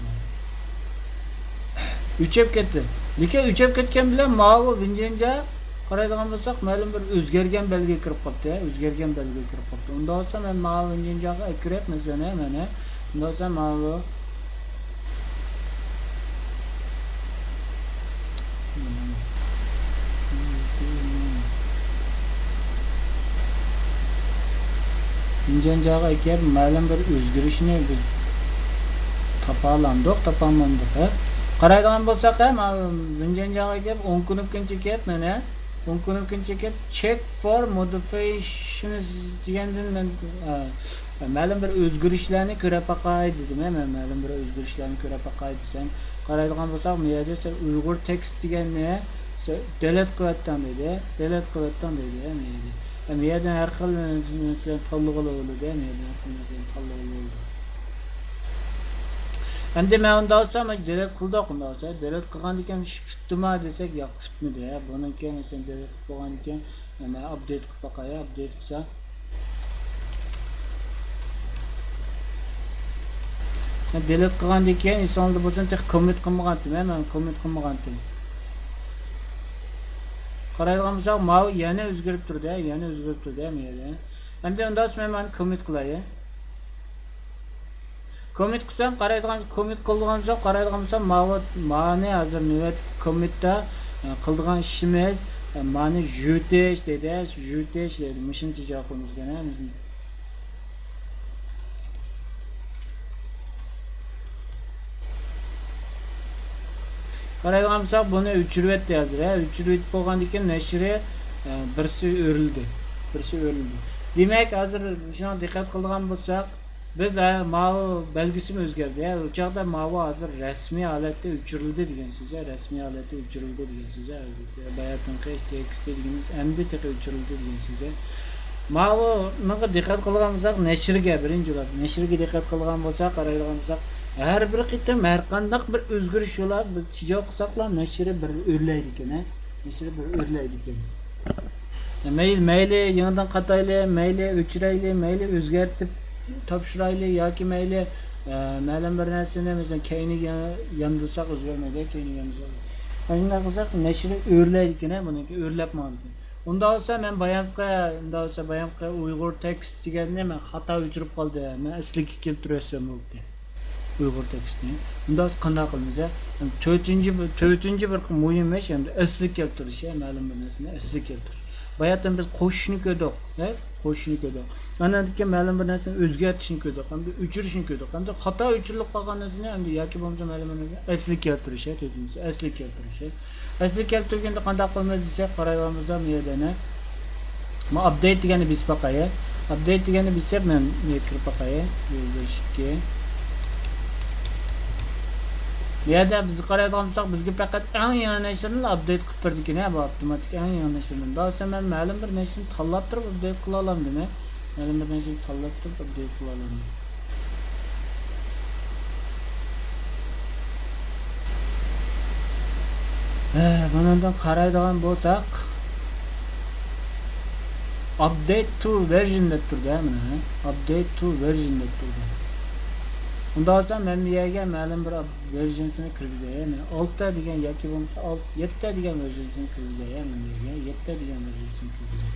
ئۆچۈپ كەتتى. لېكىن ئۆچۈپ كەتكەن بىلەن ماۋۇ ۋىنجىنجا قارايدىغان بولساق، مەلۇم بىر ئۆزگەرگەن بەلگە كىرىپ قاپتۇ، ھە، ئۆزگەرگەن بەلگە كىرىپ قاپتۇ. ئۇنداق بولسا، مەن ماۋۇ ۋىنجىنجاغا ئەكىرىپ، مەسىلەن، ھە، مانا، ئۇنداق بولسا، ماۋۇ ۋىنجىنجاغا ئەكىرىپ، مەلۇم بىر ئۆزگىرىشنى بىز تاپالامدۇق، تاپالمامدۇق، ھە؟ قارايدىغان بولساق، ھە، ماۋۇ ۋىنجىنجاغا ئەكىرىپ، ئوڭ كۇنۇپكىنى چېكىپ، مانا، ئوڭ كۇنۇپكىنى چېكىپ، چېك فور مودىفىكېيشنز دېگەندىن مەن، ئە، مەلۇم بىر ئۆزگىرىشلەرنى كۆرۈپ باقاي دېدىم، ھە، مەن مەلۇم بىر ئۆزگىرىشلەرنى كۆرۈپ باقاي دېسەم، قارايدىغان بولساق، بۇ يەردە سەن ئۇيغۇر تېكىست دېگەننى سەن دېلېت قىلىۋەتتىڭ دېدى، دېلېت قىلىۋەتتىڭ دېدى، ھە، مەيلى. ھە، بۇ يەردىن ھەر خىل نەرسىلەرنى تاللىغىلى بولىدۇ، ھە، بۇ يەردىن ھەر خىل نەرسىلەرنى تاللىغىلى بولىدۇ. ئەمدى مەن ئۇنداق بولسا، مانا دېلېت قىلدۇق، ئۇنداق بولسا، دېلېت قىلغاندىن كېيىن ئىش پۈتتىمۇ دېسەك، ياق، پۈتمىدى، ھە. بۇنىڭ كېيىن مەسىلەن دېلېت قىلىپ بولغاندىن كېيىن، مەن ئاپدېيت قىلىپ باقاي، ئاپدېيت قىلسا. مەن دېلېت قىلغاندىن كېيىن ئېسىڭلاردا بولسۇن، تېخى كوممېنت قىلمىغانتىم، ھە، مەن كوممېنت قىلمىغانتىم. قارايدىغان بولساق، ماۋۇ يەنە ئۆزگىرىپ تۇردى، ھە، يەنە ئۆزگىرىپ تۇردى، ھە، مەيلى. ئەمدى ئۇنداق بولسا مەن مانا كوممېنت قىلاي. كوممېنت قىلسام، قارايدىغان، كوممېنت قىلىدىغان بولسام، قارايدىغان بولسام، ماۋۇ، مانى ھازىر نۆۋەتتىكى كوممېنتتا، ئە، قىلىدىغان ئىشىمىز، ئە، مانى يۈرتۈش دەيدۇ، يۈرتۈش دەيدۇ. مۇشۇنى تېجەپ قويىمىز ئىكەن، ھە. قارايدىغان بولساق، بۇنى ئۆچۈرۈۋەتتى ھازىر، ھە. ئۆچۈرۈۋېتىپ بولغاندىن كېيىن نەشرى، ئە، بىرسى ئۆرۈلدى. بىرسى ئۆرۈلدى. دېمەك، ھازىر شۇنىڭغا دىققەت قىلىدىغان بولساق، بىز، ھە، ماۋۇ بەلگىسىمۇ ئۆزگەردى. ھە، ئۇ چاغدا ماۋۇ ھازىر رەسمىي ھالەتتە ئۆچۈرۈلدى دېگەن سۆز، ھە، رەسمىي ھالەتتە ئۆچۈرۈلدى دېگەن سۆز، ھە. باياتىنقى تېكىستى دېگىنىمىز ئەمدى تېخى ئۆچۈرۈلدى دېگەن سۆز، ھە. ماۋۇنىڭغا دىققەت قىلغان بولساق، نەشرگە بىرىنچى بولۇپ، نەشرگە دىققەت قىلغان بولساق، قارايدىغان بولساق، ھەر بىر قېتىم ھەر قانداق بىر ئۆزگىرىش بولار، بىز تېجەپ قىلساقلا، نەشرى بىر ئۆرلەيدىكەن، ھە. نەشرى بىر ئۆرلەيدىكەن. مەيلى، مەيلى يېڭىدىن قاتايلى، مەيلى ئۆچۈرەيلى، مەيلى ئۆزگەرتىپ تاپشۇرايلى ياكى مەيلى، ئە، مەلۇم بىر نەرسىنى، مەسىلەن، كەينىگە ياندۇرساق ئۆزگەرمەيدۇ، كەينىگە ياندۇرساق. ئاشۇنداق قىلساق، نەشرى ئۆرلەيدىكەن، ھە، بۇنىڭكى ئۆرلەپ ماڭىدىكەن. ئۇنداق بولسا، مەن بايامقى، ئۇنداق بولسا، بايامقى ئۇيغۇر تېكىست دېگەننى مەن خاتا ئۆچۈرۈپ قالدىم، مەن ئەسلىگە كەلتۈرۈۋەتسەم بولدى. ئۇيغۇر تېكىستىنى. ئۇنداق قانداق قىلىمىز؟ تۆتىنچى، تۆتىنچى بىر مۇھىم ئىش، ئەمدى ئەسلىگە كەلتۈرۈش، يا، مەلۇم بىر نەرسىنى ئەسلىگە كەلتۈرۈش. باياتىن بىز قوشۇشنى كۆردۇق، ھە؟ قوشۇشنى كۆردۇق. ئاندىن كېيىن مەلۇم بىر نەرسىنى ئۆزگەرتىشنى كۆردۇق، ئەمدى ئۆچۈرۈشنى كۆردۇق. ئەمدى خاتا ئۆچۈرۈلۈپ قالغان نەرسىنى ئەمدى ياكى بولمىسا مەلۇم بىر نەرسىنى ئەسلىگە كەلتۈرۈش، ھە؟ تۆتىنچىسى ئەسلىگە كەلتۈرۈش، ھە؟ ئەسلىگە كەلتۈرگەندە قانداق قىلىمىز دېسەك، قارايدىغان بولساق، بۇ يەردە ئەنە، ما ئاپدېيت دېگەننى بېسىپ باقاي. ئاپدېيت دېگەننى بېسىپ، مەن نېمىگە كىرىپ باقاي. يۈز ئىككى. بۇ يەردە بىز قارايدىغان بولساق، بىزگە پەقەت ئەڭ يېڭى نەشرنى ئاپدېيت قىلىپ بېرىدىكەن، ھە، بۇ ئاپتوماتىك ئەڭ يېڭى نەشرنى. ئۇنداق بولسا مەن مەلۇم بىر نەشرنى تاللاپ تۇرۇپ ئاپدېيت قىلالامدىم، ھە؟ مەلۇم بىر نەشرنى تاللاپ تۇرۇپ ئاپدېيت قىلالامدىم. ھە، بۇنىڭدىن قارايدىغان بولساق، ئاپدېيت تۇ ۋېرژىن دەپ تۇرىدۇ، ھە، مانا، ئاپدېيت تۇ ۋېرژىن دەپ تۇرىدۇ. ئۇنداق بولسا مەن بۇ يەرگە مەلۇم بىر ئاپ-، ۋېرژىنسىنى كىرگۈزەي، ھە، مانا، ئالتە دېگەن ياكى بولمىسا ئالتە، يەتتە دېگەن ۋېرژىنسىنى كىرگۈزەي، ھە، مەن بۇ يەرگە يەتتە دېگەن ۋېرژىنسىنى كىرگۈزەي.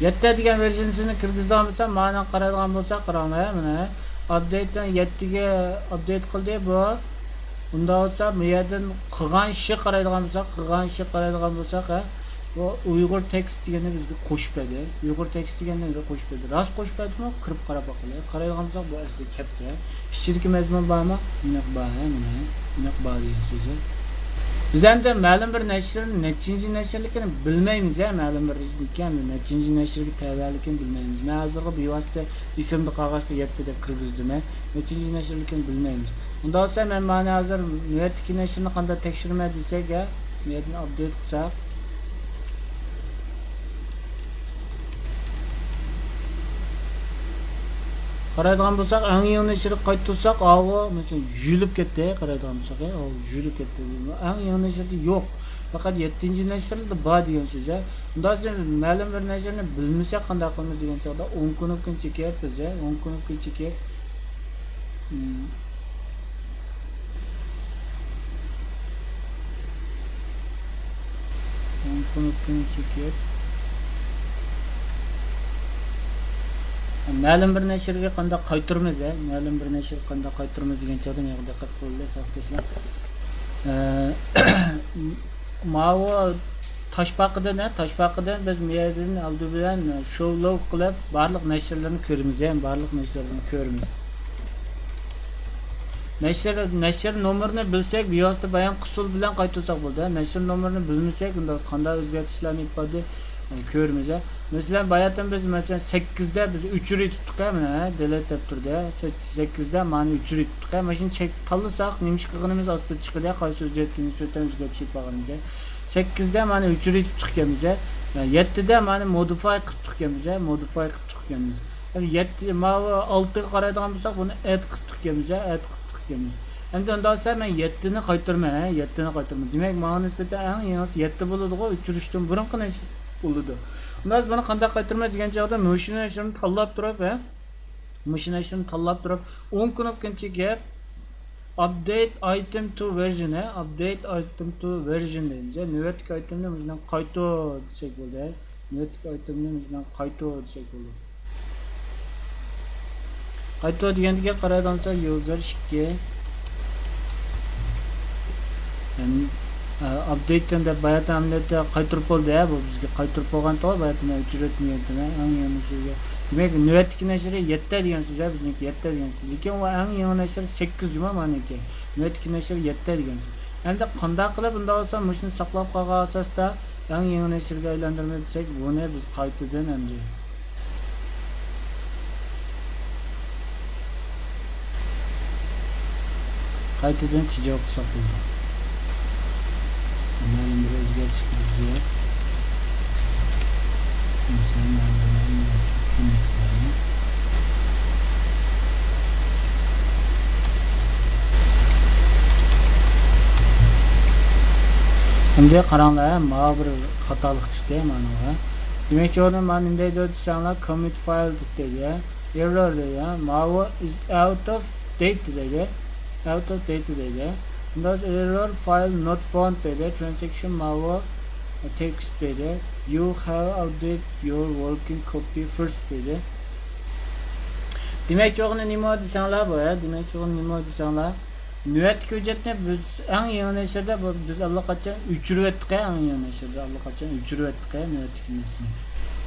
يەتتە دېگەن ۋېرژىنسىنى كىرگۈزىدىغان بولسام، مانا قارايدىغان بولساق، قاراڭلار، مانا، ئاپدېيتنى يەتتىگە ئاپدېيت قىلدى بۇ. ئۇنداق بولسا، بۇ يەردىن قىلغان ئىشى قارايدىغان بولساق، قىلغان ئىشى قارايدىغان بولساق، ھە، بۇ ئۇيغۇر تېكىست دېگەننى بىزگە قوشۇپ بەردى. ئۇيغۇر تېكىست دېگەننى بىزگە قوشۇپ بەردى. راست قوشۇپ بەردىمۇ؟ كىرىپ قاراپ باقايلى. قارايدىغان بولساق، بۇ ئەسلى كەپتە. ئىچىدىكى مەزمۇن بارمۇ؟ ئېنىق بار، ھە، مانا. ئېنىق بار دېگەن سۆزى. بىز ئەمدى مەلۇم بىر نەشرنىڭ نەچچىنچى نەشرلىكىنى بىلمەيمىز، ھە، مەلۇم بىر نەچچىنچى نەشرگە تەۋەلىكىنى بىلمەيمىز. مەن ھازىرغا بىۋاسىتە ئېسىمدە قالغاچقا يەتتە دەپ كىرگۈزدۈم، ھە. نەچچىنچى نەشرلىكىنى بىلمەيمىز. ئۇنداق بولسا مەن مانا ھازىر نۆۋەتتىكى نەشرنى قانداق تەكشۈرىمەن دېسەك، ھە، بۇ يەردىن ئاپدېيت قىلساق. قارايدىغان بولساق، ئەڭ يېڭى نەشرگە قايتۇرساق، ئاۋۇ، مەسىلەن، يۇيۇلۇپ كەتتى. قارايدىغان بولساق، ئاۋۇ يۇيۇلۇپ كەتتى. ئەڭ يېڭى نەشردە يوق. پەقەت يەتتىنچى نەشردا بار دېگەن سۆز، ھە. ئۇنداق بولسا مەلۇم بىر نەشرنى بىلمىسەك قانداق قىلىمىز دېگەن چاغدا، ئوڭ كۇنۇپكىنى چېكىپ، بىز، ھە، ئوڭ كۇنۇپكىنى چېكىپ، ئوڭ كۇنۇپكىنى چېكىپ، مەلۇم بىر نەشرگە قانداق قايتۇرىمىز، ھە؟ مەلۇم بىر نەشرگە قانداق قايتۇرىمىز دېگەن چاغدا مېغا دىققەت قىلدى، ساۋاقداشلار. ئە، ماۋۇ تاشپاقىدىن، ھە، تاشپاقىدىن بىز مۇ يەردىن ئالدى بىلەن شوۋلوۋ قىلىپ، بارلىق نەشرلەرنى كۆرىمىز، ھە، بارلىق نەشرلەرنى كۆرىمىز. نەشر، نەشر نومۇرىنى بىلسەك، بىۋاسىتە بايانقى ئۇسۇل بىلەن قايتۇرساق بولىدۇ. نەشر نومۇرىنى بىلمىسەك، ئۇنداق قانداق ئۆزگەرتىشلەرنى ئېلىپ باردى، ئە، كۆرىمىز، ھە. مەسىلەن، باياتىن بىز، مەسىلەن، سەككىزدە بىز ئۆچۈرۈۋېتىپتۇق، ھە، مانا، ھە، دېلېت دەپ تۇردى، ھە. سەك-، سەككىزدە مانى ئۆچۈرۈۋېتىپتۇق، ھە. مانا شۇنى چەك-، تاللىساق، نېمە ئىش قىلغىنىمىز ئاستا چىقىدۇ، ھە، قايسى ھۆججەتكە نىسبەتەن ئۆزگەرتىش ئېلىپ بارغىنىمىز، ھە. سەككىزدە مانا ئۆچۈرۈۋېتىپتۇق ئىكەنمىز، ھە. يەتتىدە مانا مودىفاي قىپتۇق ئىكەنمىز، ھە، مودىفاي قىپتۇق ئىكەنمىز. يەتتە، ماۋۇ ئالتىغا قارايدىغان بولساق، بۇنى ئەد قىپتۇق ئىكەنمىز، ھە، ئەد قىپتۇق ئىكەنمىز. ئەمدى ئۇنداق بولسا مەن يەتتىنى قايتۇرىمەن، ھە، يەتتىنى قايتۇرىمەن. دېمەك، ماڭا نىسبەتەن ئەڭ يېڭىسى يەتتە بولىدىغۇ، ئۆچۈرۈشتىن بۇرۇنقى نەرسە بولىدۇ. ئۇنداق بولسا بۇنى قانداق قايتۇرىمەن دېگەن چاغدا مۇشۇ نەرسىنى تاللاپ تۇرۇپ، ھە، مۇشۇ نەرسىنى تاللاپ تۇرۇپ، ئوڭ كۇنۇپكىنى چېكىپ، ئاپدېيت ئايتېم تۇ ۋېرژىن، ھە، ئاپدېيت ئايتېم تۇ ۋېرژىن دەيمىز، ھە، نۆۋەتتىكى ئايتېمنى مۇشۇنداق قايتۇر دېسەك بولىدۇ، ھە. نۆۋەتتىكى ئايتېمنى مۇشۇنداق قايتۇر دېسەك بولىدۇ. قايتۇر دېگەندىكىن قارايدىغان بولساق، يۇزېر ئىككى. يەنى، ئە، ئاپدېيت دەپ باياتىن ئەمەلىيەتتە قايتۇرۇپ بولدى، ھە، بۇ بىزگە قايتۇرۇپ بولغانتىغۇ، باياتىن ئۆچۈرۈۋەتمىگەنتىم، ھە، ئەڭ يېڭى نەشرگە. دېمەك، نۆۋەتتىكى نەشرى يەتتە دېگەن سۆز، ھە، بىزنىڭكى يەتتە دېگەن سۆز. لېكىن ئۇ ئەڭ يېڭى نەشر سەككىز جۇما مانىكى. نۆۋەتتىكى نەشر يەتتە دېگەن سۆز. ئەمدى قانداق قىلىپ ئۇنداق بولسا مۇشۇنى ساقلاپ قالغان ئاساستا ئەڭ يېڭى نەشرگە ئايلاندۇرىمىز دېسەك، بۇنى بىز قايتىدىن ئەمدى، قايتىدىن تېجاۋۇز قىلساق بولىدۇ. مەلۇم بىر ئۆزگەرتىش كىرگۈزۈپ، مەسىلەن، مەلۇم بىر كىملىكنى. ئەمدى قاراڭلار، ماۋۇ بىر خاتالىق چىقتى مانىڭغا. دېمەكچى بولدۇم، مانا نېمە دەيدۇ دېسەڭلار، كوممىت فايل دەيدۇ. ئېررور دەيدۇ. ماۋۇ ئىز ئاۋت ئوف دەيت دەيدۇ. ئاۋت ئوف دەيت دەيدۇ. ئۇنداق ئېررور فايل نوت فاوند دەيدۇ. ترانزاكشن ماۋۇ، تېكىست دەيدۇ. You have updated your working copy first دەيدۇ. دېمەكچى بولغىنى نېمە دېسەڭلار بۇ، ھە؟ دېمەكچى بولغىنى نېمە دېسەڭلار، نۆۋەتتىكى ھۆججەتنى بىز ئەڭ يېڭى نەشرىدە بۇ، بىز ئاللىقاچان ئۆچۈرۈۋەتتۇق، ئەڭ يېڭى نەشرىدە ئاللىقاچان ئۆچۈرۈۋەتتۇق نۆۋەتتىكى نەشرىنى.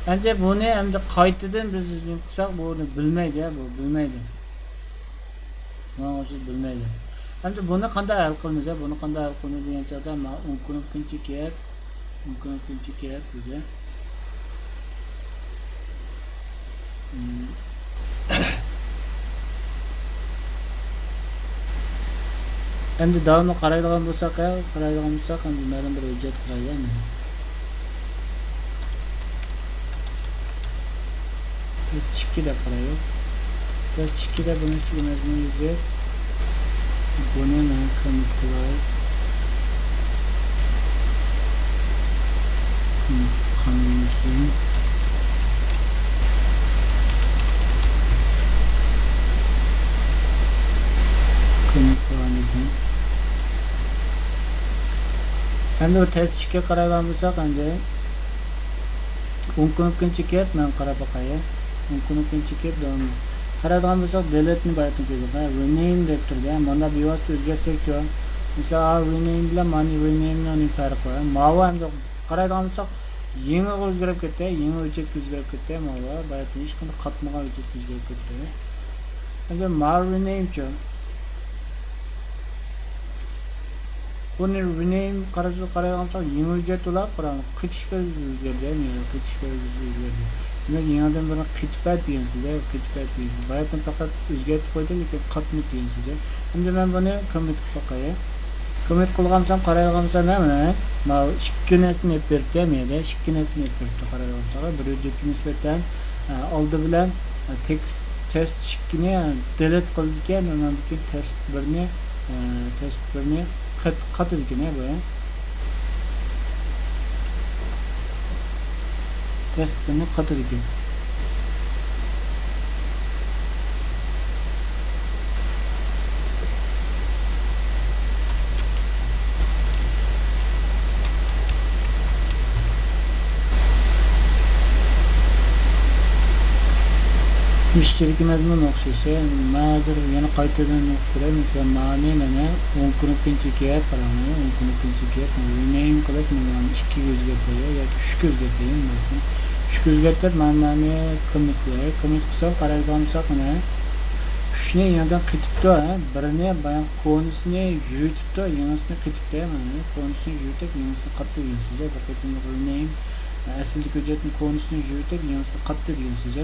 ئەمدى بۇنى ئەمدى قايتىدىن بىز نېمە قىلساق، بۇنى بىلمەيدۇ، بۇ بىلمەيدۇ. ماڭا ئوخشاش بىلمەيدۇ. ئەمدى بۇنى قانداق ھەل قىلىمىز؟ بۇنى قانداق ھەل قىلىمىز دېگەن چاغدا، مانا ئون كۇنۇپكىنى چېكىپ، ئون كۇنۇپكىنى چېكىپ بىزگە. ئەمدى داۋاملىق قارايدىغان بولساق، قارايدىغان بولساق، ئەمدى مەلۇم بىر ھۆججەت قارايلى ئەمدى. تېست ئىككى دەپ قارايلى. تېست ئىككى دەپ بۇنى ئىچىگە مەزمۇن يېزىپ، بۇنى مەن كوممېنت قىلاي. كوممېنت قىلغاندىن كېيىن، كوممېنت قىلغاندىن كېيىن، ئەمدى بۇ تېست ئىككىگە قارايدىغان بولساق، ئەمدى ئون كۇنۇپكىنى چېكىپ، مەن قاراپ باقاي. ئون كۇنۇپكىنى چېكىپ، داۋاملىق قارايدىغان بولساق، دېلېتنى باياتىن كۆردۇق. ھە، رېنېيم دەپ تۇرىدۇ. ھە، مانا بىۋاسىتە ئۆزگەرتسەكچۇ؟ مىسال، ئا، رېنېيم بىلەن مانى رېنېيمنىڭ نېمە پەرقى بار؟ ماۋۇ ئەمدى قارايدىغان بولساق، يېڭىغا ئۆزگىرىپ كەتتى. يېڭى ھۆججەتكە ئۆزگىرىپ كەتتى. ماۋۇ باياتىن ھېچقانداق قاتمىغان ھۆججەتكە ئۆزگىرىپ كەتتى. ئەمدى ماۋۇ رېنېيمچۇ؟ بۇنى رېنېيم قارىسا، قارايدىغان بولساق، يېڭى ھۆججەت بولۇپ، قاراڭ، قېتىش بەلگىسى ئۆزگەردى، يەنى قېتىش بەلگىسى ئۆزگەردى. دېمەك، يېڭىدىن بىرنى قېتىپ ئەت دېگەن سۆز، قېتىپ ئەت دېگەن سۆز. باياتىن پەقەت ئۆزگەرتىپ قويدۇم، لېكىن قاتمىدى دېگەن سۆز. ئەمدى مەن بۇنى كوممېنت قىلىپ باقاي. كوممېنت قىلغانسام، قارايدىغانسام، مەن مانا ئىككى نەرسىنى ئېلىپ بېرىپتۇ، مەيلى، ئىككى نەرسىنى ئېلىپ بېرىپتۇ، قارايدىغانسام، بىر ھۆججەتكە نىسبەتەن، ئە، ئالدى بىلەن، ئە، تېكىست، تېست ئىككىنى دېلېت قىلىدىكەن، ئۇنىڭدىن كېيىن تېست بىرنى، ئە، تېست بىرنى قات-، قاتىدىكەن، ھە، بۇ، ھە؟ تېست بىرنى قاتىدىكەن. مۇشۇ يەردىكى مەزمۇن ئوخشىشى. مەن ھازىر يەنە قايتىدىن ئوقۇپ بېرەي. مەسىلەن، مانى مانا ئون كۇنۇپكىنى چېكىپ، قاراڭ، ئون كۇنۇپكىنى چېكىپ، رېنېيم قىلىپ، مانا ئىككىگە ئۆزگەرتەي ياكى ئۈچكە ئۆزگەرتەي. ئۈچكە ئۆزگەرتىپ، مانا مانى كوممېنت قىلاي. كوممېنت قىلسام، قارايدىغان بولساق، مانا ئۈچنى يېڭىدىن قېتىپتۇ، ھە؟ بىرنى بايام كونىسىنى يۈرۈتۈپتۇ، يېڭىسىنى قېتىپتۇ، مانا كونىسىنى يۈرۈتۈپ، يېڭىسىنى قاتتى دېگەن سۆز. بىر قېتىم رېنېيم، ئەسلىدىكى ھۆججەتنىڭ كونىسىنى يۈرۈتۈپ، يېڭىسىنى قاتتى دېگەن سۆز.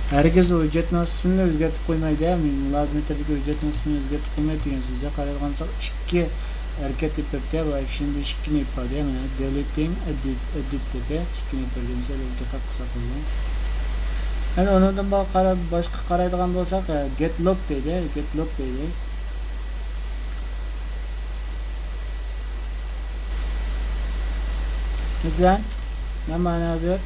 ھەرگىز ھۆججەتنىڭ ئىسمىنى ئۆزگەرتىپ قويمايدۇ، ھە؟ مۇلازىمەتلەردىكى ھۆججەتنىڭ ئىسمىنى ئۆزگەرتىپ قويمايدۇ دېگەن سۆزگە قارايدىغان بولساق، ئىككى ھەرىكەت ئېلىپ بېرىپتۇ، بۇ ئىككىسىنى ئىككىنى ئېلىپ بەردى، مانا دېلېتىڭ، ئېدىت، ئېدىت دەپ، ئىككىنى ئېلىپ بەرگەن سۆزلەرگە دىققەت قىلساق بولىدۇ. يەنە ئۇنىڭدىن باشقا قارا-، باشقا قارايدىغان بولساق، ئە، گېت لوگ دەيدۇ، گېت لوگ دەيدۇ. مەسىلەن، مەن مانا ھازىر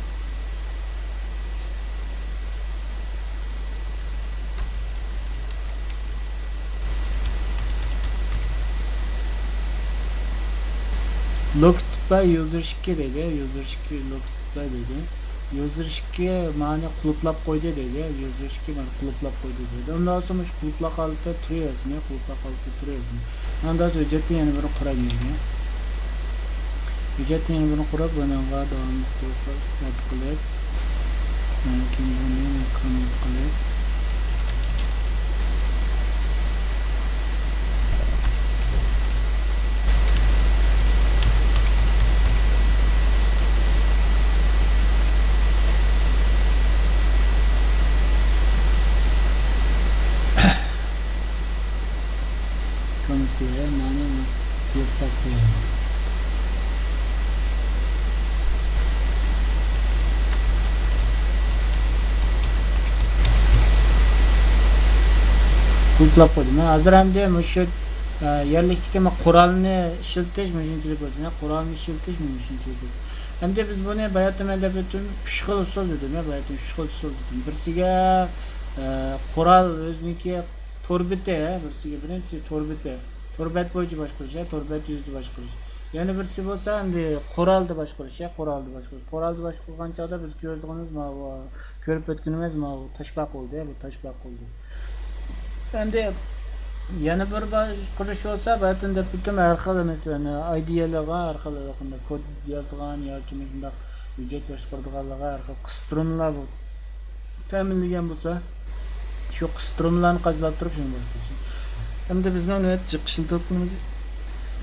لوگ تۇتۇپ بار، يۇزېر ئىككى دەيدۇ، يۇزېر ئىككى لوگ تۇتۇپ بار دەيدۇ. يۇزېر ئىككى مانى قۇلۇپلاپ قويدى دەيدۇ. يۇزېر ئىككى مانى قۇلۇپلاپ قويدى دەيدۇ. ئۇنداق بولسا مۇشۇ قۇلۇپلاپ ھالەتتە تۇرۇۋەرسۇن، قۇلۇپلاپ ھالەتتە تۇرۇۋەرسۇن. ئاندىن ھۆججەتنى يەنە بىر قۇرايمەن. ھۆججەتنى يەنە بىر قۇرۇپ، بۇنىڭغا داۋاملىق قىلىپ، ئەد قىلىپ، كېيىن بۇنى كوممېنت قىلىپ، كوممېنت قىلىپ، مانا بۇ يەرگە قويايلى. قۇلۇپلاپ قويدۇم. ھازىر ئەمدى مۇشۇ، ئە، يەرلىكتىكى مانا قورالنى ئىشلىتىش مۇشۇنچىلىك بولدى. قورالنى ئىشلىتىش مۇشۇنچىلىك بولدى. ئەمدى بىز بۇنى باياتىن مەن دەپ ئۆتتۈم، ئۈچ خىل ئۇسۇل دېدىم، باياتىن ئۈچ خىل ئۇسۇل دېدىم. بىرسىگە، ئە، قورال ئۆزىنىڭكى تور بېتى، بىرسىگە، بىرىنچىسى تور بېتى. تور بەت بويىچە باشقۇرۇش، ھە، تور بەت يۈزىدە باشقۇرۇش. يەنە بىرسى بولسا ئەمدى قورالدا باشقۇرۇش، يا، قورالدا باشقۇرۇش. قورالدا باشقۇرغان چاغدا بىز كۆرىدىغىنىمىز ماۋۇ، كۆرۈپ ئۆتكىنىمىز ماۋۇ تاشپاقا بولدى، يا، بۇ تاشپاقا بولدى. ئەمدى يەنە بىر باشقۇرۇش بولسا، بەتىن دەپ بىتىم ھەر خىل، مەسىلەن، ئايدىيەلەرگە ھەر خىل، كود يازغان ياكى مۇشۇنداق ھۆججەت باشقۇرىدىغانلارغا ھەر خىل قىستۇرمىلار بۇ تەمىنلىگەن بولسا، شۇ قىستۇرمىلارنى قاچىلاپ تۇرۇپ شۇنى باشقۇرسۇن. ئەمدى بىزنىڭ نۆۋەتتە جىق ئىشلىتىۋاتقىنىمىز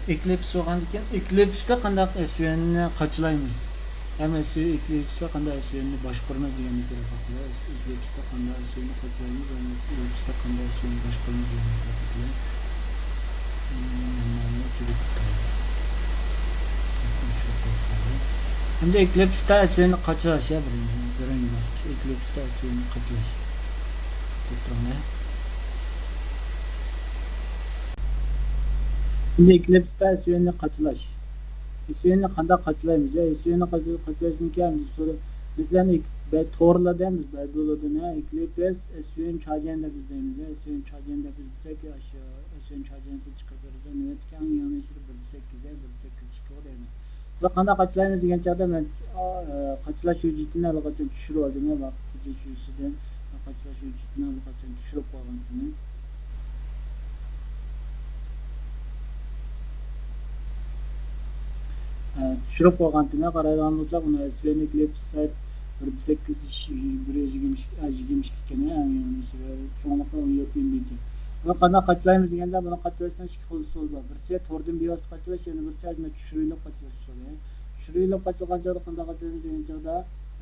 ئېكلىپس بولغاندىكىن، ئېكلىپستا قانداق ئېسۋىئېننى قاچىلايمىز؟ ھەم ئېكلىپستا قانداق ئېسۋىئېننى باشقۇرىمىز دېگەننى كۆرۈپ باقىمىز. ئېكلىپستا قانداق ئېسۋىئېننى قاچىلايمىز، ھەم ئېكلىپستا قانداق ئېسۋىئېننى باشقۇرىمىز دېگەننى كۆرۈپ باقىمىز. ئەمدى ئېكلىپستا ئەسۋىنى قاچىلاش، يا، بىرىنچى، بىرىنچى باسقۇچ، ئېكلىپستا ئەسۋىنى قاچىلاش. توختاپ تۇرۇڭ، يا. ئەمدى ئېكلىپستا ئەسۋىنى قاچىلاش. ئەسۋىنى قانداق قاچىلايمىز، يا؟ ئەسۋىنى قاچىلاش، قاچىلاشنىڭكى ئەمدى سورا-، مەسىلەن، ئېك-، بە-، تورلاردا بىز بەدۇلىدىن، يا، ئېكلىپس ئەسۋىن چاجەن دەپ ئىزدەيمىز، يا، ئەسۋىن چاجەن دەپ ئىزدىسەك، يا، شۇ ئەسۋىن چاجەنسى چىقىپ بېرىدۇ. نۆۋەتتىكى ئەڭ يېڭى نەشرى بىر سەككىز، بىر سەككىز ئىككى دەيمەن. بۇ قانداق قاچىلايمىز دېگەن چاغدا مەن، ئا، قاچىلاش ھۆججىتىنى ئاللىقاچان چۈشۈرۈپ ئالدىم، يا، ۋاقىت تېجەش يۈزىسىدىن قاچىلاش ھۆججىتىنى ئاللىقاچان چۈشۈرۈپ قويغانتىمەن. ئە، چۈشۈرۈپ قويغانتىمەن، قارايدىغان بولساق، ئۇنى ئەسۋىنى ئېكلىپس سايت بىر سەككىز، بىر يۈز يىگىرمە ئىككى، ئە، يىگىرمە ئىككى ئىكەن، ئەڭ يېڭى نەشرى، چوڭلۇقى ئون يەتتە ئېم بى ئىكەن. بۇنى قانداق قاچىلايمىز دېگەندە، بۇنى قاچىلاشنىڭ ئىككى خىل ئۇسۇلى بار. بىرسى توردىن بىۋاسىتە قاچىلاش، يەنە بىرسى ئاشۇنداق چۈشۈرۈۋېلىپ قاچىلاش ئۇسۇلى. چۈشۈرۈۋېلىپ قاچىلىغان چاغدا قانداق قاچىلايمىز دېگەن چاغدا،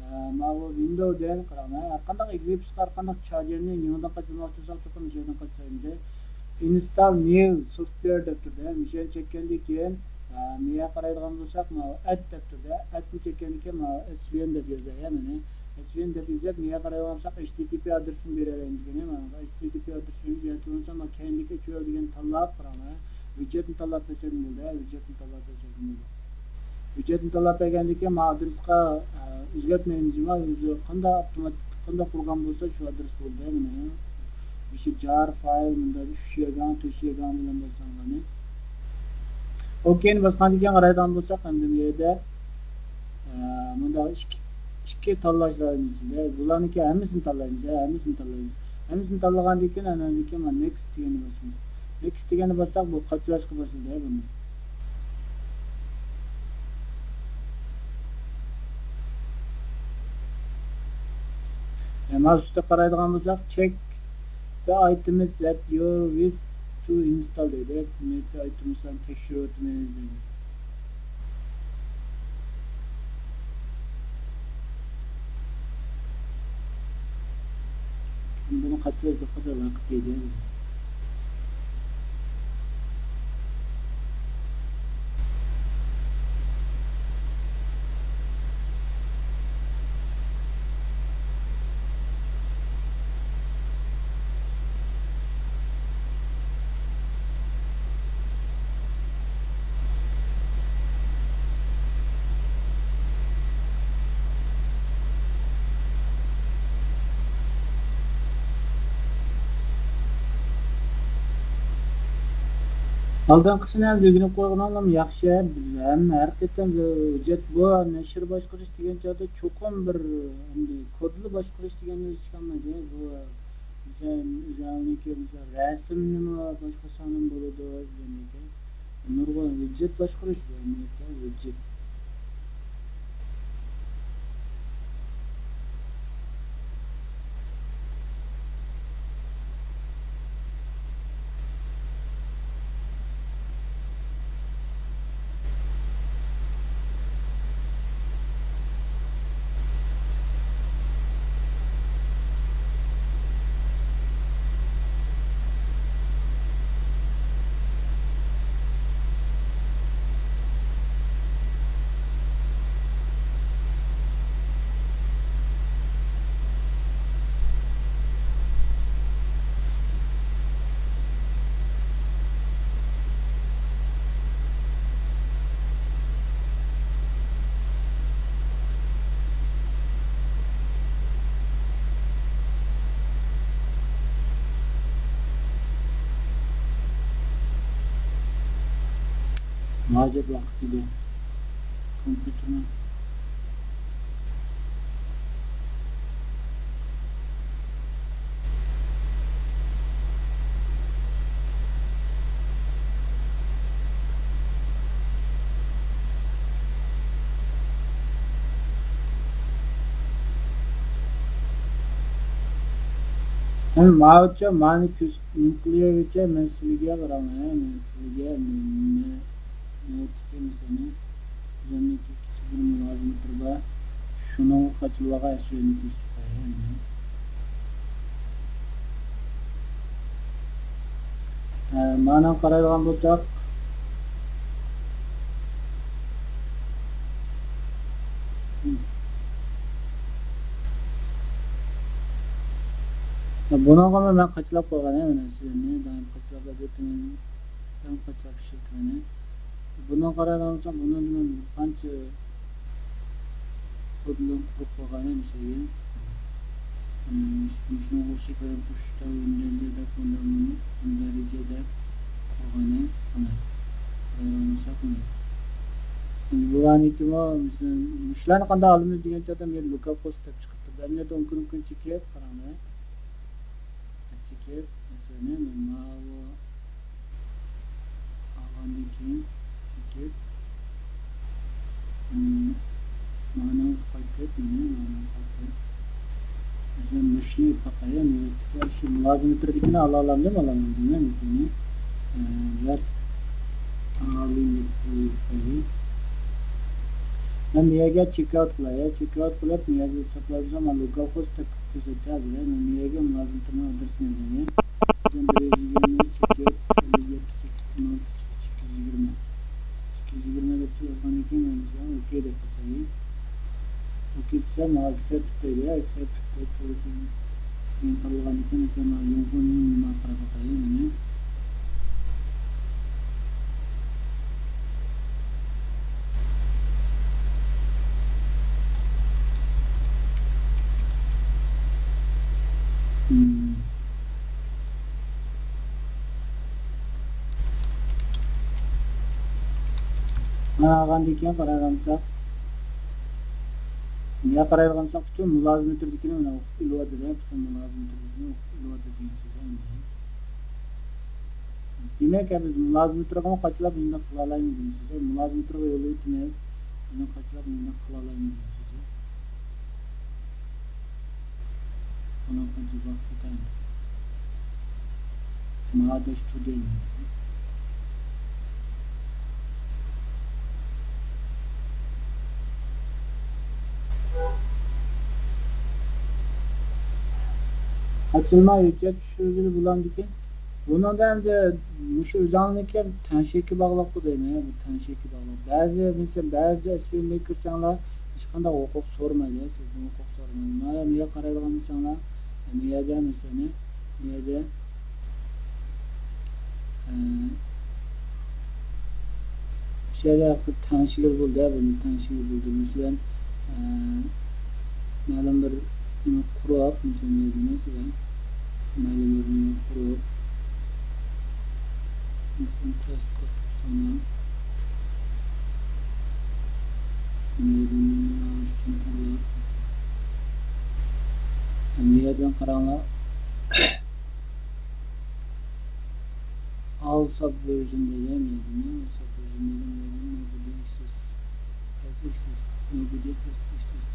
ئە، ماۋۇ ۋىندودىن قاراڭ، ھەر قانداق ئېكلىپسقا، ھەر قانداق چاجەننى يېڭىدىن قاچىلىماقچى بولساق، چوقۇم مۇشۇ يەردىن قاچىلايمىز. ئىنستال نيۇ سوفتۋېر دەپ تۇرىدۇ. مۇشۇ يەرنى چەككەندىن كېيىن، ئە، مېيە قارايدىغان بولساق، ماۋۇ ئەد دەپ تۇرىدۇ. ئەدنى چەككەندىن كېيىن ماۋۇ ئەسۋىئېن دەپ يازاي، مانا. ئەسۋىئېن دەپ يېزىپ، مېيە قارايدىغان بولساق، ئەيچ تى تى پى ئادرېسىنى بېرەلەيمىز دېگەن، مانا. ئەيچ تى تى پى ئادرېسى بېرىمىز، ياكى بولمىسا، مانا كەينىدىكى ئېچىۋەر دېگەن تاللاپ قاراڭ، ھە. ھۆججەتنى تاللاپ بەرسەكمۇ بولىدۇ، ھە، ھۆججەتنى تاللاپ بەرسەكمۇ بولىدۇ. ھۆججەتنى تاللاپ بەرگەندىن كېيىن، مانا ئادرېسقا، ئە، ئۆزگەرتمەيمىز، جۇما، ئۆزى قانداق ئاپتوماتىك، قانداق قۇرغان بولسا، شۇ ئادرېس بولىدۇ، مانا. مۇشۇ جار فايل، مۇنداق ئۈچ يىگاڭ، تۆت يىگاڭ بىلەن باشلانغان. ئوكېينى باسقاندىن كېيىن قارايدىغان بولساق، ئەمدى بۇ يەردە، ئە، مۇنداق ئىككى، ئىككى تاللاش رايونى ئىچىدە، بۇلارنىڭكى ھەممىسىنى تاللايمىز، ھە، ھەممىسىنى تاللايمىز. ھەممىسىنى تاللىغاندىن كېيىن، ئاندىن كېيىن مانا نېكىست دېگەننى باسىمىز. نېكىست دېگەننى باسساق، بۇ قاچىلاشقا باشلىدى، ھە، بۇنى. ئە، ماۋۇ ئۈستىگە قارايدىغان بولساق، check the items that you wish to install دەيدۇ. Items لارنى تەكشۈرۈۋاتىمىز دەيدۇ. بۇنى قاچىلاش بىر قەدەر ۋاقىت يەيدۇ. ئالدىنقىسىنى ھەم ئۆگىنىپ قويغىنىڭلارمۇ ياخشى. ھەم ھەر قېتىم ھۆججەت بۇ نەشر باشقۇرۇش دېگەن چاغدا چوقۇم بىر ئەمدى كودلا باشقۇرۇش دېگەن ئۆز ئىشكالمىدى. بۇ مىسال، مىسالنىكى، مىسال، رەسىمنىمۇ باشقۇرساڭمۇ بولىدۇ دېگەندەك. نۇرغۇن ھۆججەت باشقۇرۇش بۇ ئەمەلىيەتتە ھۆججەت. ھاجەت ۋاقىت ئىدى. كومپيۇتېرنىڭ. ھەم ماۋۇچە مانى كۆز نېمە قىلىۋېرىۋېچە، مەن سىلىگە قاراڭ، ھە، مەن سىلىگە نېمە، نۆۋەتتىكى مەسىلىنى، يەنە كىچىك بىر مۇلازىمىتى بار. شۇنىڭغا قاچىلىۋالغان ئەسۋەننى كۆرسىتىپ قوياي، ھە، مانا. ھە، مانا قارايدىغان بولساق، بۇنىڭغىمۇ مەن قاچىلاپ قويغان، مانا، سىلەرنى دائىم قاچىلاپ ئەدىتىمەن، دائىم قاچىلاپ ئىشلىتىمەن. بۇنىڭغا قارايدىغان بولساق، بۇنىڭدا مەن قانچە كودلارنى قۇرۇپ قويغان، مىسالغا. مۇشۇنىڭغا ئوخشاش بىر ئۈچ تا ئۈندىدە، ئۈندىدە قويغان، مانا. قارايدىغان بولساق، مانا. ئەمدى بۇلارنىڭكىمۇ، مەسىلەن، مۇشۇلارنى قانداق ئالىمىز دېگەن چاغدا، مەن لوكال خوست دەپ چىقىپتۇ. بۇ يەردە ئوڭ كىنوپكىنى چېكىپ، قاراڭلار. چېكىپ، مەسىلەن، ماۋۇ ئالغاندىن كېيىن چېكىپ، مم، مانىڭغا قايتىپ، مانا مانىڭغا قايتىپ. مەسىلەن، مۇشۇنى باقايلى، نۆۋەتتىكى شۇ مۇلازىمىتىدىكىنى ئالالامدىم، ئالالمىدىم، مەن مۇشۇنى، ئە، رەت ئالىمىتى. مەن بۇ يەرگە چېك ئاۋت قىلاي، چېك ئاۋت قىلىپ، بۇ يەرگە چاپلاپ، مانا لوكال خوست دەپ كۆرسەتتى ھازىر. مەن بۇ يەرگە مۇلازىمىتىمنىڭ ئادرېسىنى يازاي. بىر يۈز يىگىرمە، چېك ئاۋت، ئەللىك يەتتە، چېك ئون ئالتە، چېك سەككىز يۈز يىگىرمە. سەككىز يۈز يىگىرمە دەپ يازغاندىن كېيىن، مەن مەسىلەن، ئوكەي دەپ باساي. ئوكەي دېسەم، ماڭا ئەكسەپت دەيدۇ، ئەكسەپت دەپ كېيىن تاللىغاندىن كېيىن، مەسىلەن، مانا يۇڭخۇنىڭ نېمە قاراپ باقايلى، مانا. مم. مانا ئالغاندىن كېيىن قارايدىغان بولساق، مۇنۇ يەرگە قارايدىغان بولساق، پۈتۈن مۇلازىمەتلىرىدىكىنى مانا ئوقۇپ ئېلىۋاتىدۇ، پۈتۈن مۇلازىمەتلىرىدىكىنى ئوقۇپ ئېلىۋاتىدۇ دېگەن سۆز ئەمدى. دېمەك، بىز مۇلازىمەتلىرىگىمۇ قاچىلاپ مۇنداق قىلالايمىز دېگەن سۆز. مۇلازىمەتلىرىگە يوللىۋېتىمىز، مۇنداق قاچىلاپ مۇنداق قىلالايمىز دېگەن سۆز. بۇنىڭ قانچە ۋاقىت كېتەر؟ ماڭا دەش تۇردى. قاچىلىما ھۆججەت چۈشۈرگىلى بولامدىكىن؟ بۇنىڭدا ئەمدى مۇشۇ ئۆزۈڭنىڭكى تەڭشەككە باغلىق دەيمەن، بۇ تەڭشەككە باغلىق. بەزى، مەسىلەن، بەزى ئەسۋىنلەرنى كۆرسەڭلار، ھېچقانداق ھوقۇق سورىمايدۇ، سىزدىن ھوقۇق سورىمايدۇ. مانا بۇ يەرگە قارايدىغان بولساڭلار، بۇ يەردە، مەسىلەن، بۇ يەردە، ئە، مۇشۇ يەردە تەڭشىگىلى بولىدۇ، بۇنى تەڭشىگىلى بولىدۇ. مەسىلەن، ئە، مەلۇم بىر نېمە قۇرۇپ، مەسىلەن، نېمە دېمەيسىز، مەلۇم بىر نېمە قۇرۇپ، مەسىلەن، تەستىق سانا. مەيدىنى ئۈچۈن تاللاپ. مۇ يەردىن قاراڭلار. All subversion دەيدۇ، مەيدىنى. All subversion دەيدۇ، مەيدىنى. Nobody access. Has access. Nobody has access.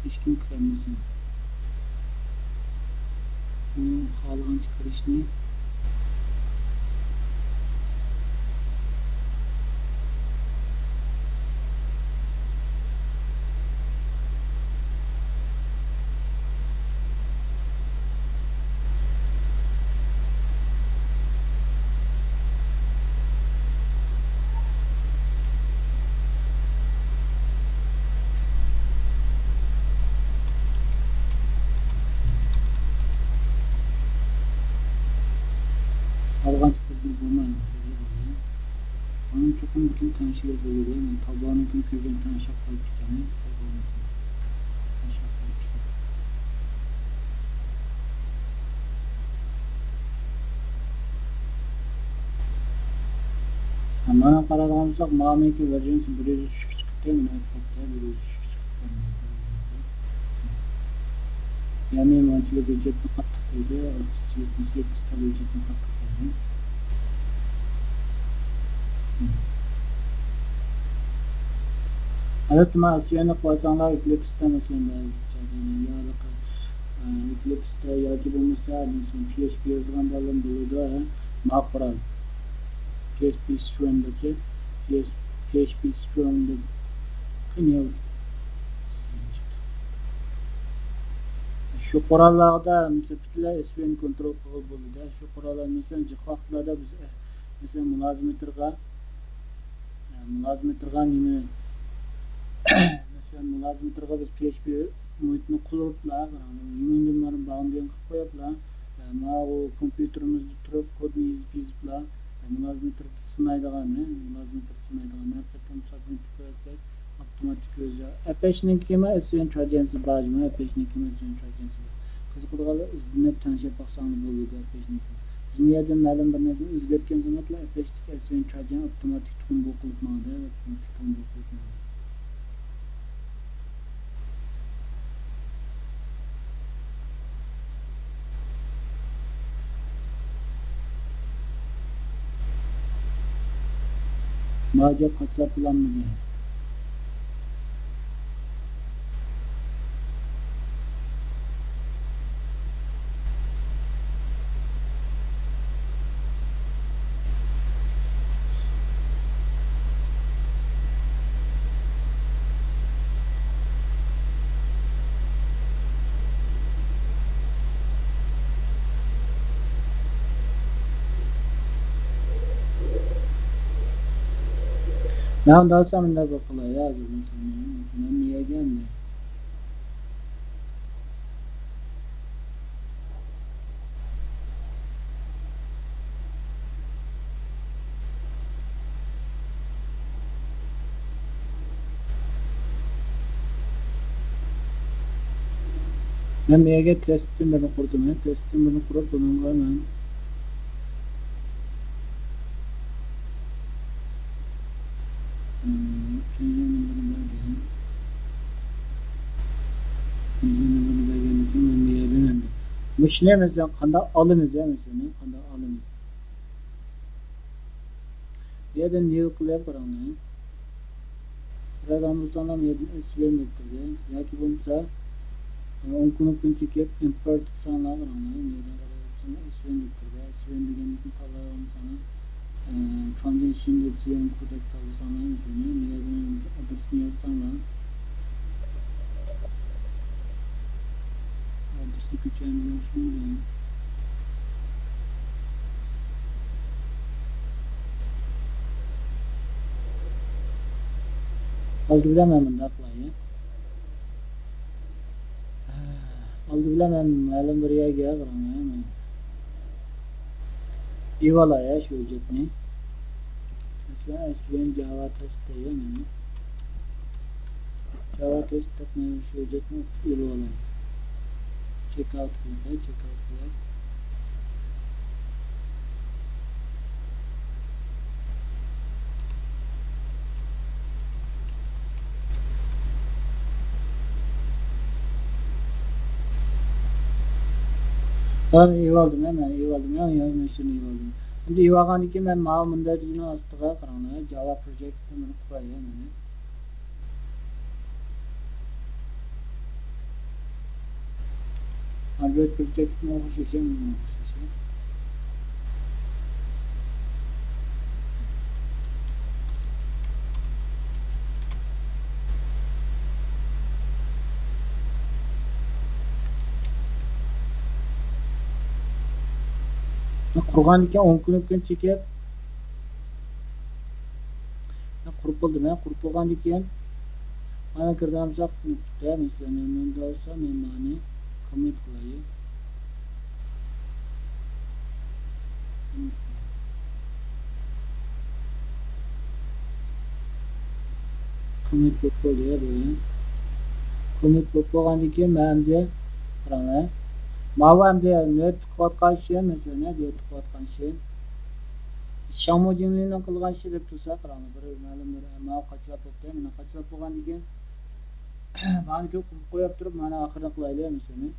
ھېچكىم كىرەلمىسۇن. ئۇنىڭ خالىغانچە كىرىشنى. ئالغانچە كىرگىلى بولمايدۇ. ئۇنىڭ چوقۇم بۈتۈن تەڭشىگىلى بولىدۇ. مەن تاۋبانىڭكىنى كۆرگەن تەڭشەپ قويۇپ كېتەمەن. تاۋبانىڭكىنى. تەڭشەپ قويۇپ كېتەمەن. مانا قارايدىغان بولساق، مانىڭكى ۋېرژنسى بىر يۈز ئۈچكە چىقىپتۇ، مانا پەتتە بىر يۈز ئۈچكە چىقىپتۇ. يەنى مانچىلىك ھۆججەتنى قاتتىق دەيدۇ، يەتمىش سەككىز تال ھۆججەتنى قاتتىق دەيدۇ. ئادەتتە مانا ئەسۋىنى قويساڭلار، ئېكلىپستە مەسىلەن، بەزى چاغدا يا، ئە، ئېكلىپستە ياكى بولمىسا، مەسىلەن، پي ئېچ پى يازغاندا بولىدۇ، ھە، ما قورال. پي ئېچ پى سترونگدىكى، پي ئېچ پى سترونگدىكى نېۋ-، شۇ قوراللاردا، مەسىلەن، پۈتۈنلەي ئەسۋىنى كونترول قىلغىلى بولىدۇ. شۇ قوراللار، مەسىلەن، جىق ۋاقىتلاردا بىز، ئە، مەسىلەن، مۇلازىمېتىرغا، ئە، مۇلازىمېتىرغا نېمە، مەسىلەن، مۇلازىمېتىرغا بىز پي ئېچ پى مۇھىتنى قۇرۇپلا، يېڭىدىن بارىپ باغنى قىلىپ قويۇپلا، ئە، ماۋۇ كومپيۇتېرىمىزدا تۇرۇپ، كودنى يېزىپ، يېزىپلا، ئە، مۇلازىمېتىر سىنايدىغان، ھە، مۇلازىمېتىر سىنايدىغان، ھەر قېتىم سابمىت قىلىۋەتسەك، ئاپتوماتىك ئۆزى. ئەپەشنىڭكىمۇ ئەسۋىن تراجېنسى بار جۇمۇ، ئەپەشنىڭكىمۇ ئەسۋىن تراجېنسى بار. قىزىقىدىغانلار ئىزدىنىپ تەڭشەپ باقساڭلار بولىدۇ، ئەپەشنىڭكىنى. بىز بۇ يەردە مەلۇم بىر نەرسىنى ئۆزگەرتكەن زاماندا ئەپەشتىكى ئەسۋىن تراجېن ئاپتوماتىك تۇغۇم بولۇپ قېلىپ ماڭىدۇ، ئاپتوماتىك تۇغۇم بولۇپ قېلىپ ماڭىدۇ. ماجا قاچىلاپ بولالمىدى. مەن داسا مۇنداق بىر قىلاي، ھازىر مەن يەگەن. مەن بۇ يەرگە تېستتىن بىرنى قۇردۇم. تېستتىن بىرنى قۇرۇپ، بۇنىڭغا مەن، ئىم، ئۈچىنچى نومۇرنى بەرگەن. ئۈچىنچى نومۇرنى بەرگەندىن كېيىن مەن بۇ يەردىن ئەمدى مۇشۇنى مەسىلەن قانداق ئالىمىز، يا مەسىلەن قانداق ئالىمىز؟ بۇ يەردىن نېۋ قىلىپ قاراڭلار. قارايدىغان بولساڭلار، بۇ يەردىن ئەسۋىن دەپ كىردى. ياكى بولمىسا، ئوڭ كنوپكىنى چېكىپ، ئىمپورت قىلساڭلار، قاراڭلار. بۇ يەردىن قارايدىغان بولساڭلار، ئەسۋىن دەپ كىردى. ئەسۋىن دېگەندىن كېيىن تاللايدىغان بولساڭلار، ئە، ترانزىشن دەپ يەنە كودەك تاللىساڭلار، بۇ يەردىن ئادرېسنى يازساڭلار. ئادرېسنى كۆچۈرۈپ بولۇشمۇ. ھازىر بىلەن مەن مۇنداق قىلاي. ئالدى بىلەن مەن مەلۇم بىر يەرگە قاراڭ، مەن ئېلىۋالاي شۇ ھۆججەتنى. مەسىلەن، ئەسلىگەن جاۋا تېست دەيدۇ مانا. جاۋا تېست دەپ مەن شۇ ھۆججەتنى ئېلىۋالاي. چېك ئاۋۇت قىلىپ، چېك ئاۋۇت قىلىپ. مەن ئېلىۋالدىم، مەن ئېلىۋالدىم، يا، يا، مەن شۇنى ئېلىۋالدىم. ئەمدى ئېلىۋالغاندىن كېيىن مەن ماۋۇ مۇندەرىجىنىڭ ئاستىغا قاراڭلار، جاۋا پروجېكتنى مانا قۇراي، مانا. ئاندرويد پروجېكتمۇ ئوخشاش، مانا ئوخشاش. قۇرغاندىن كېيىن ئوڭ كنوپكىنى چېكىپ، قۇرۇپ بولدى، مەن قۇرۇپ بولغاندىن كېيىن، مانا كىردىغان بولساق، نۇقتا، مەسىلەن، مەن مۇندا بولسا، مەن مانى كوممېنت قىلاي. كوممېنت بولۇپ بولدى، يا، بۇ. كوممېنت بولۇپ بولغاندىن كېيىن، مەن ئەمدى، قاراڭلار. ماۋۇ ئەمدى نۆۋەتتە قىلىۋاتقان ئىشىم، مەسىلەن، نۆۋەتتە قىلىۋاتقان ئىشىم. شياڭمۇ جىڭلىنىڭ قىلغان ئىشى دەپ تۇرسا، قاراڭلار، بىر مەلۇم بىر، ماۋۇ قاچىلاپ بوپتۇ، مانا قاچىلاپ بولغاندىن كېيىن، مانىكى قويۇپ تۇرۇپ، مانا ئاخىرىنى قىلايلى، مەسىلەن.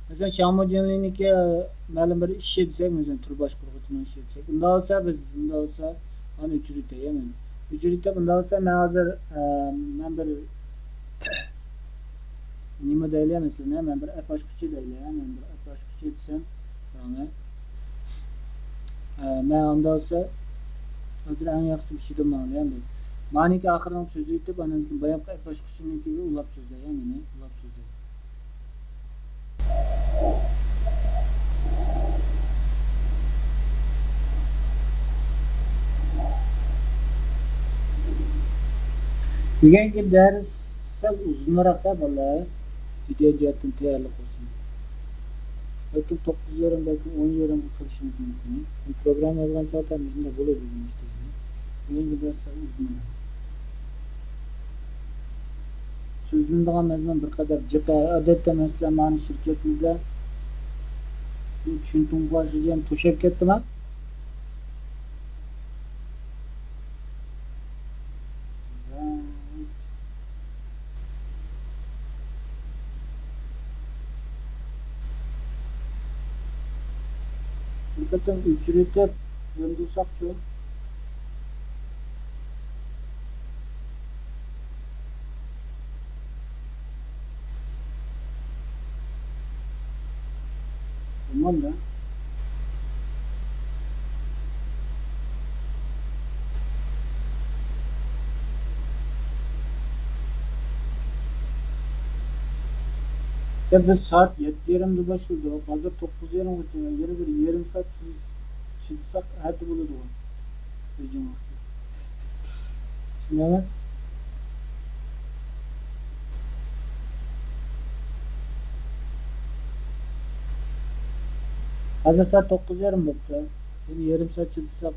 مەسىلەن، شياڭمۇ جىڭلىنىڭكى، مەلۇم بىر ئىشى دېسەك، مەسىلەن، تۈر باشقۇرغۇچىنىڭ ئىشى دېسەك. ئۇنداق بولسا، بىز، ئۇنداق بولسا، مانا ئۆچۈرۈۋېتەي، يا مەن. ئۆچۈرۈۋېتىپ، ئۇنداق بولسا، مەن ھازىر، ئە، مەن بىر نېمە دەيلى، مەسىلەن، مەن بىر ئەپ ئاچقۇچى دەيلى، مەن بىر ئەپ ئاچقۇچى دېسەم، مانا، ئە، مەن ئۇنداق بولسا، ھازىر ئەڭ ياخشىسى بىر شىدىن ماڭىلى، ئەمدى. مانىكى ئاخىرىنى سۆزلىۋېتىپ، ئاندىن كېيىن بايامقى ئەپ ئاچقۇچىنىڭكى ئۇلاپ سۆزلەي، مېنى ئۇلاپ سۆزلەي. بۈگۈنكى دەرس سەل ئۇزۇنراق-ھە، بالىلار. ۋىدېئو جەھەتتىن تەييارلىق بولسۇن. بەلكىم توققۇز يېرىم، بەلكىم ئون يېرىمغا قىلىشىمىز مۇمكىن. مەن پروگرامما يازغان چاغدا مۇشۇنداق بولىدۇ دېگەن ئىشتە. بۈگۈنكى دەرس سەل ئۇزۇنراق. سۆزلىنىدىغان مەزمۇن بىر قەدەر جىق. ئادەتتە، مەسىلەن، مانا شىركەتلەردە چۈشىنتىڭ باشلىجان توشاپ كەتتىما؟ بىر قېتىم ئۆچۈرۈۋېتىپ ياندۇرساقچۇ؟ بولمامدۇ؟ يا، بىز سائەت يەتتە يېرىمدە باشلىدۇق. ھازىر توققۇز يېرىمغىچە، يەنە بىر يېرىم سائەت سىز چىدىساق، ئەتە بولىدىغۇ. بېيجىڭ ۋاقتى. شۇنداقمۇ؟ ھازىر سائەت توققۇز يېرىم بوپتۇ. يەنە يېرىم سائەت چىدىساق،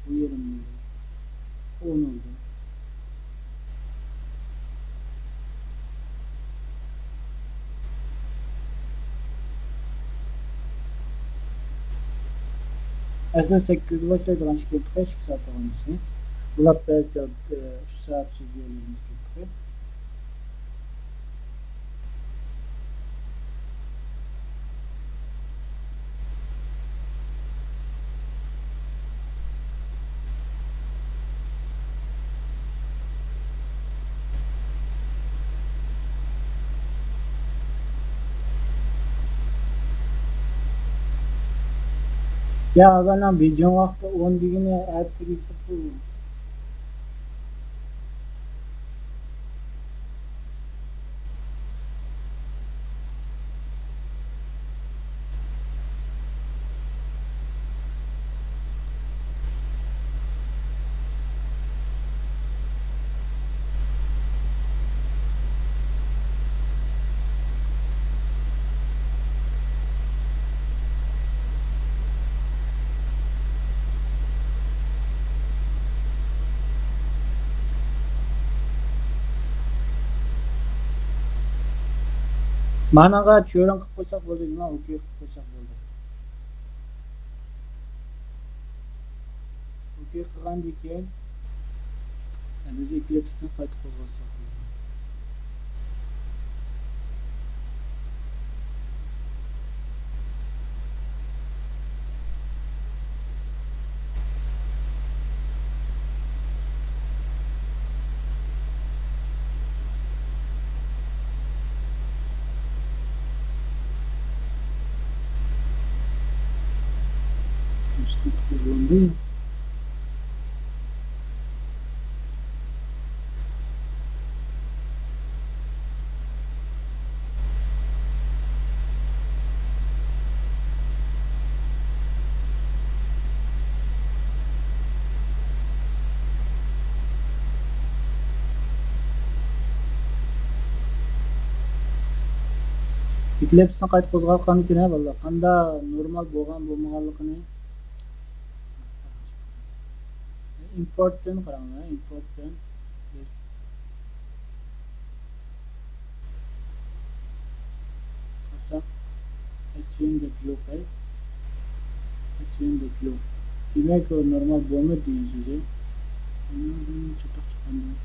بۇ يېرىم بولدى. ئون بولدى. ئەسلى سەككىزدە باشلايدىغان ئىكەن تېخى، ئىككى سائەت بولغان بولسا. بۇلار بەزىدە، ئە، ئۈچ سائەت سۆزلىيەلمەيدىكەن تېخى. يا، ئاغا، بېيجىڭ ۋاقتى ئون دېگىنى ئەتە تۈگىسە بولىدۇ. مانىغا چۆرۈڭ قىلىپ قويساق بولدى، جۇما، ئوكەي قىلىپ قويساق بولدى. ئوكەي قىلغاندىن كېيىن، بىز ئېكلىپسنى قايتا قوزغاتساق بولىدۇ. ئېكلىپسنى قايتا قوزغاتقاندىن كېيىن، ھە، بالىلار، قانداق نورمال بولغان بولمىغانلىقىنى. ئىمپورتتىن قاراڭلار، ئىمپورتتىن بىز قارىساق، ئېسۋىن دەپ يوق، ھەي. ئەسۋىيەن دەپ يوق. دېمەك، ئۇ نورمال بولمىدى دېگەن سۆزى. ئۇنىڭدىن چاتاق چىققاندۇ.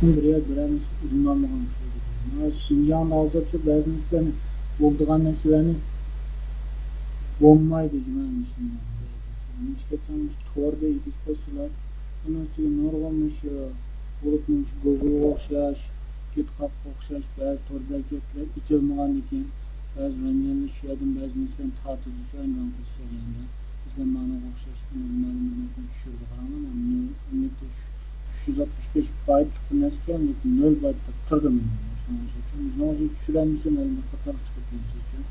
بىر يەر بىرەر نەرسە ئۇدۇلمامىغان ئوخشايدۇ. مانا شىنجاڭدا ھازىرچۇ بەزى نەرسىلەرنى، بولىدىغان نەرسىلەرنى بولمايدۇ جۇمۇ شىنجاڭدا. نېمىشقا دېسەڭ، مۇشۇ توردا يېتىپ قويسىلا، ئۇنىڭ ئۈستىگە نۇرغۇن مۇشۇ، بولۇپمۇ مۇشۇ گوگلغا ئوخشاش، گىتخابقا ئوخشاش بەزى تور بەرىكەتلەر ئېچىلمىغاندىكىن، بەزى رەنجىلەر شۇ يەردىن بەزى نەرسىلەرنى تارتىدۇ، ئايرىڭ قىلىش جەريانىدا. بىزدە ماڭا ئوخشاش مەلۇم بىر نەرسىنى چۈشۈردى. قاراڭلار، مانا نۆل، ئۈچ يۈز ئاتمىش بەش بايتلىق بىر نەرسىكەن، لېكىن نۆل بايت دەپ تۇردى مانا. شۇنىڭ ئۈچۈن بىز ئۇنى چۈشۈرەلمىسە، مەلۇم بىر خاتالىق چىقىدۇ، مىسال ئۈچۈن.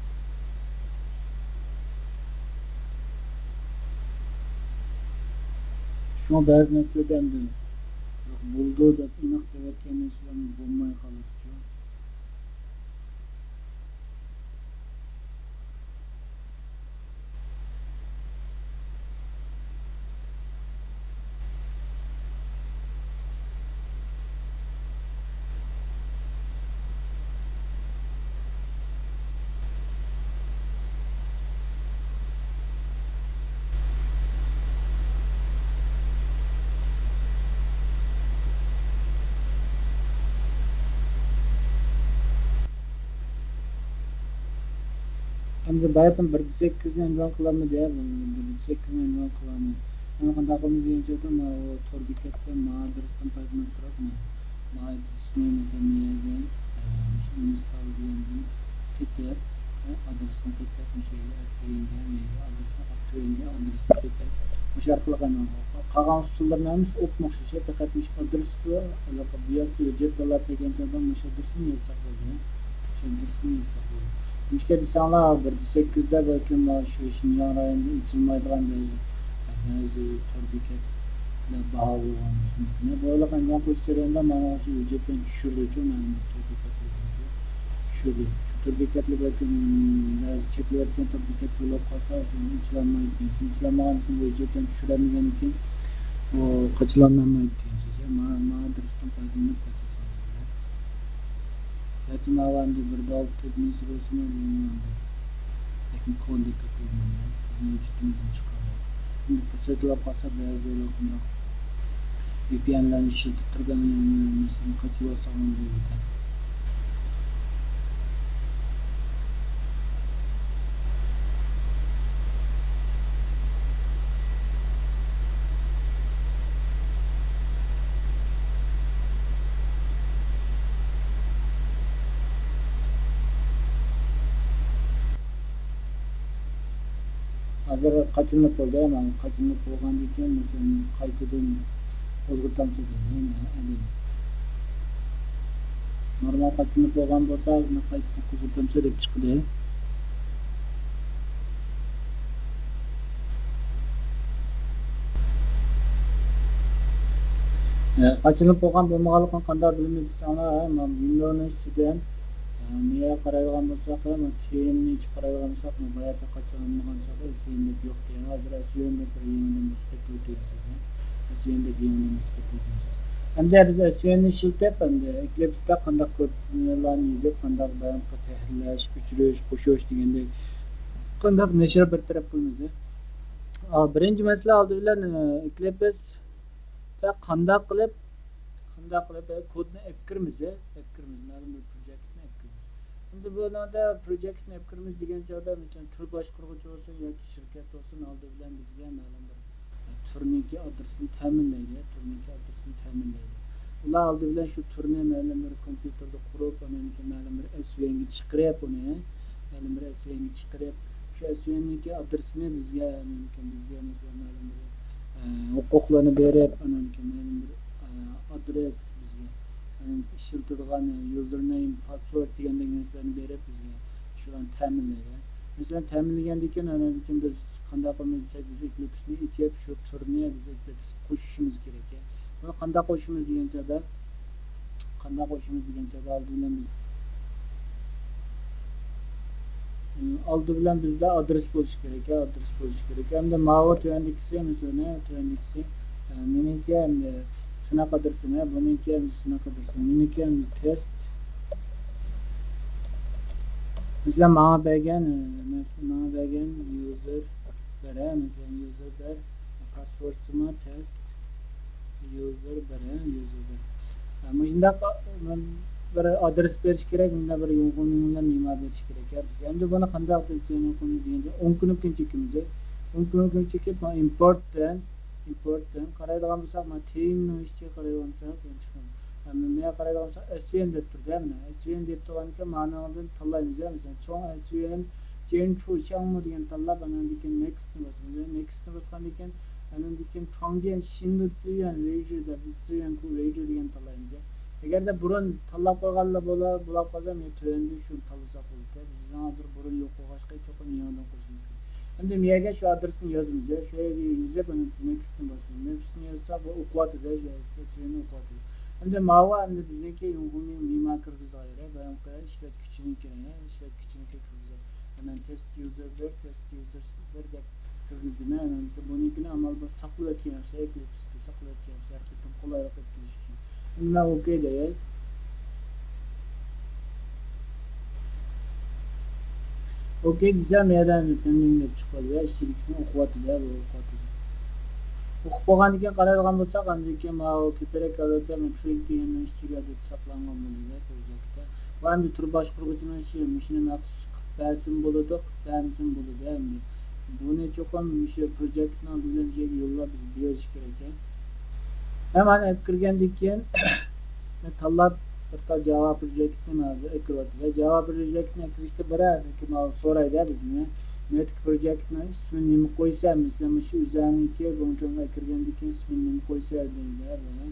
شۇڭا بەزى نەرسىلەردە ئەمدى بولىدۇ دەپ ئېنىق دەۋەتكەن نەرسىلەرمۇ بولماي قالىدىچۇ. ئەمدى باياتىن بىردە سەككىزنى ئەنۋان قىلالمىدى، ھە، بىردە سەككىزنى ئەنۋان قىلالمىدى. يەنە قانداق قىلىمىز دېگەن چاغدا، مانا ئۇ تور بېكەتتە مانا ئادرېستىن پايدىلىنىپ تۇرۇپ، مانا، مانا ئادرېسنى مەسىلەن، نېمىگە، ئە، مۇشۇ ئىنستال دېگەندىن كېتىپ، ئە، ئادرېستىن كېتىپ، مۇشۇ يەرگە ئەپ تۈگۈنگە، مۇشۇ يەرگە ئادرېسنى ئەپ تۈگۈنگە، ئادرېسنى كېتىپ، مۇشۇ ئارقىلىق ئەمەلگە قالغان ئۇسۇللارنىڭ ھەممىسى ئوپمۇ ئوخشاش، پەقەت مۇشۇ ئادرېستا، ھېلىقى بۇ يەردە ھۆججەت تاللاپ بەرگەن چاغدا مۇشۇ ئادرېسنى يازساق بولىدۇ. چۈشەندۈرسىمۇ يېزىق بولىدۇ. نېمىشقا دېسەڭلار، بىردە سەككىزدە بەلكىم شۇ شىنجاڭ رايونىدا ئېچىلمايدىغان بەزى، بەزى تور بېكەتلەر باھا بولغان بولسىمۇ. بۇ ئارىلىق ئەنۋان قىلىش جەريانىدا مانا شۇ ھۆججەتلەرنى چۈشۈردى، شۇ مەلۇم تور بېكەتلەرنى چۈشۈردى. شۇ تور بېكەتلەر بەلكىم بەزى چەكلىۋەتكەن تور بېكەت بولۇپ قالسا، ئېچىلالمايدىكەن. ئېچىلالمىغاندىكىن بۇ ھۆججەتلەرنى چۈشۈرەلمىگەندىكىن، ئۇ قاچىلانمايدىكەن. مانا، مانا دۇرۇستىن پايدىلىنىپ قاچىلانمايدۇ. ياكى ماۋۇ ئەمدى بىر داۋا تۈگمىسى بولسىمۇ، بىلمەيمەن. لېكىن كودى كۆپىيىمەن. بىزنىڭ ۋۇجۇدىمىزدىن چىقىرىۋالدى. ئەمدى پۇرسەت بولۇپ قالسا، بەزى شۇنداق ۋى پى ئېنلارنى ئىشلىتىپ تۇرۇپ، مەسىلەن، قاچىلىۋالساڭ بولىدىكەن. ھازىر قاچىلىنىپ بولدى، مانا قاچىلىنىپ بولغاندىن كېيىن، مەسىلەن، قايتىدىن قوزغىتامسىز دەيدۇ، يەنە ئەدەبىي. نورمال قاچىلىنىپ بولغان بولسا، قايتىدىن قوزغىتامسىز دەپ چىقىدۇ. ئە، قاچىلىنىپ بولغان بولمىغانلىقىنى قانداق بىلىمىز دېسەڭلار، ھە، مانا ۋىندونىڭ ئىچىدىن، ئە، نېگە قارايدىغان بولساق، ھە، مانا تېمىنى ئېچىپ قارايدىغان بولساق، مانا باياتىن قاچىلانمىغان چاغدا ئەسۋىيەن دەپ يوق ئىكەن. ھازىر ئەسۋىيەن دەپ بىر يېڭىدىن بېسىپ كەتتى دېگەن سۆز، ھە. ئەسۋىيەن دەپ يېڭىدىن بېسىپ كەتتى دېگەن سۆز. ئەمدى بىز ئەسۋىيەننى ئىشلىتىپ، ئەمدى ئېكلىپستا قانداق كودلارنى يېزىپ، قانداق باياناتقا تەھرىرلەش، ئۆچۈرۈش، قوشۇش دېگەندەك بۇنداق نەشر بىر تەرەپ قىلىمىز. ئا، بىرىنچى مەسىلە ئالدى بىلەن، ئە، ئېكلىپستا قانداق قىلىپ، قانداق قىلىپ، ئە، كودنى ئەكىرىمىز، ئەكىرىمىز، مەلۇم بىر پروجېكتنى ئەكىرىمىز. ئەمدى بۇنىڭدا پروجېكتنى ئەكىرىمىز دېگەن چاغدا، مەسىلەن، تۈر باشقۇرغۇچى بولسۇن ياكى شىركەت بولسۇن، ئالدى بىلەن بىزگە مەلۇم بىر تۈرنىڭكى ئادرېسىنى تەمىنلەيدۇ، تۈرنىڭكى ئادرېسىنى تەمىنلەيدۇ. ئۇلار ئالدى بىلەن شۇ تۈرنى مەلۇم بىر كومپيۇتېردا قۇرۇپ، ئاندىن كېيىن مەلۇم بىر ئەسۋىئېنگە چىقىرىپ ئۇنى، مەلۇم بىر ئەسۋىئېنگە چىقىرىپ، شۇ ئەسۋىئېننىڭكى ئادرېسىنى بىزگە، ئاندىن كېيىن بىزگە مەسىلەن مەلۇم بىر، ئە، ھوقۇقلارنى بېرىپ، ئاندىن كېيىن مەلۇم بىر، ئە، ئادرېس بىزگە، ئە، ئىشلىتىدىغان يۇزېرنېيم، پاسۋورد دېگەندەك نەرسىلەرنى بېرىپ بىزگە شۇلارنى تەمىنلەيدۇ. مەسىلەن، تەمىنلىگەندىن كېيىن، ئاندىن كېيىن بىز قانداق قىلىمىز دېسەك، بىز ئېكلىپسنى ئېچىپ، شۇ تۈرنى بىز ئېكلىپسقا قوشۇشىمىز كېرەك. بۇنى قانداق قوشىمىز دېگەن چاغدا، قانداق قوشىمىز دېگەن چاغدا، ئالدى بىلەن بىز، ئالدى بىلەن بىزدە ئادرېس بولۇشى كېرەك، ئادرېس بولۇشى كېرەك. ئەمدى ماۋۇ تۆۋەندىكىسى، مەسىلەن، تۆۋەندىكىسى، ئە، مېنىڭكى ئەمدى سىناق ئادرېسىم، بۇنىڭكى ئەمدى سىناق ئادرېسىم، مېنىڭكى ئەمدى تېست. مەسىلەن، ماڭا بەرگەن، ئە، مەس-، ماڭا بەرگەن يۇزېر بەر، ھە، مەسىلەن، يۇزېر بەر، پاسۋوردسىمۇ تېست، يۇزېر بىر، ھە، يۇزېر بىر. ھە، مۇشۇنداق، ئە، بىر ئادرېس بېرىش كېرەك، مۇنداق بىر يۇڭخۇمىڭ بىلەن مىما بېرىش كېرەك، ھە، بىزگە. ئەمدى بۇنى قانداق قىلىپ يۇڭخۇمىڭ دېگەندە، ئون كۇنۇپكىنى چېكىمىز. ئون كۇنۇپكىنى چېكىپ، مانا ئىمپورتتىن، ئىمپورتتىن قارايدىغان بولساق، مانا تېمىنىڭ ئىچىگە قارايدىغان بولساق، يەنە چىقىمىز. ھە، مانا مەيە قارايدىغان بولساق، ئەسۋىئېن دەپ تۇرىدۇ، مانا ئەسۋىئېن دەپ تۇرغاندىكىن، مانىڭدىن تاللايمىز، ھە، مەسىلەن، چوڭ ئەسۋىئېن، جيەنچۇ چياڭمۇ دېگەن تاللاپ، ئاندىن كېيىن نېكستنى باسىمىز. نېكستنى باسقاندىن كېيىن، ئاندىن كېيىن چاڭجيەن شىندۇ زىيۈەن ۋېيجۇ دەپ، زىيۈەنكۇ ۋېيجۇ دېگەن تاللايمىز. ئەگەردە بۇرۇن تاللاپ قويغانلا بولا-، بولاپ قالسا، مەن تۆۋەندە شۇنى تاللىساق بولىدۇ. بىزنىڭ ھازىر بۇرۇن يوق بولغاچقا، چوقۇم يېڭىدىن قوشۇمىز كېرەك. ئەمدى مەيەگە شۇ ئادرېسنى يازىمىز. شۇ يەرگە يېزىپ، ئاندىن نېكستنى باسىمىز. نېكستنى يازسا، بۇ ئوقۇۋاتىدۇ، شۇ يەردە ئوقۇۋاتىدۇ. ئەمدى ماۋۇ، ئەمدى بىزنىڭكى يۇڭخۇمىڭ مىما كىرگۈزىدىغان يېرى، بايامقى ئىشلەتكۈچىنىڭكى، ئىشلەتكۈچىنىڭكى كىرگۈزىدۇ. مەن تېست يۇزېر بىر، تېست يۇزېر بىر دەپ كىرگۈزدۈم. مەن بۇنىڭكىنى ئامال بار ساقلىۋەتكەن ياخشى، ئېكلىپسكا ساقلىۋەتكەن ياخشى، ھەر قېتىم قولايلىق يەتكۈزۈش ئۈچۈن. ئەمدى مەن ئوكەي دەي. ئوكەي دېسەم، يەنە تەمىنلەپ چىقىۋالدى. ئىچىدىكىسىنى ئوقۇۋاتىدۇ، بۇ ئوقۇۋاتىدۇ. ئوقۇپ بولغاندىن كېيىن قارايدىغان بولساق، ئاندىن كېيىن ماۋۇ كۆپرەك ھالەتتە مەن ترېك دېگەننىڭ ئىچىگە ئادەتتە ساقلانغان بولىدۇ، پروجېكتتا. ۋە ئەمدى تۈر باشقۇرغۇچىنىڭ ئىشى، مۇشۇنى مەخسۇس قىلىپ بەرسىمۇ بولىدۇ، قىلىپ بەرمىسىمۇ بولىدۇ ئەمدى. بۇنى چوقۇم مۇشۇ پروجېكتنىڭ ئالدى بىلەن بىر يەرگە يوللاپ بىز بېرىش كېرەك. ھە، مانا ئەكىرگەندىن كېيىن، مەن تاللاپ بىر تال جاۋا پروجېكتنى ھازىر ئەكىرىۋاتىمەن. جاۋا پروجېكتنى ئەكىرىشتە بىرەر ماۋۇ سورايدۇ بىزدىن. نېتىك پروجېكتنىڭ ئىسمىنى نېمە قويسا، مەسىلەن، مۇشۇ ئۆزەڭنىڭكى بوڭچۇڭغا ئەكىرگەندىن كېيىن ئىسمىنى نېمە قويسا دەيدۇ.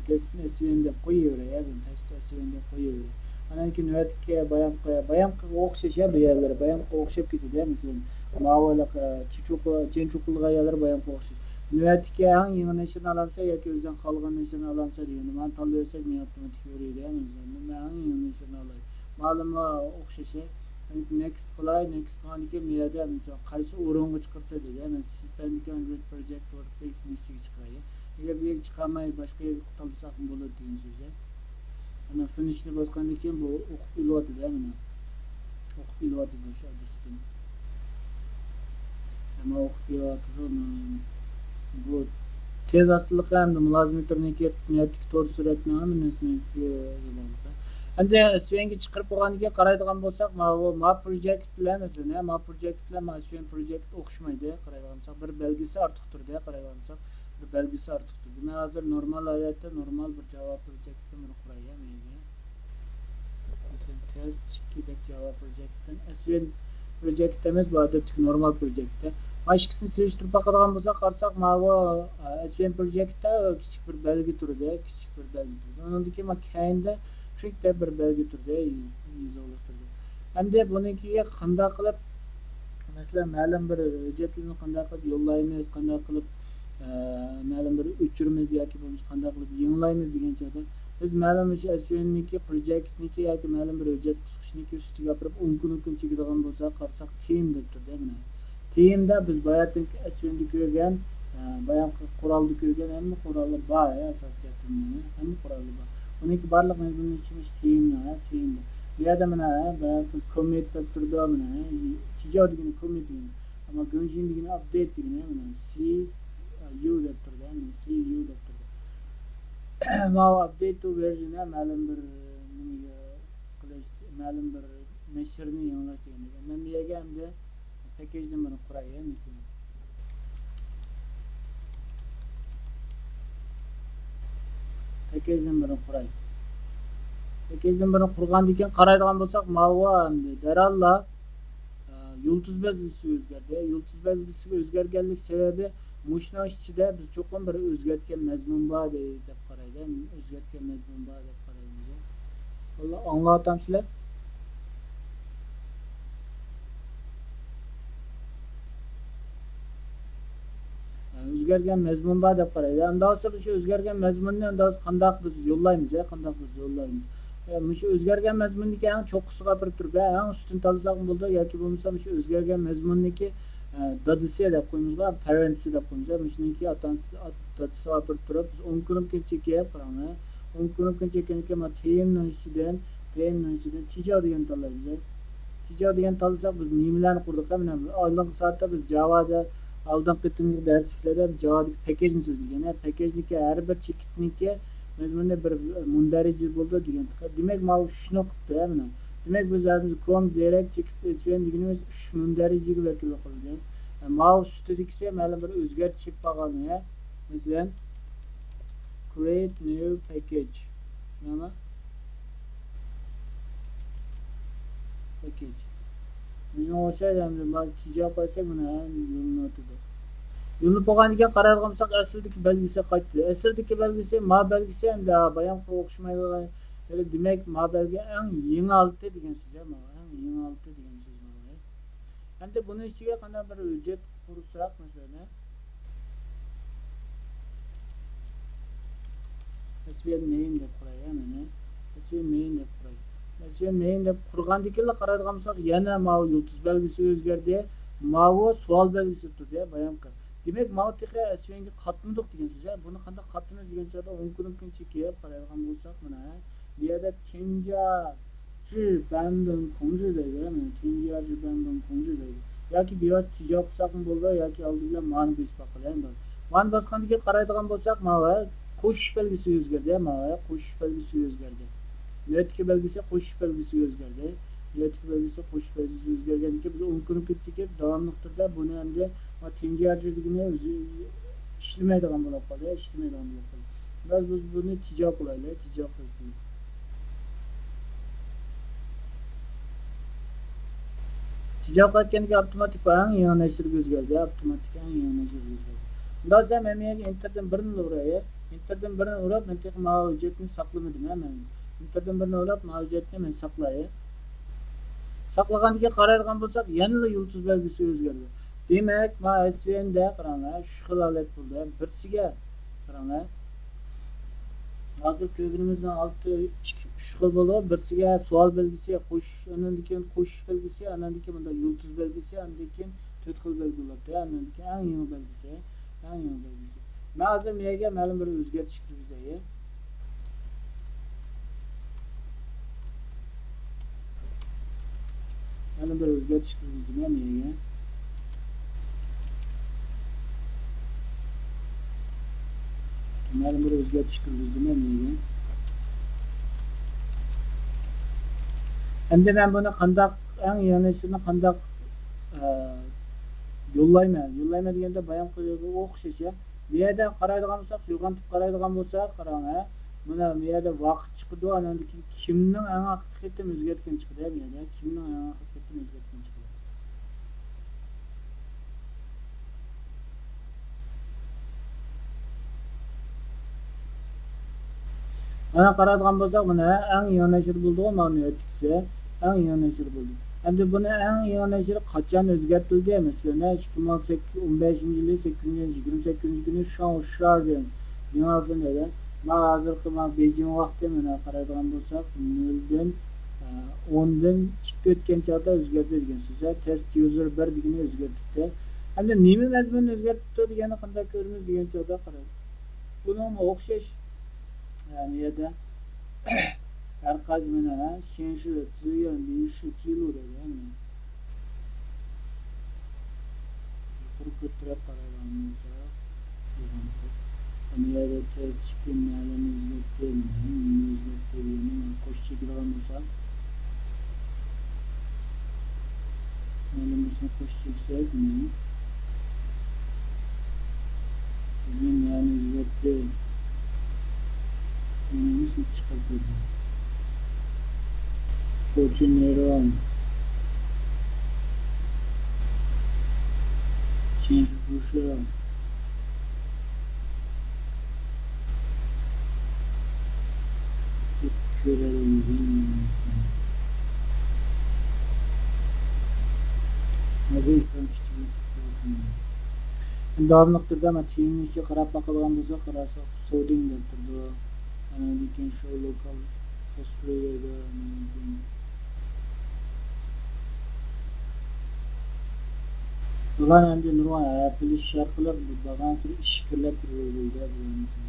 تېست ئەسۋىن دەپ قويۇۋېرەي، تېست ئەسۋىن دەپ قويۇۋېرەي. ئاندىن كېيىن نۆۋەتتىكى بايامقى، بايامقىغا ئوخشاش يا بۇ يەرلىرى، بايامقىغا ئوخشاپ كېتىدۇ يا، مەسىلەن، ماۋۇ ھېلىقى، ئە، چېنچۇقۇ-، چېنچۇقۇلغان يەرلىرى بايامقىغا ئوخشاش. نۆۋەتتىكى ئەڭ يېڭى نەشرىنى ئالامسەن ياكى ئۆزۈڭ خالىغان نەشرىنى ئالامسەن دېگەندە، مانا تاللىۋەرسەك مېنى ئاپتوماتىك يۈرىدۇ يا، مەسىلەن، مەن ئەڭ يېڭى نەشرىنى ئالاي. مەلۇم ئوخشاش. نېكست قىلاي، نېكست قىلغاندىن كېيىن بۇ يەردە مەسىلەن قايسى ئورۇنغا چىقىرسا دېدى، مەن سىز بەندىكى ئاندرويد پروجېكت ۋوردپرېسنىڭ ئىچىگە چىقىراي. ئەگەر بۇ يەرگە چىقالماي باشقا يەرگە تاللىساقمۇ بولىدۇ دېگەن سۆز. ئانا فىنىشنى باسقاندىن كېيىن بۇ ئوقۇپ ئېلىۋاتىدۇ، مانا. ئوقۇپ ئېلىۋاتىدۇ شۇ ئادرېستىن. ئەمما ئوقۇپ كېلىۋاتىدۇ. بۇ تېز ئاستىلىقى ھەمدە مۇلازىمەتلىرىنىڭكى نۆۋەتتىكى تور سۈرئەتنىڭ ھەممە نەرسىنىڭكى. ئەمدى ئەسۋىنگە چىقىرىپ بولغاندىن كېيىن قارايدىغان بولساق، ماۋۇ ما پروجېكت بىلەن، مەسىلەن، ما پروجېكت بىلەن ما ئەسۋن پروجېكت ئوخشىمايدۇ. قارايدىغان بولساق، بىر بەلگىسى ئارتۇق تۇرىدۇ. قارايدىغان بولساق، بىر بەلگىسى ئارتۇق تۇرىدۇ. مەن ھازىر نورمال ھالەتتە نورمال بىر جاۋا پروجېكتتىن بىر قۇراي، مەيلى. مەسىلەن، تېست ئىككى دەپ جاۋا پروجېكتتىن، ئەسۋن پروجېكت ئەمەس، بۇ ئادەتتىكى نورمال پروجېكت. مانا ئىككىسىنى سېلىشتۇرۇپ باقىدىغان بولساق، قارىساق، ماۋۇ، ئە، ئەسۋن پروجېكتتا كىچىك بىر بەلگە تۇرىدۇ، كىچىك بىر بەلگە تۇرىدۇ. ئۇنىڭدىن كېيىن مانا كەينىدە ترېك دەپ بىر بەلگە تۇرىدۇ، يېزىقلىق تۇرىدۇ. ئەمدى بۇنىڭكىگە قانداق قىلىپ، مەسىلەن، مەلۇم بىر ھۆججەتلىرىنى قانداق قىلىپ يوللايمىز، قانداق قىلىپ، ئە، مەلۇم بىر ئۆچۈرىمىز ياكى بولمىسا قانداق قىلىپ يېڭىلايمىز دېگەن چاغدا، بىز مەلۇم مۇشۇ ئەسۋننىڭكى پروجېكتنىڭكى ياكى مەلۇم بىر ھۆججەت قىسقۇچىنىڭكى ئۈستىگە ئاپىرىپ، ئون كۇنۇپكىنى چېكىدىغان بولساق، قارىساق، تېم دەپ تۇرىدۇ، مانا. تېمدا بىز باياتىنكى ئەسۋندا كۆرگەن، ئە، بايامقى قورالدا كۆرگەن ھەممە قوراللار بار، ئە، ئاساسىي جەھەتتىن ھەممە قوراللار بار. ئۇنىڭكى بارلىق مەزمۇنى ئىچىمىز تېمدا، ھە، تېمدا. بۇ يەردە مانا، ھە، بۇ يەردە كوممىت دەپ تۇرىدۇ، مانا، ھە، تىجاۋ دېگىنى كوممىت دېگىنى. ئەمما گېڭشىن دېگىنى ئاپدېيت دېگىنى، مانا، سى يۇ دەپ تۇرىدۇ، ھە، مانا، سى يۇ دەپ تۇرىدۇ. ماۋۇ ئاپدېيت تو ۋېرژن، ھە، مەلۇم بىر نېمىگە قىلىش، مەلۇم بىر نەشرنى يېڭىلاش دېگەندەك. مەن بۇ يەرگە ئەمدى پەككەجدىن بىرنى قۇراي، ھە، مەسىلەن. پەككەجدىن بىرنى قۇراي. پەككەجدىن بىرنى قۇرغاندىن كېيىن قارايدىغان بولساق، ماۋۇ ئەمدى دەرھاللا، ئە، يۇلتۇز بەلگىسى ئۆزگەردى. يۇلتۇز بەلگىسى ئۆزگەرگەنلىك سەۋەبى مۇشۇنىڭ ئىچىدە بىز چوقۇم بىر ئۆزگەرتكەن مەزمۇن بار دەپ قارايدۇ. ئۆزگەرتكەن مەزمۇن بار دەپ قارايمىز. بالىلار، ئاڭلاۋاتامسىلەر؟ ئۆزگەرگەن مەزمۇن بار دەپ قارايدۇ. ئۇنداق بولسا، مۇشۇ ئۆزگەرگەن مەزمۇننى ئۇنداق بولسا قانداق بىز يوللايمىز، ھە؟ قانداق بىز يوللايمىز؟ ئە، مۇشۇ ئۆزگەرگەن مەزمۇننىڭكى ئەڭ چوققىسىغا ئاپىرىپ تۇرۇپ، ھە، ئەڭ ئۈستىنى تاللىساقمۇ بولىدۇ، ياكى بولمىسا مۇشۇ ئۆزگەرگەن مەزمۇننىڭكى، ئە، دادىسى دەپ قويىمىزغۇ، پەرەنتسى دەپ قويىمىز، ھە، مۇشۇنىڭكى ئاتا-، ئات-، دادىسىغا ئاپىرىپ تۇرۇپ، بىز ئون كۇنۇپكىنى چېكىپ، قاراڭلار، ئون كۇنۇپكىنى چەككەندىكىن، مانا، تېمىنىڭ ئىچىدىن، تېمىنىڭ ئىچىدىن تىجاۋ دېگەننى تاللايمىز. تىجاۋ دېگەننى تاللىساق، بىز نېمىلەرنى قۇردۇق؟ مانا، ئالدىنقى سائەتتە بىز جاۋادا، ئالدىنقى قېتىمقى دەرسلىكلەردە جاۋادىكى پەككەجنى سۆزلىگەن. پەككەجنىڭكى ھەر بىر چېكىتنىڭكى مەزمۇنى بىر مۇندەرىجە بولىدۇ دېگەن. دېمەك، ماۋۇ شۇنى قىپتۇ، مانا. دېمەك، بىز ھازىر كوم، زېرەك، چېكىت، ئېسۋىيەن دېگىنىمىز ئۈچ مۇندەرىجىگە ۋەكىللىك قىلدى. ماۋۇ ئۈستىدىكىسى مەلۇم بىر ئۆزگەرتىش ئېلىپ بارغان، مەسىلەن، create new package. نېمە؟ Package. بىزنىڭ ئوخشاش، ئەمدى بۇ تىجاۋ قىلساق، مانا، ھە، يوللىنىۋاتىدۇ. يوللىنىپ بولغاندىن كېيىن قارايدىغان بولساق، ئەسلىدىكى بەلگىسى قايتتى. ئەسلىدىكى بەلگىسى، ما بەلگىسى ئەمدى، ھە، بايامقىغا ئوخشىمايدىغان. دېمەك، ما بەلگە ئەڭ يېڭى ھالىتى دېگەن سۆز، ھە، مانا، ئەڭ يېڭى ھالىتى دېگەن سۆز، مانا. ئەمدى بۇنىڭ ئىچىگە قانداق بىر ھۆججەت قۇرساق، مەسىلەن، ئەسۋىيەت مېيىن دەپ قۇراي، ھە، مانا. ئەسۋىيەت مېيىن دەپ قۇراي. ئەسۋىيەت مېيىن دەپ قۇرغاندىن كېيىنلا قارايدىغان بولساق، يەنە ماۋۇ يۇلتۇز بەلگىسى ئۆزگەردى، ماۋۇ سوئال بەلگىسى تۇردى، ھە، بايامقى. دېمەك، ماۋۇ تېخى ئەسۋىيەتكە قاتمىدۇق دېگەن سۆز، ھە. بۇنى قانداق قاتىمىز دېگەن چاغدا ئون كۇنۇپكىنى چېكىپ قارايدىغان بولساق، مانا، ھە، بۇ يەردە تيېنجيا جى بەنبىن كۇڭجى دەيدۇ، مانا، تيېنجيا جى بەنبىن كۇڭجى دەيدۇ. ياكى بىۋاسىتە تىجاۋ قىلساقمۇ بولىدۇ، ياكى ئالدى بىلەن مانى بېسىپ باقىلى، ئەمدى. مانى باسقاندىن كېيىن قارايدىغان بولساق، ماۋۇ قوشۇش بەلگىسى ئۆزگەردى، ماۋۇ قوشۇش بەلگىسى ئۆزگەردى. نۆۋەتتىكى بەلگىسى قوشۇش بەلگىسى ئۆزگەردى. نۆۋەتتىكى بەلگىسى قوشۇش بەلگىسى ئۆزگەرگەندىن كېيىن، بىز ئون كۇنۇپكا چېكىپ، داۋاملىق تۈردە بۇنى ئەمدى، مانا، تيېنجيا جى دېگىنى ئۆزى ئىشلىمەيدىغان بولۇپ قالدى، ئىشلىمەيدىغان بولۇپ قالدى. بىز، بىز بۇنى تىجاۋ قىلايلى، تىجاۋ قىلىپ. تىجاۋ قىلىۋەتكەندىكىن ئاپتوماتىك ئەڭ يېڭى نەشرگە ئۆزگەردى، ئاپتوماتىك ئەڭ يېڭى نەشرگە ئۆزگەردى. ئۇنداق دېسەم، ھەممە يەرگە ئېنتېردىن بىرنى ئۇراي، ئېنتېردىن بىرنى ئۇراپ، مەن تېخى ماۋۇ ھۆججەتنى ساقلىمىدىم، ھە، مەن. ئېنتېردىن بىرنى ئۇراپ، ماۋۇ ھۆججەتنى مەن ساقلاي. ساقلىغاندىن كېيىن قارايدىغان بولساق، يەنىلا يۇلتۇز بەلگىسى ئۆزگەردى. دېمەك، ما ئەسۋىيەندە قاراڭلار، ئۈچ خىل ھالەت بولدى. بىرسىگە قاراڭلار. ھازىر كۆرگىنىمىزنىڭ ئالدى ئۈچ، ئۈچ خىل بولدى. بىرسىگە سوئال بەلگىسى، قوشۇش، ئاندىن كېيىن قوشۇش بەلگىسى، ئاندىن كېيىن مۇنداق يۇلتۇز بەلگىسى، ئاندىن كېيىن تۆت خىل بەلگە بولۇپتۇ. ئاندىن كېيىن ئەڭ يېڭى بەلگىسى، ئەڭ يېڭى بەلگىسى. مەن ھازىر بۇ يەرگە مەلۇم بىر ئۆزگەرتىش كىرگۈزەي. مەلۇم بىر ئۆزگەرتىش كىرگۈزدۈم مەن بۇ يەرگە. مەلۇم بىر ئۆزگەرتىش كىرگۈزدۈم مەن بۇ يەرگە. ئەمدى مەن بۇنى قانداق، ئەڭ يېڭى نەشرنى قانداق، ئە، يوللايمەن؟ يوللايمەن دېگەندە بايام قويۇۋېرىدۇ، ئوخشاش، يا. بۇ يەردە قارايدىغان بولساق، يوغان تىپ قارايدىغان بولساق، قاراڭ، ھە. مانا بۇ يەردە ۋاقىت چىقىدۇ، ئاندىن كېيىن كىمنىڭ ئەڭ ئاخىرقى قېتىم ئۆزگەرتكىنى چىقىدۇ، ھە، بۇ يەردە كىمنىڭ ئەڭ ئاخىرقى قېتىم ئۆزگەرتكىنى چىقىدۇ. مانا قارايدىغان بولساق، مانا ئەڭ يېڭى نەشر بولدىغۇ، مانا نۆۋەتتىكىسى ئەڭ يېڭى نەشر بولدى. ئەمدى بۇنى ئەڭ يېڭى نەشر قاچان ئۆزگەرتىلدى؟ مەسىلەن، ئىككى مىڭ سەككىز، ئون بەشىنچى يىلى سەككىزىنچى ئاينىڭ يىگىرمە سەككىزىنچى كۈنى شاڭ شار دېگەن دىڭارفېن دەيدۇ. مانا ھازىرقى مانا بېيجىڭ ۋاقتى مانا قارايدىغان بولساق، نۆلدىن، ئە، ئوندىن ئىككى ئۆتكەن چاغدا ئۆزگەردى دېگەن سۆز. تېست يۇزېر بىر دېگىنى ئۆزگەرتىپتۇ. ئەمدى نېمە مەزمۇننى ئۆزگەرتىپتۇ دېگەننى قانداق كۆرىمىز دېگەن چاغدا قارايلى. بۇنىڭمۇ ئوخشاش، ئە، بۇ يەردە ھەر قايسى مانا، ھە، شېنشى، تۈزۈگەن، لىشى، تىلۇ دەيدۇ، ھە، مانا. يۇقىرى كۆتۈرۈپ قارايدىغان بولساق، بۇ يەردە تۆت ئىككى مەلۇم ئۆزگەرتتى، مەلۇم ئۆزگەرتتى دېگەننى قوشۇپ چېكىدىغان بولساق، مەلۇم بولسا قوشۇپ چەكسەك، مەلۇم. بىزنىڭ يەنى ئۆزگەرتتى. مېنىڭ ئىشىم چىقىپ كەتتى. كوچىنېرو. چىنشىفۇشى. كۆرەلمىدىم. ھازىر ئېكران كىچىكلىتىپ قويۇپ. داۋاملىق تۈردە مانا تېمىنىڭ ئىچىگە قاراپ باقىدىغان بولساق، قارىساق، سودىڭ دەپ تۇرىدۇ. ئاندىن كېيىن شو لوكال كاسترۇيەدە، ئاندىن كېيىن بۇلار ئەمدى نۇرغۇن ھەپىلىشىش ئارقىلىق بارغانسېرى ئىچكىرىلەپ تۇرىدۇ بۇلارنىڭكى.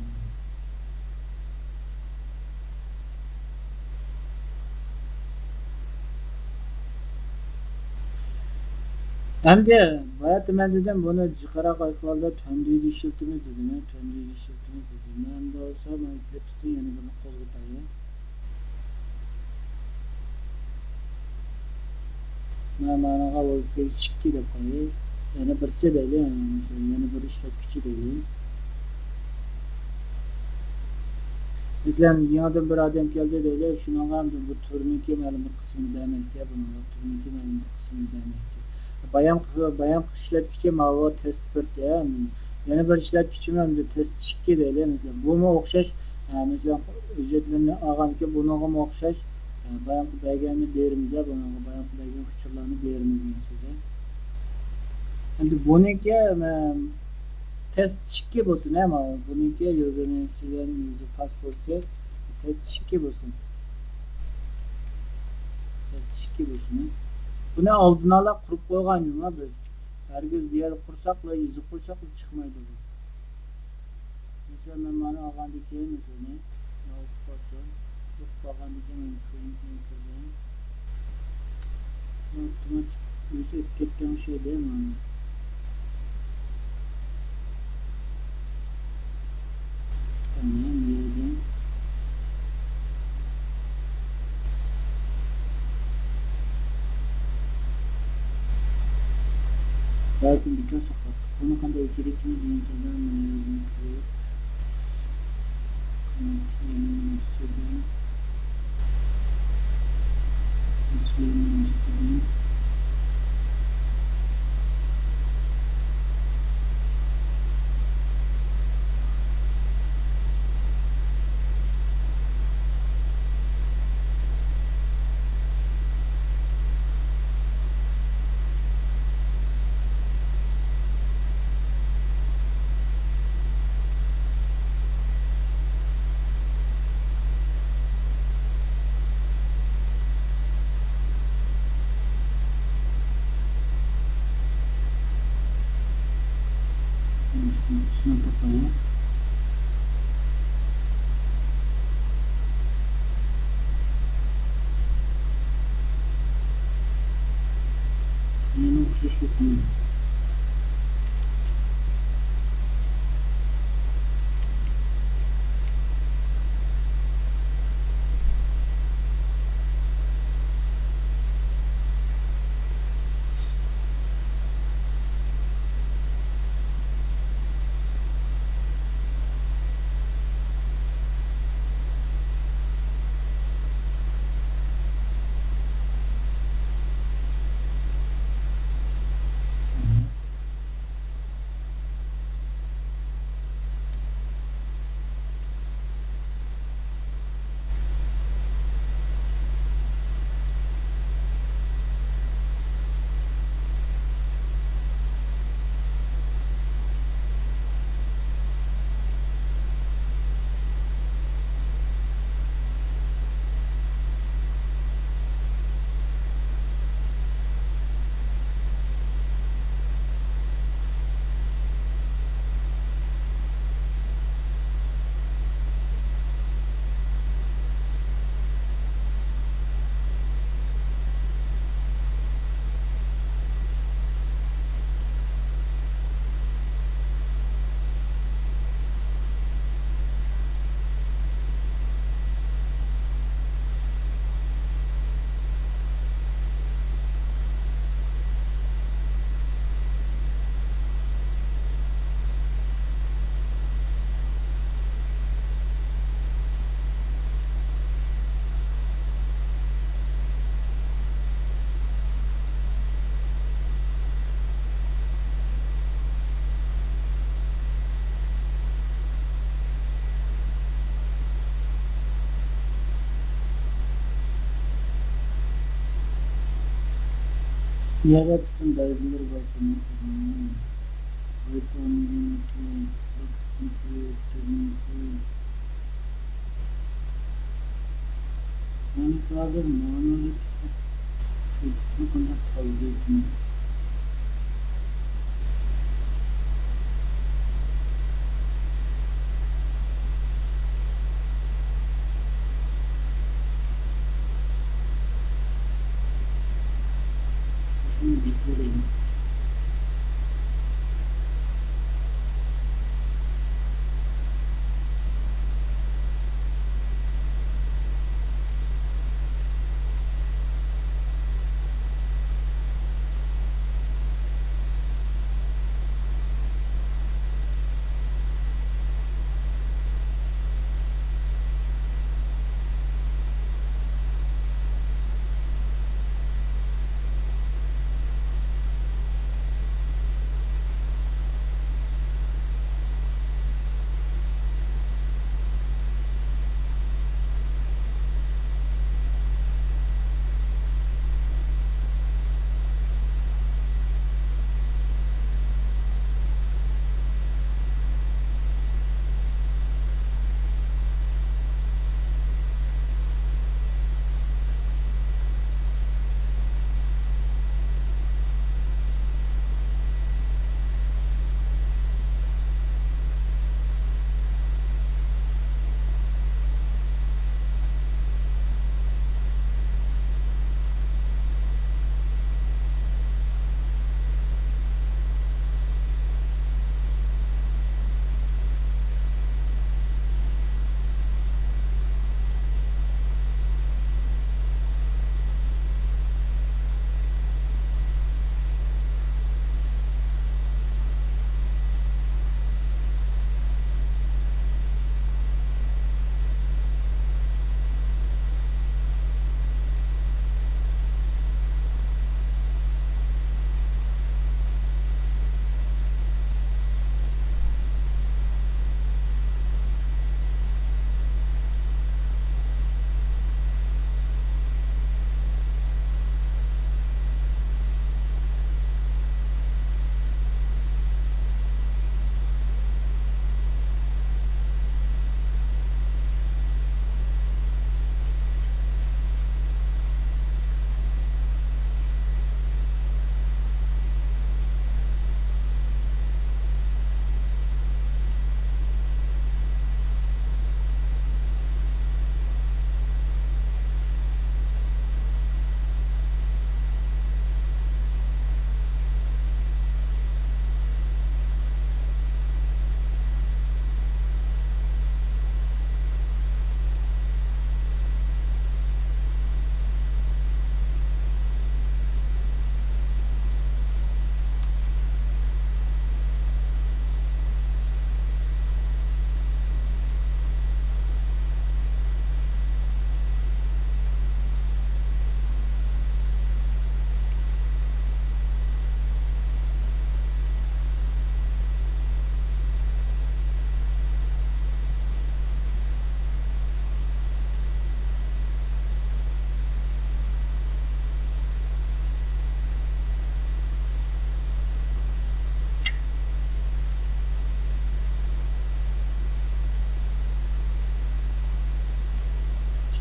ئەمدى باياتى مەن دېدىم، بۇنى جىقراق ئەھۋالدا تۈەندۈيدە ئىشلىتىمىز دېدىم، تۈەندۈيدە ئىشلىتىمىز دېدىم. مەن بولسا مانا تېپىستىن يەنە بىرنى قوزغىتايلى. مەن مانىغا ۋورد پرېس ئىككى دەپ قوياي. يەنە بىرسى دەيلى، مەسىلەن، يەنە بىر ئىشلەتكۈچى دەيلى. مەسىلەن، يېڭىدىن بىر ئادەم كەلدى دەيلى، شۇنىڭغا ئەمدى بۇ تۈرنىڭكى مەلۇم بىر قىسمىنى بەرمەكچى، بۇنىڭغا تۈرنىڭكى مەلۇم بىر قىسمىنى بەرمەكچى. بايامقى، بايامقى ئىشلەتكۈچى ماۋۇ تېست بىر، يەنە بىر ئىشلەتكۈچىمۇ ئەمدى تېست ئىككى دەيلى، مەسىلەن، بۇمۇ ئوخشاش، ئە، مەسىلەن، ھۆججەتلىرىنى ئالغاندىكىن بۇنىڭغىمۇ ئوخشاش، ئە، بايامقى بەرگەننى بېرىمىز، بۇنىڭغا بايامقى بەرگەن ئۇچۇرلارنى بېرىمىز دېگەن سۆز. ئەمدى بۇنىڭكى، ئە، تېست ئىككى بولسۇن، ھە، ماۋۇ. بۇنىڭكى يۇزېرنېيم، يۇزېر پاسپورتى تېست ئىككى بولسۇن. تېست ئىككى بولسۇن، ھە. بۇنى ئالدىن ئالا قۇرۇپ قويغان جۇما بىز. ھەرگىز بۇ يەردە قۇرساقلا، يېزىپ قويساقلا چىقمايدۇ بۇ. مەسىلەن، مەن مانا ئالغاندىن كېيىن، مەسىلەن، ياۋۇق بولسۇن. يوق بولغاندىن كېيىن مەن كىرىدىن كىردىم. ئاپتوماتىك ئۆزى ئۆتۈپ كەتكەن ئوخشايدۇ مانا. تامام، بۇ يەردىن. بەلكىم بىكار ساقلاپ. بۇنى قانداق ئۆچۈرۈۋېتىمىز دېگەن سۆزلەر مانا يەردىن كىرىپ. يەردە پۈتۈن بەلگىلىرى بار ئىكەن. ۋىتامىننىڭكى، يەنى ھازىر مانا قانداق قالدى.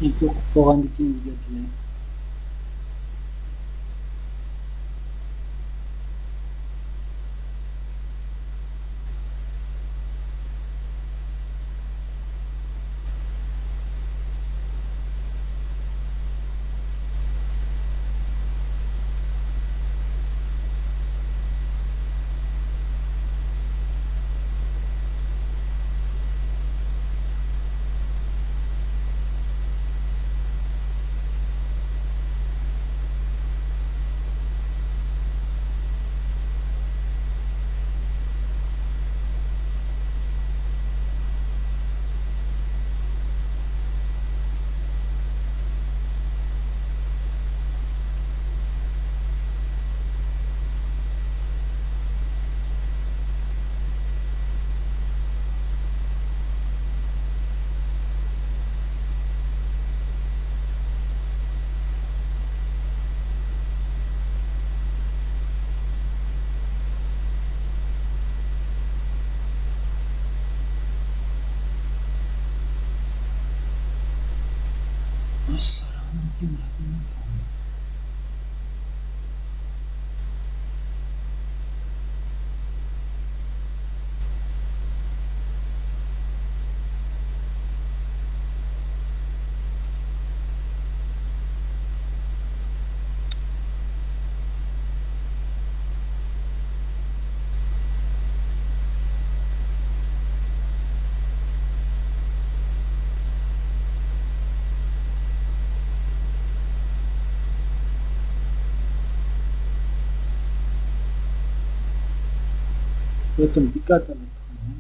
شۇنچە ئوقۇپ بولغاندىن كېيىن ئۆزگەرتىلەي. بۇ يەردىن بىكار تەلەپ قىلىڭ.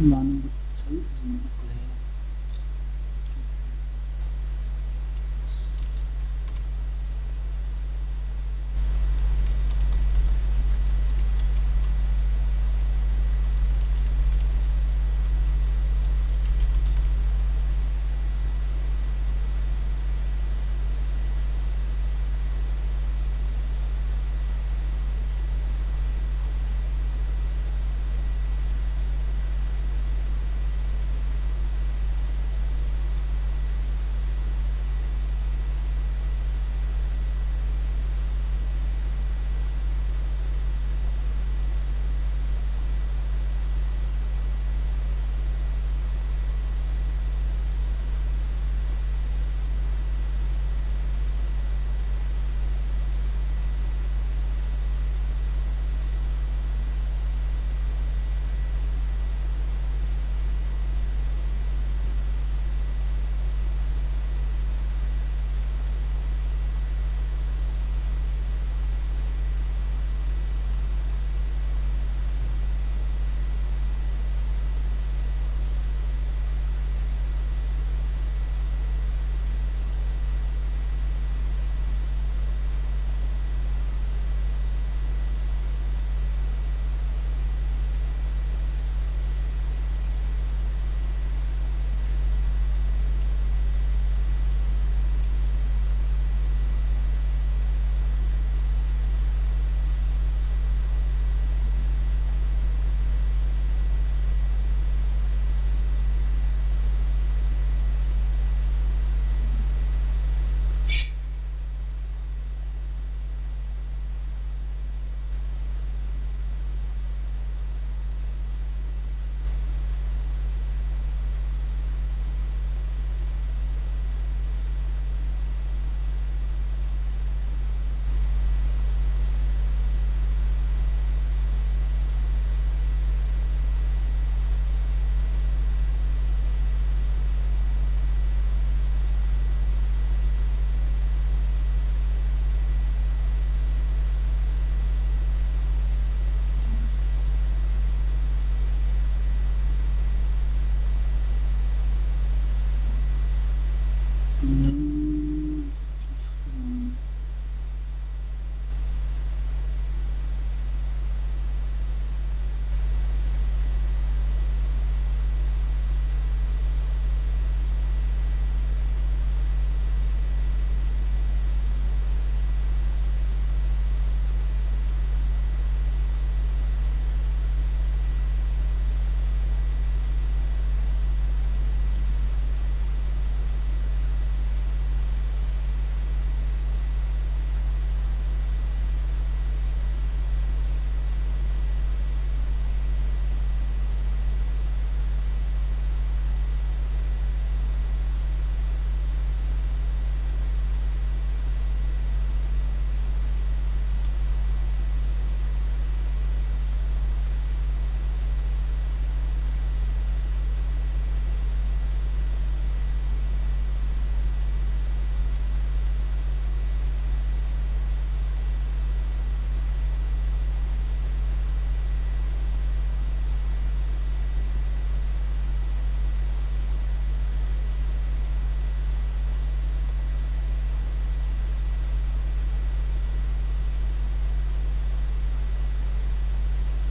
مانا بۇ تىل ئىزمىنى قىلىڭ.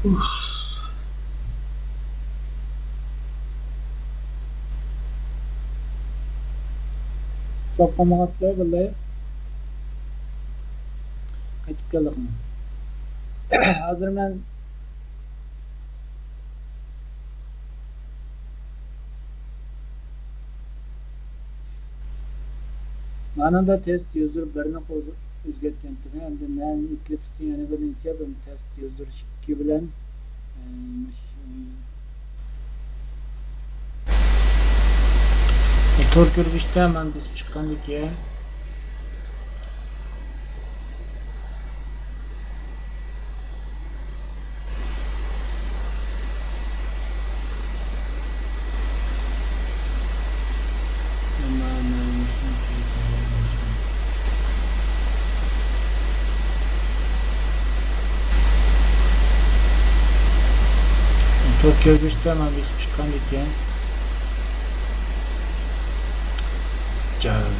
توختاپ قالمىغانسىلەر بىللە. قايتىپ كەلدۇقمۇ؟ ھازىر مەن مانىڭدا تېست يۈزەر بىرنى قۇرۇپ ئۆزگەرتكەنتىم. ئەمدى مەن ئېكلىپستىن يەنە بىرنى ئېچىپ، تېست يۈزەر ئىككى بىلەن، ئە، مۇش-، ئە، تور كۆرگۈچتە مەن بېسىپ چىققاندىكىن، تور كۆرگۈچتە مەن بېسىپ چىققاندىكىن، جان.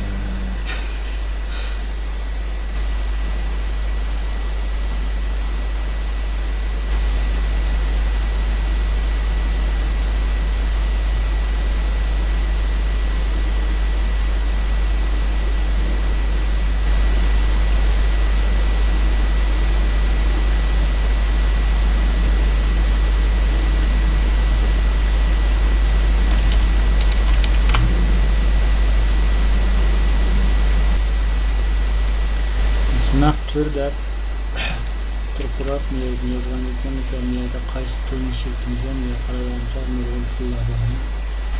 سىناق تۈر دەپ تۇرقىراپ يازغان ئىكەن، مەسىلەن، بۇ يەردە قايسى تىلنى ئىشلىتىمىز، بۇ يەرگە قارايدىغان بولساق، نۇرغۇن تىللار بار.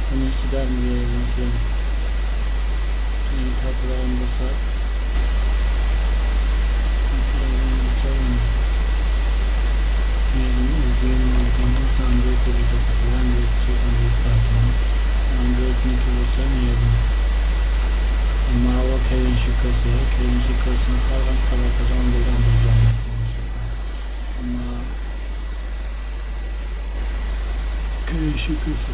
بۇنىڭ ئىچىدە، مەسىلەن، تارتىدىغان بولساق، ئەمدى ئىزدىگەن بولغىنىمىز ئاندرويد دەپ ئاتىلىدۇ، ئاندرويد ئىچى ئاندرويد بار. ئاندرويدنىڭكى بولسا، ماۋۇ كەينىشى كىرسە، كەينىشى كىرسە، قالغان قالاقىدىغان بولغان بولغان. ئەمما كەينىشى كىرسە،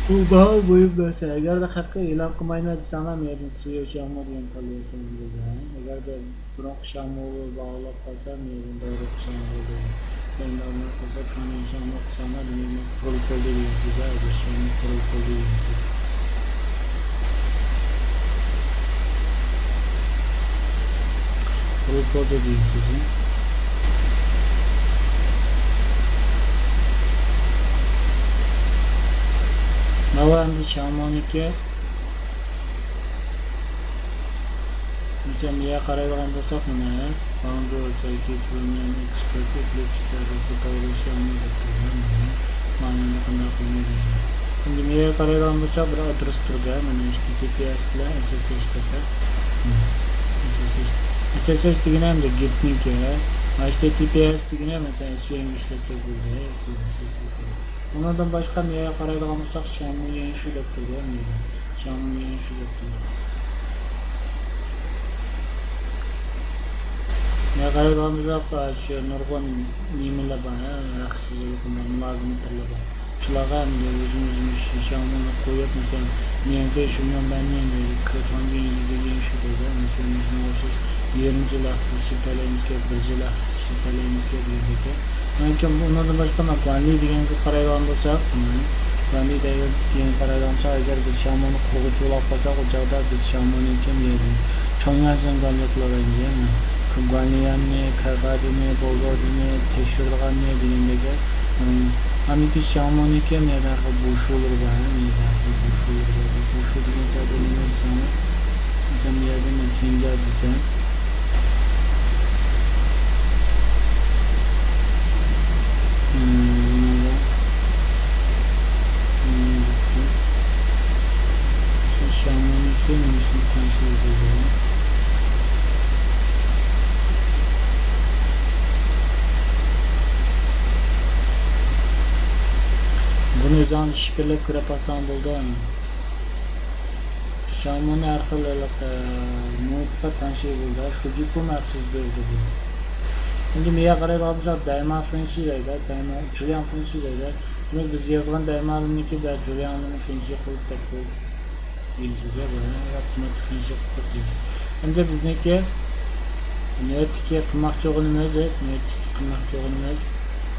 بۇ بەك مۇھىم نەرسە. ئەگەردە خەققە ئېلان قىلمايمەن دېسەڭلار، مەيلى، سىيو چاڭما دېگەن تاللىسام بولىدۇ. ئەگەردە بۇرۇنقى شامۇغا باغلاپ قالسا، مېنىڭ دايرىلىق شامۇغا بېرىمەن قىلسا، كانىيىڭ شامۇغا قىلساڭلار، دېمەك، قۇرۇلۇپ بولدى دېگەن سۆز، ھازىر شامۇغ قۇرۇلۇپ بولدى دېگەن سۆز. قۇرۇلۇپ بولدى دېگەن سۆز. ماۋۇ ئەمدى شامۇغنىڭكى. مەسىلەن، بۇ يەرگە قارايدىغان بولساق، مانا، باڭدۇ، سەركىت، ۋېنيان، ئېكسپېرت، ئېكلىپس، تېرراسا، تايلور، شياۋمى دەپ تۇرغان، مانا، مانا ئەمدى قانداق قىلىنىدۇ دېگەن. ئەمدى بۇ يەرگە قارايدىغان بولساق، بىر ئادرېس تۇرىدۇ، مانا، ھېچ تى تى پى ئېس بىلەن ئېس ئېس ئېچ دەپ. ئېس ئېس ئېچ. ئېس ئېس ئېچ دېگىنى ئەمدى گىتنىڭكى. ھېچ تى تى پى ئېس دېگىنى، مەسىلەن، ئېس ۋى ئېم ئىشلەتسەك بولدى. ئۇنىڭدىن باشقا، بۇ يەرگە قارايدىغان بولساق، شياۋمى يەنشۇ دەپ تۇرىدۇ، ئەمدى. شياۋمى يەنشۇ دەپ تۇرىدۇ. بۇ يەرگە قارايدىغان بولساق، شۇ نۇرغۇن نېمىلەر بار، ھە، ھەقسىزلىك، مۇلازىمەتلەر بار. شۇلارغا ئەمدى ئۆزىمىز شياۋمىنى قويۇپ، مەسىلەن، نيەنفېي شۇنىڭ بەننىڭ كۆتۈرۈلگەن يېرى دېگەن شۇ دەيدۇ. مەسىلەن، شۇنىڭغا ئوخشاش يېرىم يىل ھەقسىز ئىشلىتەلەيمىزكەن، بىر يىل ھەقسىز ئىشلىتەلەيمىزكەن دېگەندەك. لېكىن ئۇنىڭدىن باشقا، مانا، گۇەنلى دېگەنگە قارايدىغان بولساق، گۇەنلى دېگەنگە قارايدىغان بولساق، ئەگەر بىز شياۋمىنى قۇرغۇچى بولۇپ قالساق، ئۇ چاغدا بىز شياۋمىنىڭكى يەردىن چاڭيۈەنسىن گۇەنلى قىلالايمىز، يەنى گۇەنلىيەننى، كەفادىنى، بولدوردىنى، تەكشۈرىدىغاننى دېگەندەك. ئاندىن كېيىن شياۋمىنىڭكى يەنە بۇشۇلىرى بار، يەنە بۇشۇلىرى بار. بۇشۇ دېگەن زادى نېمە دېسەڭلار، مەسىلەن، بۇ يەردە مەن تيەنجيا دېسەم، بۇنى ئۆزۈڭ ئىشكىلەپ كۆرۈپ ئالساڭ بولدى. شياۋمىنى ھەر خىل ھېلىقى، ئە، مۇھىتقا تەڭشەي بولىدۇ. شۇجىكۇمۇ ھەقسىز بېرىدۇ بۇ. ئەمدى مېيا قارايدىغان بولساق، دەيما فېنشى دەيدۇ، دەيما، جۇلياڭ فېنشى دەيدۇ. بۇنى بىز يازغان دەيمالىنىڭكى بە جۇلياڭلىنى فېنشى قىلىپ دەپ قويدى. دېيىسىز يا، بۇنى ئاپتوماتىك فېنشى قىلىپ دېيىسىز. ئەمدى بىزنىڭكى نۆۋەتتىكى قىلماقچى بولغىنىمىز، نۆۋەتتىكى قىلماقچى بولغىنىمىز.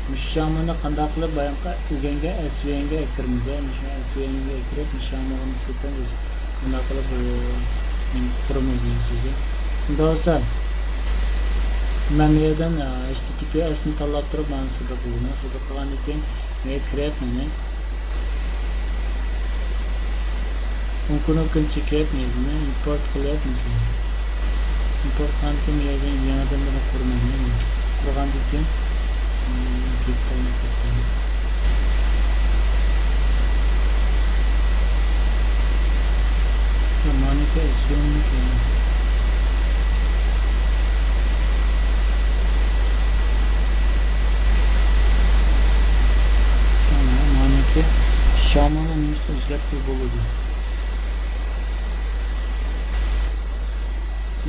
مۇشۇ شياڭمېنى قانداق قىلىپ بايىقى ئۆگەنگەن ئەسۋيەنگە ئەكىرىمىز؟ مۇشۇ ئەسۋيەنگە ئەكىرىپ، مۇشۇ شياڭمېغا نىسبەتەن بىز قانداق قىلىپ، ئۇ، نېمە قۇرىمىز دېگەن سۆزى. ئۇنداق بولسا، مەن بۇ يەردىن، ئە، ھەيچ تى تى پى ئېسنى تاللاپ تۇرۇپ، مانا سودا قىلىمەن. سودا قىلغاندىن كېيىن، مەن كىرىپ، مانا ئون كۈن، ئون كۈن چېكىپ، نېمىنى ئىمپورت قىلىپ، مەسىلەن، ئىمپورت قىلغاندىن كېيىن، يەنە، يەنە بىر قۇرىمەن، قۇرغاندىن كېيىن، مم، كېتىپ قالماي كەتتى. مانىكى ئەسلىمىكى. مانىكى شامالنى نېمىسى ئۆزگەرتكىلى بولىدۇ.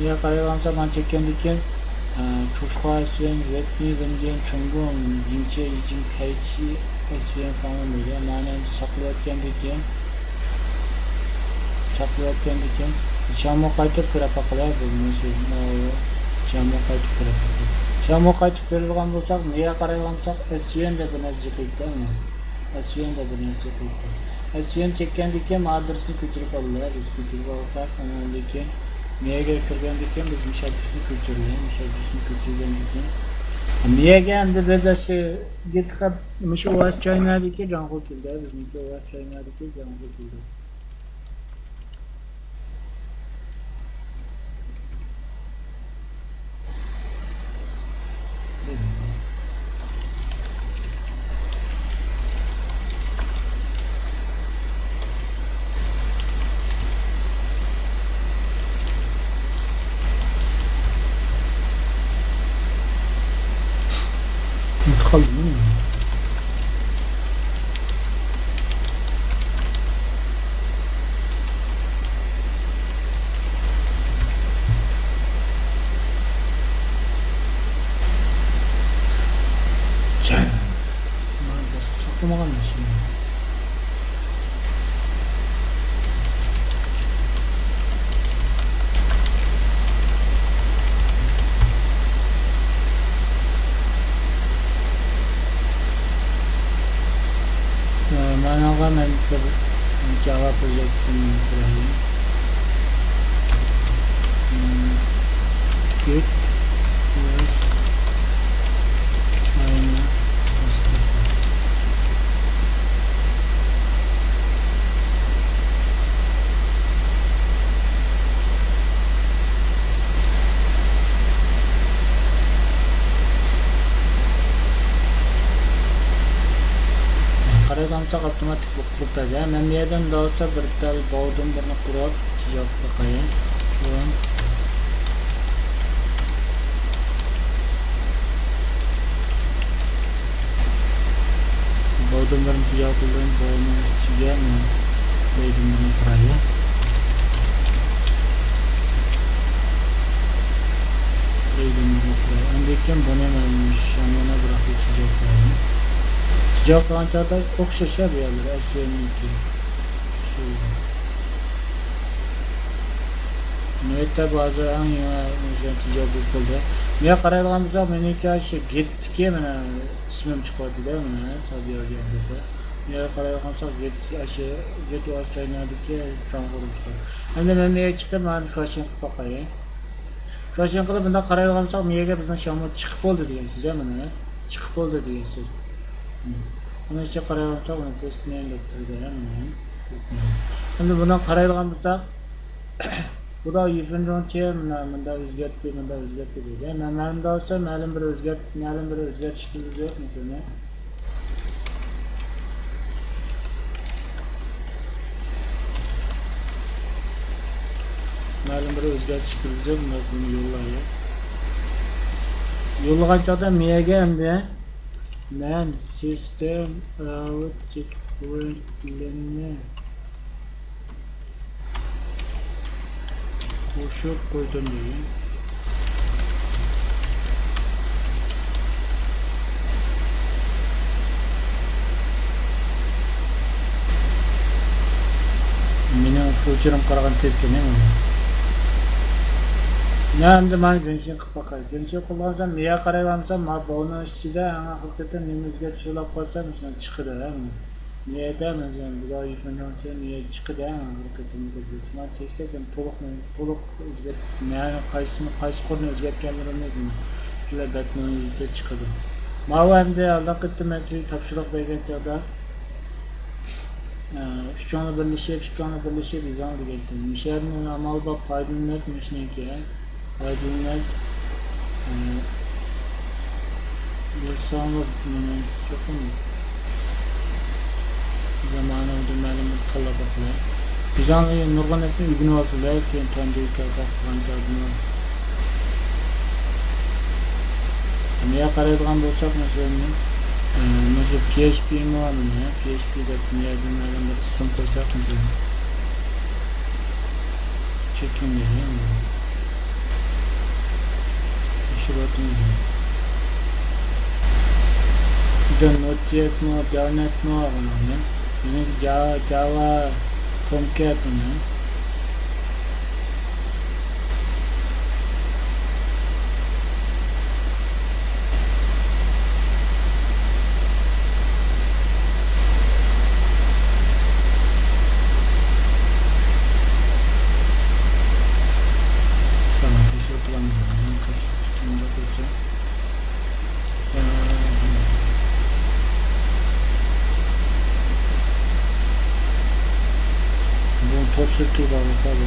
يا قارايدىغان بولسا، مانا چەككەندىكىن، ئە، چوشقا ئەسۋيەن، ۋېتنى، ۋېنجيەن، چېڭگۇڭ، يىڭچې، يىجىڭ، كەيچى، ئەسۋيەن فاڭلېن دەيدۇ. مانا ئەمدى ساقلىۋەتكەندىكىن، ساقلىۋەتكەندىكىن، شامۇ قايتىپ كىرىپ باقىلى، بۇ مۇشۇ، ماۋۇ، شامۇ قايتىپ كىرىپ باقىلى. شامۇ قايتىپ كىرىدىغان بولساق، نېگە قارايدىغان بولساق، ئەسۋيەن دەپ بىر نەرسە چىقىپتۇ، مانا. ئەسۋيەن دەپ بىر نەرسە چىقىپتۇ. ئەسۋيەن چەككەندىكىن ئادرېسنى كۆچۈرۈپ ئالىمىز. بىز كۆچۈرۈپ ئالساق، ئاندىن كېيىن مىيەگە كىرگەندىكىن بىز مۇشۇ ئادرېسنى كۆچۈرىمىز. مۇشۇ ئادرېسنى كۆچۈرگەندىكىن مىيەگە ئەمدى بىز ئاشۇ گىتخاب مۇشۇ ۋاس چاينادىكى جاڭغو كېلدى. بىزنىڭكى ۋاس چاينادىكى جاڭغو كېلدى. مانىڭغا مەن بىر جاۋاب بېرىشكە كېرەك. Git. قارايدىغان بولساق، ئاپتوماتىك بۇ قۇرۇپ بەردى. مەن بۇ يەردىن دەۋاتسا بىر تال باۋدۇن بىرنى قۇرۇپ تىجارەت باقايىن. شۇ. باۋدۇن بىرنى تىجارەت قىلدىم. باۋدۇن ئىچىگە مانا بەيدىن بىرنى قۇرايلى. بەيدىن بىرنى قۇراي. ئاندىن كېيىن بۇنى مەن شۇنىڭغا بىراقلا تىجارەت قىلايلى. تىجارەت قىلغان چاغدا ئوخشاش بۇ يەرلەر ئەسلىنىڭكى. نۆۋەتتە بۇ ھازىر ئەڭ يېڭى تىجارەت بولۇپ قالدى. مانا قارايدىغان بولساق، مېنىڭكى شۇ گىتتىكى مانا ئىسمىم چىقىۋاتىدۇ، مانا سابىيا دېگەن گېتى. مانا قارايدىغان بولساق، گېت، ئاشۇ گېت ۋاس چاينادىكى چوڭ قۇرۇلۇشلار. ئەمدى مەن مەيەگە چىقىپ، مانا شۇ ئاشۇنى قىلىپ باقاي. شۇ ئاشۇنى قىلىپ، بۇنداق قارايدىغان بولساق، مەيەگە بىزنىڭ شامۇ چىقىپ بولدى دېگەن سۆز، مانا. چىقىپ بولدى دېگەن سۆز. بۇنىڭ ئىچىگە قارايدىغان بولساق، ئۇنى تېستنى دەپ تۇرىدۇ، مانا. ئەمدى بۇنى قارايدىغان بولساق، بۇدا يۈفۈنجۇڭچى مانا مۇندا ئۆزگەرتتى، مۇندا ئۆزگەرتتى دېدى. مەن مەلۇم دەۋاتسام، مەلۇم بىر ئۆزگەرت-، مەلۇم بىر ئۆزگەرتىش كىرگۈزۈپ، مەسىلەن، مەلۇم بىر ئۆزگەرتىش كىرگۈزۈپ، مەن بۇنى يوللايمەن. يوللىغان چاغدا مەيەگە ئەمدى مەن سىستېم ئاۋت چېكپوينتلىرىنى قوشۇپ قويدۇم دېگەن. مېنىڭ فيۇچېرىم قارىغان تېزكەن، ھە، مانا. مەن ئەمدى مانا گۆنشىن قىلىپ باقاي. گۆنشىن قىلغاندا مېيەگە قارايۋالسام، ما بوۋنىڭ ئىچىدە ئەڭ ئاخىرقى قېتىم نېمە ئۆزگەرتىش يوللاپ قالسا، مېنىڭ چىقىدۇ، ھە. مېيەدە مەن بۇلار يۈزۈمنىڭ مېيە چىقىدۇ، ھە. ئاخىرقى قېتىم مانا چەكسەك، تولۇق، تولۇق ئۆزگەرت-، مەن قايسىنى، قايسى قۇرنى ئۆزگەرتكەنلىرىمنى بىلمەيمەن. شۇلار بەتنىڭ يۈزىگە چىقىدۇ. ماۋۇ ئەمدى ئالدىنقى قېتىم مەن سىزگە تاپشۇرۇق بەرگەن چاغدا، ئە، ئۈچۈڭلار بىرلىشىپ، ئىككىڭلار بىرلىشىپ يېزىڭ دېگەنتىم. مۇشۇ يەردىن ئامال بار پايدىلىنىپ مۇشۇنىڭكى، پايدىلىنىپ، ئە، يازساڭلار مېنى چوقۇم زامانىڭدا مەلۇم بىر تاللاپ باقىمەن. بىزاڭ نۇرغۇن نەرسىنى ئۆگىنىۋالسىلەر، كېيىن تەندىكى قىلغان چاغدىمۇ. نېمىگە قارايدىغان بولساق، مەسىلەن، ئە، مۇشۇ پي ئېچ پىمۇ، مانا، پي ئېچ پى دەپ نېمىدىن مەلۇم بىر ئىسىم قويساق، مەسىلەن، چېكىنگەن، يوشۇرۇۋاتىمىز. بىزدە نود جي ئېس مۇ، دارنەتمۇ، مانا، بىزنىڭكى جاۋا، جاۋا تومكەت، مانا. بۇ تور سىرتى بارلىقتا بۇ.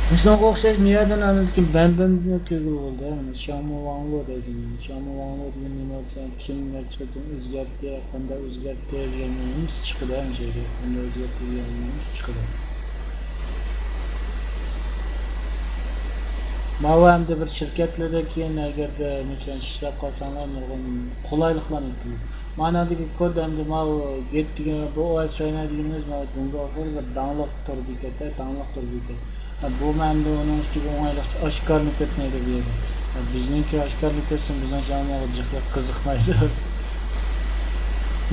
مۇشۇنىڭغا ئوخشاش مۇ يەردىن ئاندىن كېيىن بەنبەننى كۆرگىلى بولىدۇ. شياڭمۇ ۋاڭلۇ دەيدۇ. شياڭمۇ ۋاڭلۇ دېگەن نېمە دېسەڭ، كىم نەچچە قېتىم ئۆزگەرتتى، قانداق ئۆزگەرتتى دېگەن نېمىسى چىقىدۇ، مۇشۇ يەردە قانداق ئۆزگەرتتى دېگەن نېمىسى چىقىدۇ. ماۋۇ ئەمدى بىر شىركەتلەردە كېيىن ئەگەردە مەسىلەن ئىشلەپ قالساڭلار نۇرغۇن قولايلىقلارنى كۆرىدۇ. مانادىكى كود ئەمدى ماۋۇ گېت دېگەن، بۇ ئو ئېس چاينا دېگىنىمىز ماۋۇ جۇڭگو ئوخشاش بىر داڭلىق تور بېكەت، داڭلىق تور بېكەت. ھە، بۇ مەندە ئۇنىڭ ئۈستىگە ئوڭايلىق ئاشكارىلىنىپ كەتمەيدۇ بۇ يەردە. ھە، بىزنىڭكى ئاشكارىلىنىپ كەتسە بىزنىڭ شامالغا جىقلىق قىزىقمايدۇ.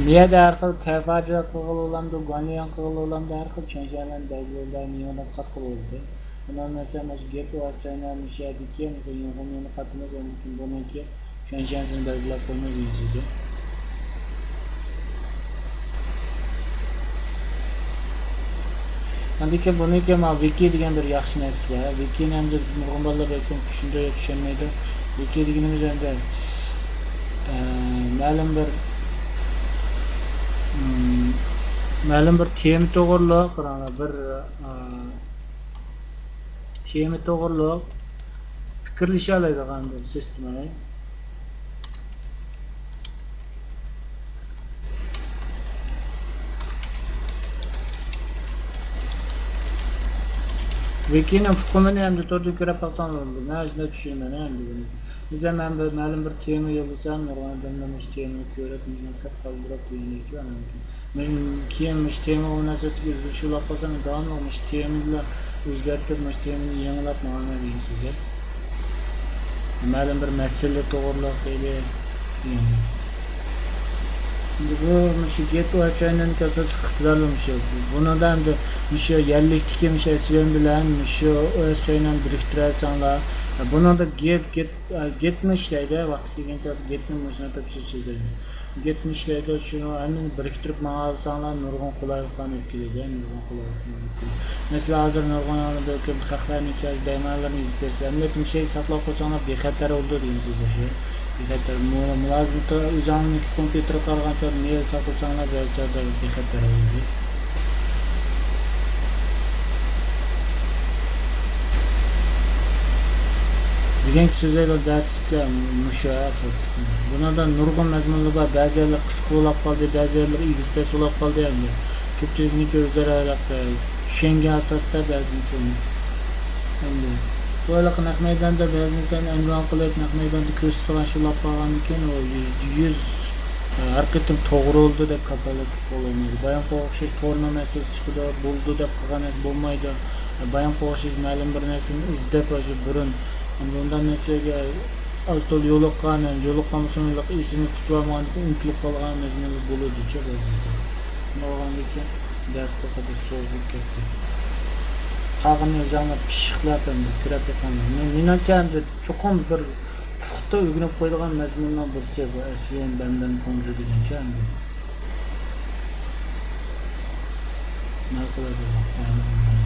بۇ يەردە ھەر خىل تەفاجە قىلغىلى بولامدۇ، گۇەنلياڭ قىلغىلى بولامدۇ، ھەر خىل چۈەنشەنلەرنى بەلگىلەيدۇ، يېڭىدىن قاتقىلى بولىدۇ. ئۇنىڭ مەسىلەن مۇشۇ گېت ئو ئېس چاينا مۇشۇ يەردىكى مۇشۇ يۇڭخۇڭنى قاتىمىز، ئاندىن كېيىن بۇنىڭكى چۈەنشەنسىنى بەلگىلەپ قويماي يۈزىدە. ئاندىن كېيىن بۇنىڭكى مانا ۋىكى دېگەن بىر ياخشى نەرسىسى بار. ۋىكىنى ئەمدى نۇرغۇن بالىلار بەلكىم چۈشىنىدۇ يا چۈشەنمەيدۇ. ۋىكى دېگىنىمىز ئەمدى، ئە، مەلۇم بىر، مم، مەلۇم بىر تېما توغرۇلۇق، قاراڭلار، بىر، ئە، تېما توغرۇلۇق پىكىرلىشەلەيدىغان بىر سىستېما. ۋىكىنىڭ ئۇقۇمىنى ئەمدى توردىن كۆرۈپ باقساڭلار بولىدۇ. مەن شۇنداق چۈشىنىمەن ئەمدى بۇنى. مەسىلەن، مەن بىر مەلۇم بىر تېما يوللىسام، نۇرغۇن ئادەملەر مۇشۇ تېمىنى كۆرۈپ، مېنى قالدۇرۇپ دېگەندەك. مەن كېيىن مۇشۇ تېمىغا مۇناسىۋەتلىك ئۈزۈلۈش يوللاپ قالسام، داۋاملىق مۇشۇ تېمىلا ئۆزگەرتىپ، مۇشۇ تېمىنى يېڭىلاپ ماڭىمەن دېگەن سۆزى. مەلۇم بىر مەسىلە توغرۇلۇق دەيلى. ئەمدى بۇ مۇشۇ گېت ئو ئېس چاينانىڭ ئاساسلىق ئىقتىدارلىرى مۇشۇ. بۇنىڭدا ئەمدى مۇشۇ يەرلىكتىكى مۇشۇ ئەسۋەن بىلەن مۇشۇ ئو ئېس چاينانى بىرىكتۈرەلىسەڭلار، بۇنىڭدا گېت، گېت، گېتمۇ ئىشلەيدۇ، ۋاقتى كەلگەن چاغدا گېتنى مۇشۇنى تەپسىل سۆزلەيدۇ. گېتنى ئىشلەيدۇ، شۇنى ھەممىنى بىرىكتۈرۈپ ماڭالىساڭلار نۇرغۇن قولايلىقلارنى ئېلىپ كېلىدۇ، نۇرغۇن قولايلىقلارنى ئېلىپ كېلىدۇ. مەسىلەن، ھازىر نۇرغۇن بىر خەقلەرنىڭ كەلگەن دەيمانلىرىنى ئېزىپ بەرسە، ئەمدى مۇشۇ يەرگە ساقلاپ قويساڭلار بىخەتەر بولىدۇ دېگەن سۆز شۇ. بىخەتەر، مۇ-، مۇلازىمەتتە ئۆزۈڭنىڭ كومپيۇتېرغا قارىغان چاغدا نېرى ساقلىساڭلار بەزى چاغدا بىخەتەر بولىدۇ. بۈگۈنكى سۆزلەيدىغان دەرسلىكلەر مۇشۇ ئاساسلىق. بۇنىڭدا نۇرغۇن مەزمۇنلار بار. بەزى يەرلەر قىسقا بولاپ قالدى، بەزى يەرلەر ئېگىز پەس بولاپ قالدى. ئەمدى كۆپچىلىكنىڭكى ئۆزئارا ھېلىقى چۈشەنگەن ئاساستا بەزى نەرسىلەرنى. ئەمدى بۇ ھېلىقى نەق مەيداندا بەزى نەرسىلەرنى ئەمدى قىلىپ، نەق مەيداندا كۆرسىتىدىغان شۇ بولۇپ قالغاندىكىن، ئۇ يۈز، يۈز، ھەر قېتىم توغرا بولىدۇ دەپ كاپالەتلىك بولالمايدۇ. بايامقىغا ئوخشاش تورنىڭ مەسىلىسى چىقىدۇ، بولىدۇ دەپ قىلغان نەرسە بولمايدۇ. بايامقىغا ئوخشاش مەلۇم بىر نەرسىنى ئىزدەپ، شۇ بۇرۇن ئۇنداق نەرسىلەرگە ئاز تولا يولۇققان، يولۇققان بولسىمۇ ئېسىنى تۇتۇۋالمىغاندىكىن ئۇنتۇلۇپ قالغان مەزمۇنلار بولىدۇچۇ بەزىدە. شۇنداق بولغاندىكىن دەرس بۇ قەدەر سوزۇلۇپ كەتتى. قالغىنىنى ئۆزۈڭلار پىششىقلاپ ئەمدى كۆرۈپ بېقىڭلار. مېنىڭچە ئەمدى چوقۇم بىر پۇختا ئۆگىنىپ قويىدىغان مەزمۇننىڭ بىرسى بۇ ئەسلىيەن بەندەن كۇڭجۇ دېگەنچە ئەمدى. نەقىل ئەدەبىيات.